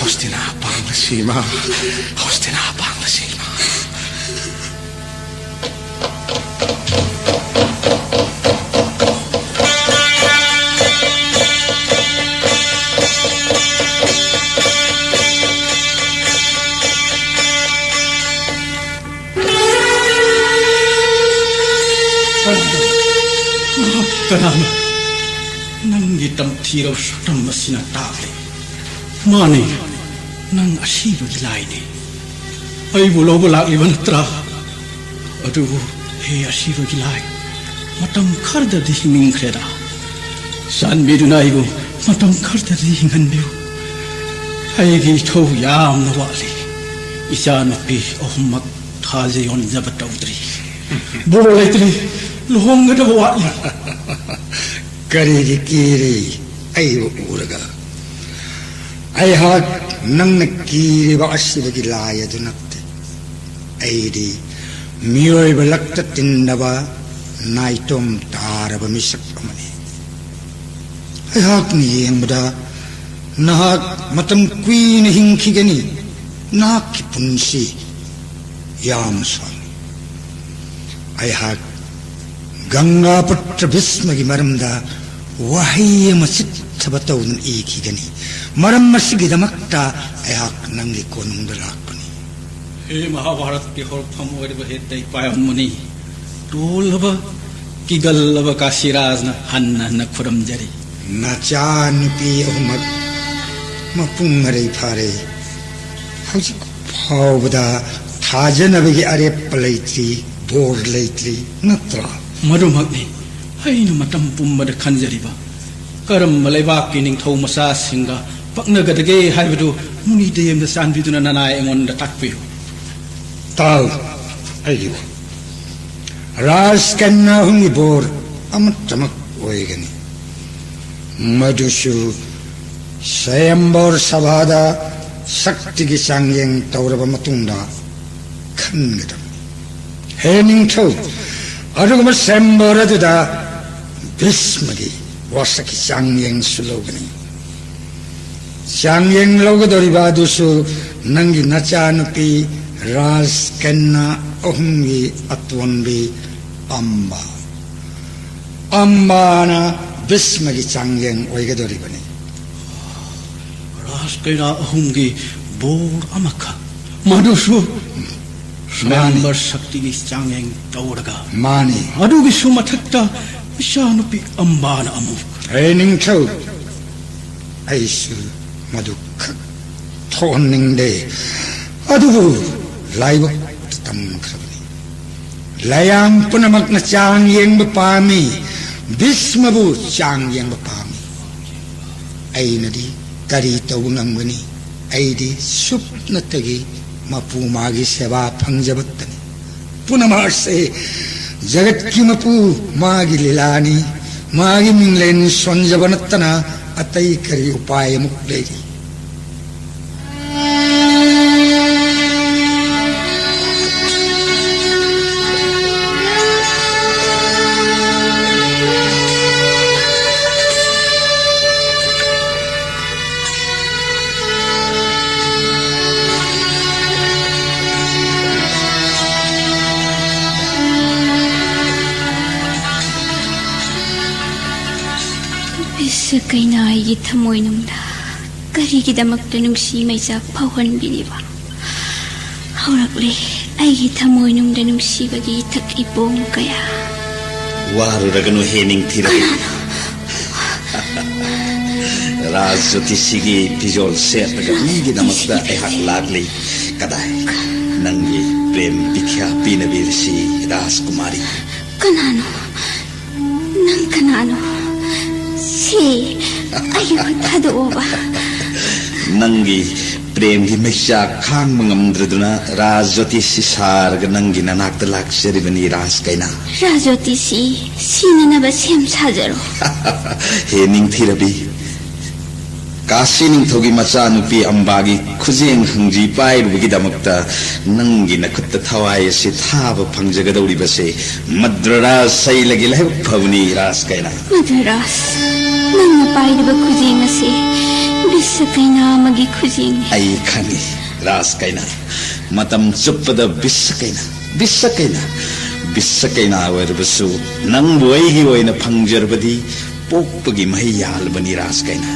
ꯍꯣꯁꯇꯤꯅꯥ ꯄꯥꯡꯂꯁꯤ ꯏꯃꯥ, ꯍꯣꯁꯇꯤꯅꯥ ꯄꯥꯡꯂꯁꯤ ꯏꯃꯥ꯫ ꯀꯅꯥꯅꯣ? ꯅꯪꯒꯤ ꯇꯝꯊꯤꯔꯕ ꯁꯛꯇꯝ ꯑꯁꯤꯅ ꯇꯥꯛꯂꯤ꯫ ꯃꯥꯅꯤ, ꯅꯪ ꯑꯁꯤꯕꯒꯤ ꯂꯥꯏꯅꯤ꯫ ꯑꯩꯕꯨ ꯂꯧꯕ ꯂꯥꯛꯂꯤꯕ ꯅꯠꯇ꯭ꯔꯥ? ꯑꯗꯨꯕꯨ, ꯍꯦ ꯑꯁꯤꯕꯒꯤ ꯂꯥꯏ, ꯃꯇꯝ ꯈꯔꯗꯗꯤ ꯍꯤꯡꯅꯤꯡꯈ꯭ꯔꯦꯗ꯫ ꯆꯥꯟꯕꯤꯗꯨꯅ ꯑꯩꯕꯨ ꯃꯇꯝ ꯈꯔꯗꯗꯤ ꯍꯤꯡꯍꯟꯕꯤꯌꯨ꯫ ꯑꯩꯒꯤ ꯏꯊꯧ ꯌꯥꯝꯅ ꯋꯥꯠꯂꯤ꯫ ꯏꯆꯥꯅꯨꯄꯤ ꯑꯍꯨꯝꯃꯛ ꯊꯥꯖ ꯌꯣꯟꯖꯕ ꯇꯧꯗ꯭ꯔꯤ꯫ ꯕꯣꯔ ꯂꯩꯇ꯭ꯔꯤ꯫ ꯂꯨꯍꯣꯡꯒꯗꯕ ꯋꯥꯠꯂꯤ꯫ ꯀꯔꯤꯒꯤ ꯀꯤꯔꯤ? ꯑꯩꯕꯨ ꯎꯔꯒ꯫ ꯑꯩꯍꯥꯛ ꯅꯪꯅ ꯀꯤꯔꯤꯕ ꯑꯁꯤꯕꯒꯤ ꯂꯥꯏ ꯑꯗꯨ ꯅꯠꯇꯦ꯫ ꯑꯩꯗꯤ ꯃꯤꯑꯣꯏꯕ ꯂꯛꯇ ꯇꯤꯟꯅꯕ ꯅꯥꯏꯇꯣꯝ ꯇꯥꯔꯕ ꯃꯤꯁꯛ ꯑꯃꯅꯤ꯫ ꯑꯩꯍꯥꯛꯅ ꯌꯦꯡꯕꯗ ꯅꯍꯥꯛ ꯃꯇꯝ ꯀꯨꯏꯅ ꯍꯤꯡꯈꯤꯒꯅꯤ꯫ ꯅꯍꯥꯛꯀꯤ ꯄꯨꯟꯁꯤ ꯌꯥꯝ ꯁꯥꯡꯏ꯫ ꯑꯩꯍꯥꯛ ꯒꯪꯒꯥꯄꯨꯇ꯭ꯔ ꯚꯤꯁꯃꯒꯤ ꯃꯔꯝꯗ ꯋꯥꯍꯩ ꯑꯃ ꯆꯤꯠꯊꯕ ꯇꯧꯗꯨꯅ ꯏꯈꯤꯒꯅꯤ꯫ ꯃꯔꯝ ꯑꯁꯤꯒꯤꯗꯃꯛꯇ ꯑꯩꯍꯥꯛ ꯅꯪꯒꯤ ꯀꯣꯅꯨꯡꯗ ꯂꯥꯛꯄꯅꯤ꯫ ꯍꯦ ꯃꯍꯥꯚꯥꯔꯠꯀꯤ ꯍꯧꯔꯛꯐꯝ ꯑꯣꯏꯔꯤꯕ ꯍꯦ ꯇꯩꯄꯥꯌꯥꯝ ꯃꯨꯅꯤ, ꯇꯣꯜꯂꯕ, ꯀꯤꯒꯜꯂꯕ ꯀꯥꯁꯤꯔꯥꯖꯅ ꯍꯟꯅ ꯍꯟꯅ ꯈꯨꯔꯨꯝꯖꯔꯤ꯫ ꯅꯆꯥ ꯅꯨꯄꯤ ꯑꯍꯨꯝꯃꯛ ꯃꯄꯨꯡ ꯃꯔꯩ ꯐꯥꯔꯦ꯫ ꯍꯧꯖꯤꯛ ꯐꯥꯎꯕꯗ ꯊꯥꯖꯅꯕꯒꯤ ꯑꯔꯦꯞꯄ ꯂꯩꯇ꯭ꯔꯤ, ꯕꯣꯔ ꯂꯩꯇ꯭ꯔꯤ, ꯅꯠꯇ꯭ꯔꯥ? ꯃꯗꯨꯃꯛꯅꯤ꯫ ꯑꯩꯅ ꯃꯇꯝ ꯄꯨꯝꯕꯗ ꯈꯟꯖꯔꯤꯕ꯫ ꯀꯔꯝꯕ ꯂꯩꯕꯥꯛꯀꯤ ꯅꯤꯡꯊꯧ ꯃꯆꯥꯁꯤꯡꯒ ꯄꯛꯅꯒꯗꯒꯦ ꯍꯥꯏꯕꯗꯨ ꯃꯨꯅꯤ ꯗꯦꯝꯅ ꯆꯥꯟꯕꯤꯗꯨꯅ ꯅꯅꯥꯏ ꯑꯩꯉꯣꯟꯗ ꯇꯥꯛꯄꯤꯌꯨ꯫ ꯇꯥꯎ, ꯑꯩꯒꯤ ꯋꯥ꯫ ꯔꯥꯖ ꯀꯟꯌꯥ ꯑꯍꯨꯝꯒꯤ ꯕꯣꯔ ꯑꯃꯠꯇꯃꯛ ꯑꯣꯏꯒꯅꯤ꯫ ꯃꯗꯨꯁꯨ ꯁ꯭ꯋꯌꯝꯕꯔ ꯁꯚꯥꯗ ꯁꯛꯇꯤꯒꯤ ꯆꯥꯡꯌꯦꯡ ꯇꯧꯔꯕ ꯃꯇꯨꯡꯗ ꯈꯟꯒꯗꯕꯅꯤ꯫ ꯍꯦ ꯅꯤꯡꯊꯧ, ꯑꯗꯨꯒꯨꯝꯕ ꯁ꯭ꯋꯌꯝꯕꯔ ꯑꯗꯨꯗ ꯚꯤꯁꯃꯒꯤ ꯋꯥꯁꯛꯀꯤ ꯆꯥꯡꯌꯦꯡꯁꯨ ꯂꯧꯒꯅꯤ꯫ ꯆꯥꯡꯌꯦꯡ ꯂꯧꯒꯗꯧꯔꯤꯕ ꯑꯗꯨꯁꯨ ꯅꯪꯒꯤ ꯅꯆꯥꯅꯨꯄꯤ ꯔꯥꯖꯀꯟꯌꯥ ꯑꯍꯨꯝꯒꯤ ꯑꯇꯣꯟꯕꯤ ꯑꯝꯕ꯫ ꯑꯝꯕꯥꯅ ꯚꯤꯁꯃꯒꯤ ꯆꯥꯡꯌꯦꯡ ꯑꯣꯏꯒꯗꯧꯔꯤꯕꯅꯤ꯫ ꯔꯥꯖꯀꯩꯔꯥ ꯑꯍꯨꯝꯒꯤ ꯕꯣꯔ ꯑꯃꯈꯛ, ꯃꯗꯨꯁꯨ ꯃꯥꯅꯤ꯫ ꯁ꯭ꯋꯌꯝꯕꯔ ꯁꯛꯇꯤꯒꯤ ꯆꯥꯡꯌꯦꯡ ꯇꯧꯔꯒ꯫ ꯃꯥꯅꯤ꯫ ꯑꯗꯨꯒꯤꯁꯨ ꯃꯊꯛꯇ ꯏꯆꯥꯅꯨꯄꯤ ꯑꯝꯕꯥꯅ ꯑꯃꯨꯛ꯫ ꯍꯦ ꯅꯤꯡꯊꯧ, ꯑꯩꯁꯨ ꯃꯗꯨ ꯈꯛ ꯊꯣꯛꯍꯟꯅꯤꯡꯗꯦ꯫ ꯑꯗꯨꯕꯨ ꯂꯥꯏꯕꯛꯇ ꯇꯝꯈ꯭ꯔꯕꯅꯤ꯫ ꯂꯥꯏꯌꯥꯝ ꯄꯨꯝꯅꯃꯛꯅ ꯆꯥꯡ ꯌꯦꯡꯕ ꯄꯥꯝꯃꯤ, ꯚꯤꯁꯃꯕꯨ ꯆꯥꯡ ꯌꯦꯡꯕ ꯄꯥꯝꯃꯤ꯫ ꯑꯩꯅꯗꯤ ꯀꯔꯤ ꯇꯧꯕ ꯉꯝꯒꯅꯤ? ꯑꯩꯗꯤ ꯁꯨꯞꯅꯇꯒꯤ ꯃꯄꯨ ꯃꯥꯒꯤ ꯁꯦꯕꯥ ꯐꯪꯖꯕꯇꯅꯤ꯫ ꯄꯨꯝꯅꯃꯛ ꯑꯁꯦ ꯖꯒꯠꯀꯤ ꯃꯄꯨ ꯃꯥꯒꯤ ꯂꯤꯂꯥꯅꯤ꯫ ꯃꯥꯒꯤ ꯃꯤꯡꯂꯦꯟ ꯁꯣꯟꯖꯕ ꯅꯠꯇꯅ ꯑꯇꯩ ꯀꯔꯤ ꯎꯄꯥꯏ ꯑꯃꯨꯛ ꯂꯩꯔꯤ? ꯕꯤꯁ ꯀꯩꯅꯥ ꯑꯩꯒꯤ ꯊꯃꯣꯏꯅꯨꯡꯗ ꯀꯔꯤꯒꯤꯗꯃꯛꯇ ꯅꯨꯡꯁꯤ ꯃꯩꯆꯥꯛ ꯐꯥꯎꯍꯟꯕꯤꯔꯤꯕ? ꯍꯧꯔꯛꯂꯦ ꯑꯩꯒꯤ ꯊꯃꯣꯏꯅꯨꯡꯗ ꯅꯨꯡꯁꯤꯕꯒꯤ ꯏꯊꯛ ꯏꯄꯣꯝ ꯀꯌꯥ꯫ ꯋꯥꯔꯨꯔꯒꯅꯨ ꯍꯦ ꯅꯤꯡꯊꯤꯔꯕꯤ꯫ ꯀꯅꯥꯅꯣ? ꯔꯥꯖ ꯖꯣꯇꯤꯁꯤꯒꯤ ꯐꯤꯖꯣꯜ ꯁꯦꯠꯂꯒ ꯃꯤꯒꯤꯗꯃꯛꯇ ꯑꯩꯍꯥꯛ ꯂꯥꯛꯂꯤ꯫ ꯀꯗꯥꯏ? ꯅꯪꯒꯤ ꯄ꯭ꯔꯦꯝ ꯕꯤꯈ꯭ꯌꯥ ꯄꯤꯅꯕꯤꯔꯁꯤ, ꯔꯥꯖꯀꯨꯃꯥꯔꯤ꯫ ꯀꯅꯥꯅꯣ? ꯅꯪ ꯀꯅꯥꯅꯣ? ꯁꯤ ꯑꯩꯒꯤ ꯈꯨꯠ ꯊꯥꯗꯣꯛꯑꯣꯕ꯫ ꯅꯪꯒꯤ ꯄ꯭ꯔꯦꯝꯒꯤ ꯃꯩꯆꯥꯛ ꯈꯥꯡꯕ ꯉꯝꯗ꯭ꯔꯗꯨꯅ ꯔꯥꯖ ꯖꯣꯇꯤꯁꯤ ꯁꯥꯔꯒ ꯅꯪꯒꯤ ꯅꯅꯥꯛꯇ ꯂꯥꯛꯆꯔꯤꯕꯅꯤ, ꯔꯥꯖ ꯀꯩꯅꯥ꯫ ꯔꯥꯖ ꯖꯣꯇꯤꯁꯤ ꯁꯤꯅꯅꯕ ꯁꯦꯝ ꯁꯥꯖꯔꯣ꯫ ꯍꯦ ꯅꯤꯡꯊꯤꯔꯕꯤ, ꯀꯥꯁꯤ ꯅꯤꯡꯊꯧꯒꯤ ꯃꯆꯥꯅꯨꯄꯤ ꯑꯝꯕꯥꯒꯤ ꯈꯨꯖꯦꯡ ꯍꯪꯖꯤ ꯄꯥꯏꯔꯨꯕꯒꯤꯗꯃꯛꯇ ꯅꯪꯒꯤ ꯅꯈꯨꯠꯇ ꯊꯋꯥꯏ ꯑꯁꯤ ꯊꯥꯕ ꯐꯪꯖꯒꯗꯧꯔꯤꯕꯁꯦ ꯃꯗ꯭ꯔꯔꯥꯖ ꯁꯩꯂꯒꯤ ꯂꯥꯏꯕꯛ ꯐꯕꯅꯤ, ꯔꯥꯖ ꯀꯩꯅꯥ꯫ ꯃꯗ꯭ꯔꯔꯥꯖ, ꯅꯪꯅ ꯄꯥꯏꯔꯤꯕ ꯈꯨꯖꯦꯡ ꯑꯁꯤ ꯕꯤꯁ ꯀꯩꯅꯥ ꯑꯃꯒꯤ ꯈꯨꯖꯦꯡꯅꯤ꯫ ꯑꯩ ꯈꯪꯏ, ꯔꯥꯖ ꯀꯩꯅꯥ꯫ ꯃꯇꯝ ꯆꯨꯞꯄꯗ ꯕꯤꯁ ꯀꯩꯅꯥ, ꯕꯤꯁ ꯀꯩꯅꯥ, ꯕꯤꯁ ꯀꯩꯅꯥ ꯑꯣꯏꯔꯕꯁꯨ ꯅꯪꯕꯨ ꯑꯩꯒꯤ ꯑꯣꯏꯅ ꯐꯪꯖꯔꯕꯗꯤ ꯄꯣꯛꯄꯒꯤ ꯃꯍꯩ ꯌꯥꯜꯂꯕꯅꯤ, ꯔꯥꯖ ꯀꯩꯅꯥ꯫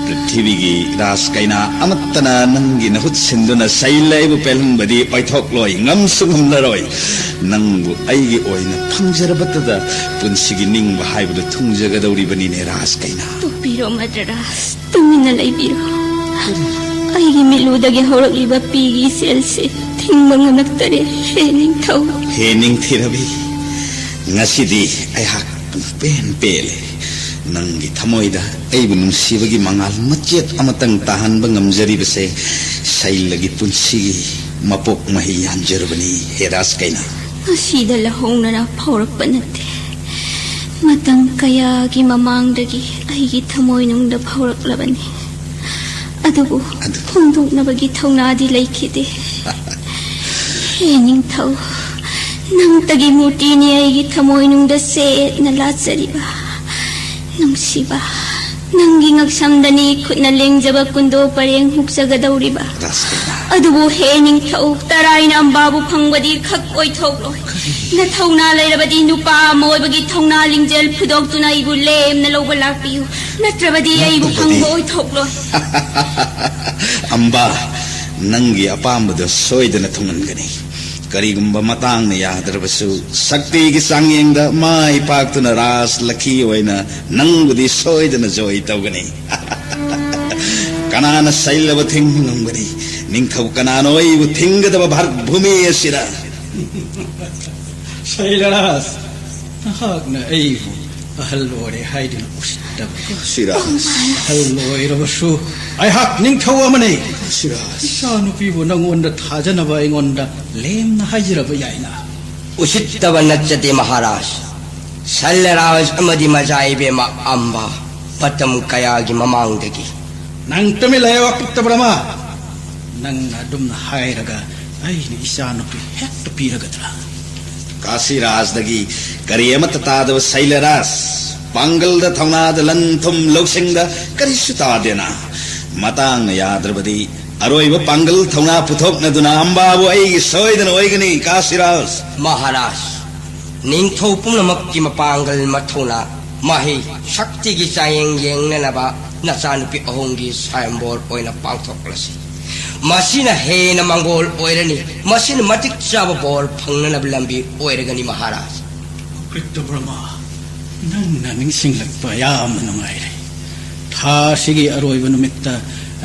ꯄ꯭ꯔꯤꯊꯤꯕꯤꯒꯤ ꯔꯥꯖ ꯀꯩꯅꯥ ꯑꯃꯠꯇꯅ ꯅꯪꯒꯤ ꯅꯍꯨꯠ ꯁꯤꯟꯗꯨꯅ ꯁꯩꯂꯩꯕꯨ ꯄꯦꯜꯍꯟꯕꯗꯤ ꯑꯣꯏꯊꯣꯛꯂꯣꯏ, ꯉꯝꯁꯨ ꯉꯝꯂꯔꯣꯏ꯫ ꯅꯪꯕꯨ ꯑꯩꯒꯤ ꯑꯣꯏꯅ ꯐꯪꯖꯔꯕꯇꯗ ꯄꯨꯟꯁꯤꯒꯤ ꯅꯤꯡꯕ ꯍꯥꯏꯕꯗꯨ ꯊꯨꯡꯖꯒꯗꯧꯔꯤꯕꯅꯤꯅꯦ, ꯔꯥꯖ ꯀꯩꯅꯥ꯫ ꯇꯣꯛꯄꯤꯔꯣ ꯃꯗ꯭ꯔꯔꯥꯖ, ꯇꯨꯃꯤꯟꯅ ꯂꯩꯕꯤꯔꯣ꯫ ꯑꯩꯒꯤ ꯃꯤꯠꯂꯨꯗꯒꯤ ꯍꯧꯔꯛꯂꯤꯕ ꯄꯤꯒꯤ ꯏꯆꯦꯜꯁꯦ ꯊꯤꯡꯕ ꯉꯝꯂꯛꯇꯔꯦ, ꯍꯦ ꯅꯤꯡꯊꯧ꯫ ꯍꯦ ꯅꯤꯡꯊꯤꯔꯕꯤ, ꯉꯁꯤꯗꯤ ꯑꯩꯍꯥꯛ ꯄꯨꯡꯄꯦꯟ ꯄꯦꯜꯂꯦ꯫ ꯅꯪꯒꯤ ꯊꯃꯣꯏꯗ ꯑꯩꯕꯨ ꯅꯨꯡꯁꯤꯕꯒꯤ ꯃꯉꯥꯜ ꯃꯆꯦꯠ ꯑꯃꯇꯪ ꯇꯥꯍꯟꯕ ꯉꯝꯖꯔꯤꯕꯁꯦ ꯁꯩꯂꯒꯤ ꯄꯨꯟꯁꯤꯒꯤ ꯃꯄꯣꯛ ꯃꯍꯩ ꯌꯥꯟꯖꯔꯕꯅꯤ, ꯍꯦ ꯔꯥꯖ ꯀꯩꯅꯥ꯫ ꯉꯁꯤꯗ ꯂꯧꯍꯧꯅꯅ ꯐꯥꯎꯔꯛꯄ ꯅꯠꯇꯦ꯫ ꯃꯇꯝ ꯀꯌꯥꯒꯤ ꯃꯃꯥꯡꯗꯒꯤ ꯑꯩꯒꯤ ꯊꯃꯣꯏꯅꯨꯡꯗ ꯐꯥꯎꯔꯛꯂꯕꯅꯤ꯫ ꯑꯗꯨꯕꯨ ꯑꯗꯨ ꯐꯣꯡꯗꯣꯛꯅꯕꯒꯤ ꯊꯧꯅꯥꯗꯤ ꯂꯩꯈꯤꯗꯦ꯫ ꯍꯦ ꯅꯤꯡꯊꯧ, ꯅꯪꯇꯒꯤ ꯃꯨꯔꯇꯤꯅꯤ ꯑꯩꯒꯤ ꯊꯃꯣꯏꯅꯨꯡꯗ ꯁꯦꯠꯅ ꯂꯥꯠꯆꯔꯤꯕ꯫ ꯅꯨꯡꯁꯤꯕ, ꯅꯪꯒꯤ ꯉꯛꯁꯝꯗꯅꯤ ꯈꯨꯠꯅ ꯂꯦꯡꯖꯕ ꯀꯨꯟꯗꯣ ꯄꯔꯦꯡ ꯍꯨꯛꯆꯒꯗꯧꯔꯤꯕ꯫ ꯔꯥꯁꯀꯩꯅ꯫ ꯑꯗꯨꯕꯨ ꯍꯦ ꯅꯤꯡꯊꯧ, ꯇꯔꯥꯏꯅ ꯑꯝꯕꯥꯕꯨ ꯐꯪꯕꯗꯤ ꯈꯛ ꯑꯣꯏꯊꯣꯛꯂꯣꯏ꯫ ꯀꯔꯤ? ꯅꯊꯧꯅꯥ ꯂꯩꯔꯕꯗꯤ ꯅꯨꯄꯥ ꯑꯃ ꯑꯣꯏꯕꯒꯤ ꯊꯧꯅꯥ ꯂꯤꯡꯖꯦꯜ ꯐꯨꯗꯣꯛꯇꯨꯅ ꯑꯩꯕꯨ ꯂꯦꯝꯅ ꯂꯧꯕ ꯂꯥꯛꯄꯤꯌꯨ꯫ ꯅꯠꯇ꯭ꯔꯕꯗꯤ ꯑꯩꯕꯨ ꯅꯠꯇ꯭ꯔꯕꯗꯤ? ꯐꯪꯕ ꯑꯣꯏꯊꯣꯛꯂꯣꯏ꯫ ꯑꯝꯕꯥ, ꯅꯪꯒꯤ ꯑꯄꯥꯝꯕꯗꯣ ꯁꯣꯏꯗꯅ ꯊꯨꯡꯍꯟꯒꯅꯤ꯫ ꯀꯔꯤꯒꯨꯝꯕ ꯃꯇꯥꯡꯅ ꯌꯥꯗ꯭ꯔꯕꯁꯨ, ꯁꯛꯇꯤꯒꯤ ꯆꯥꯡꯌꯦꯡꯗ ꯃꯥꯏ ꯄꯥꯛꯇꯨꯅ ꯔꯥꯖ ꯂꯛꯈꯤ ꯑꯣꯏꯅ ꯅꯪꯕꯨꯗꯤ ꯁꯣꯏꯗꯅ ꯖꯣꯏ ꯇꯧꯒꯅꯤ꯫ ꯀꯅꯥꯅ ꯁꯩꯂꯕ ꯊꯤꯡꯕ ꯉꯝꯒꯅꯤ? ꯅꯤꯡꯊꯧ ꯀꯅꯥꯅꯣ ꯑꯩꯕꯨ ꯊꯤꯡꯒꯗꯕ ꯚꯥꯔꯠ ꯚꯨꯃꯤ ꯑꯁꯤꯗ? ꯁꯩꯂꯔꯥꯖ, ꯅꯍꯥꯛꯅ ꯑꯩꯕꯨ ꯑꯍꯜ ꯑꯣꯏꯔꯦ ꯍꯥꯏꯗꯨꯅ ꯎꯁꯤꯠꯇꯕ꯫ ꯁꯤꯔꯥꯖ꯫ ꯑꯍꯜ ꯑꯣꯏꯔꯕꯁꯨ ꯑꯩꯍꯥꯛ ꯅꯤꯡꯊꯧ ꯑꯃꯅꯤ꯫ ꯁꯤꯔꯥꯖ꯫ ꯏꯆꯥꯅꯨꯄꯤꯕꯨ ꯅꯪꯉꯣꯟꯗ ꯊꯥꯖꯅꯕ ꯑꯩꯉꯣꯟꯗ ꯂꯦꯝꯅ ꯍꯥꯏꯖꯔꯕ ꯌꯥꯏꯅ꯫ ꯎꯁꯤꯠꯇꯕ ꯅꯠꯆꯗꯦ ꯃꯍꯥꯔꯥꯖ꯫ ꯁꯜꯂꯔꯥꯖ ꯑꯃꯗꯤ ꯃꯆꯥ ꯏꯕꯦꯝꯃ ꯑꯝꯕ ꯃꯇꯝ ꯀꯌꯥꯒꯤ ꯃꯃꯥꯡꯗꯒꯤ꯫ ꯅꯪ ꯇꯨꯃꯤꯟ ꯂꯩꯌꯨ, ꯑꯄꯤꯛꯇ ꯕ꯭ꯔꯍꯃ꯫ ꯅꯪꯅ ꯑꯗꯨꯝꯅ ꯍꯥꯏꯔꯒ ꯑꯩꯅ ꯏꯆꯥꯅꯨꯄꯤ ꯍꯦꯛꯇ ꯄꯤꯔꯒꯗ꯭ꯔꯥ? ꯀꯥꯁꯤꯔꯥꯖꯗꯒꯤ ꯀꯔꯤ ꯑꯃꯠꯇ ꯇꯥꯗꯕ ꯁꯩꯂꯔꯥꯖ, ꯄꯥꯡꯒꯜꯗ ꯊꯧꯅꯥꯗ ꯂꯟ ꯊꯨꯝ ꯂꯧꯁꯤꯡꯗ ꯀꯔꯤꯁꯨ ꯇꯥꯗꯦꯅ꯫ ꯃꯇꯥꯡꯅ ꯌꯥꯗ꯭ꯔꯕꯗꯤ ꯑꯔꯣꯏꯕ ꯄꯥꯡꯒꯜ ꯊꯧꯅꯥ ꯄꯨꯊꯣꯛꯅꯗꯨꯅ ꯑꯝꯕꯥꯕꯨ ꯑꯩꯒꯤ ꯁꯣꯏꯗꯅ ꯑꯣꯏꯒꯅꯤ, ꯀꯥꯁꯤꯔꯥꯖ꯫ ꯃꯍꯥꯔꯥꯖ, ꯅꯤꯡꯊꯧ ꯄꯨꯝꯅꯃꯛꯀꯤ ꯃꯄꯥꯡꯒꯜ ꯃꯊꯧꯅꯥ, ꯃꯍꯩ, ꯁꯛꯇꯤꯒꯤ ꯆꯥꯡꯌꯦꯡ ꯌꯦꯡꯅꯅꯕ ꯅꯆꯥꯅꯨꯄꯤ ꯑꯍꯨꯝꯒꯤ ꯁ꯭ꯋꯥꯌꯝꯕꯣꯔ ꯑꯣꯏꯅ ꯄꯥꯡꯊꯣꯛꯂꯁꯤ꯫ ꯃꯁꯤꯅ ꯍꯦꯟꯅ ꯃꯪꯒꯣꯜ ꯑꯣꯏꯔꯅꯤ꯫ ꯃꯁꯤꯅ ꯃꯇꯤꯛ ꯆꯥꯕ ꯕꯣꯔ ꯐꯪꯅꯅꯕ ꯂꯝꯕꯤ ꯑꯣꯏꯔꯒꯅꯤ, ꯃꯍꯥꯔꯥꯖ꯫ ꯀ꯭ꯔꯤꯛꯇ ꯕ꯭ꯔꯍꯃ, ꯅꯪꯅ ꯅꯤꯡꯁꯤꯡꯂꯛꯄ ꯌꯥꯝꯅ ꯅꯨꯡꯉꯥꯏꯔꯦ꯫ ꯊꯥ ꯑꯁꯤꯒꯤ ꯑꯔꯣꯏꯕ ꯅꯨꯃꯤꯠꯇ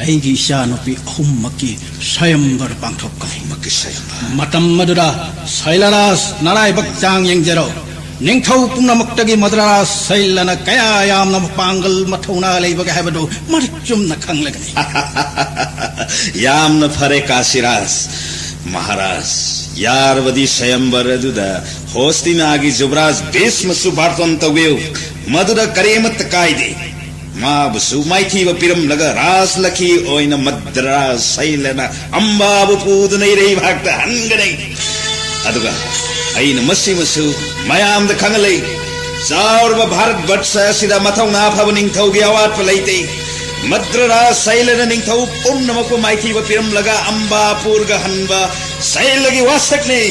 ꯑꯩꯒꯤ ꯏꯆꯥꯅꯨꯄꯤ ꯑꯍꯨꯝꯃꯛꯀꯤ ꯁ꯭ꯋꯥꯌꯝꯕꯔ ꯄꯥꯡꯊꯣꯛꯀꯅꯤ꯫ ꯑꯍꯨꯝꯃꯛꯀꯤ ꯁ꯭ꯋꯥꯌꯝꯕꯔ꯫ ꯃꯇꯝ ꯑꯗꯨꯗ ꯁꯩꯂꯔꯥꯖ ꯅꯔꯥꯏꯕꯛ ꯆꯥꯡ ꯌꯦꯡꯖꯔꯣ꯫ ꯅꯤꯡꯊꯧ ꯄꯨꯝꯅꯃꯛꯇꯒꯤ ꯃꯗ꯭ꯔꯥꯖ ꯁꯩꯂꯅ ꯀꯌꯥ ꯌꯥꯝꯅ ꯃꯄꯥꯡꯒꯜ ꯃꯊꯧꯅꯥ ꯂꯩꯕꯒꯦ ꯍꯥꯏꯕꯗꯨ ꯃꯔꯤꯛ ꯆꯨꯝꯅ ꯈꯪꯂꯒꯅꯤ꯫ ꯌꯥꯝꯅ ꯐꯔꯦ ꯀꯥꯁꯤꯔꯥꯖ꯫ ꯃꯍꯥꯔꯥꯖ, ꯌꯥꯔꯕꯗꯤ ꯁ꯭ꯋꯥꯌꯝꯕꯔ ꯑꯗꯨꯗ ꯍꯣꯁꯇꯤꯅꯥꯒꯤ ꯖꯨꯕꯔꯥꯖ ꯚꯤꯁꯃꯁꯨ ꯕꯥꯔꯇꯣꯟ ꯇꯧꯕꯤꯌꯨ꯫ ꯃꯗꯨꯗ ꯀꯔꯤꯃꯠꯇ ꯀꯥꯏꯗꯦ꯫ ꯃꯥꯕꯨꯁꯨ ꯃꯥꯏꯊꯤꯕ ꯄꯤꯔꯝꯂꯒ ꯔꯥꯖ ꯂꯛꯈꯤ ꯑꯣꯏꯅ ꯃꯗ꯭ꯔꯥꯖ ꯁꯩꯂꯅ ꯑꯝꯕꯥꯕꯨ ꯄꯨꯗꯨꯅ ꯏꯔꯩꯕꯥꯛꯇ ꯍꯟꯒꯅꯤ꯫ ꯑꯗꯨꯒ ꯑꯩꯅ ꯃꯁꯤꯃꯁꯨ ꯃꯌꯥꯝꯗ ꯈꯪꯍꯜꯂꯤ꯫ ꯆꯥꯎꯔꯕ ꯚꯥꯔꯠ ꯕꯠꯁ ꯑꯁꯤꯗ ꯃꯊꯧꯅꯥ ꯐꯕ ꯅꯤꯡꯊꯧꯒꯤ ꯑꯋꯥꯠꯄ ꯂꯩꯇꯦ꯫ ꯃꯗ꯭ꯔꯥꯖ ꯁꯩꯂꯅ ꯅꯤꯡꯊꯧ ꯄꯨꯝꯅꯃꯛꯄꯨ ꯃꯥꯏꯊꯤꯕ ꯄꯤꯔꯝꯂꯒ ꯑꯝꯕꯥ ꯄꯨꯔꯒ ꯍꯟꯕ ꯁꯩꯂꯒꯤ ꯋꯥꯁꯛꯅꯤ꯫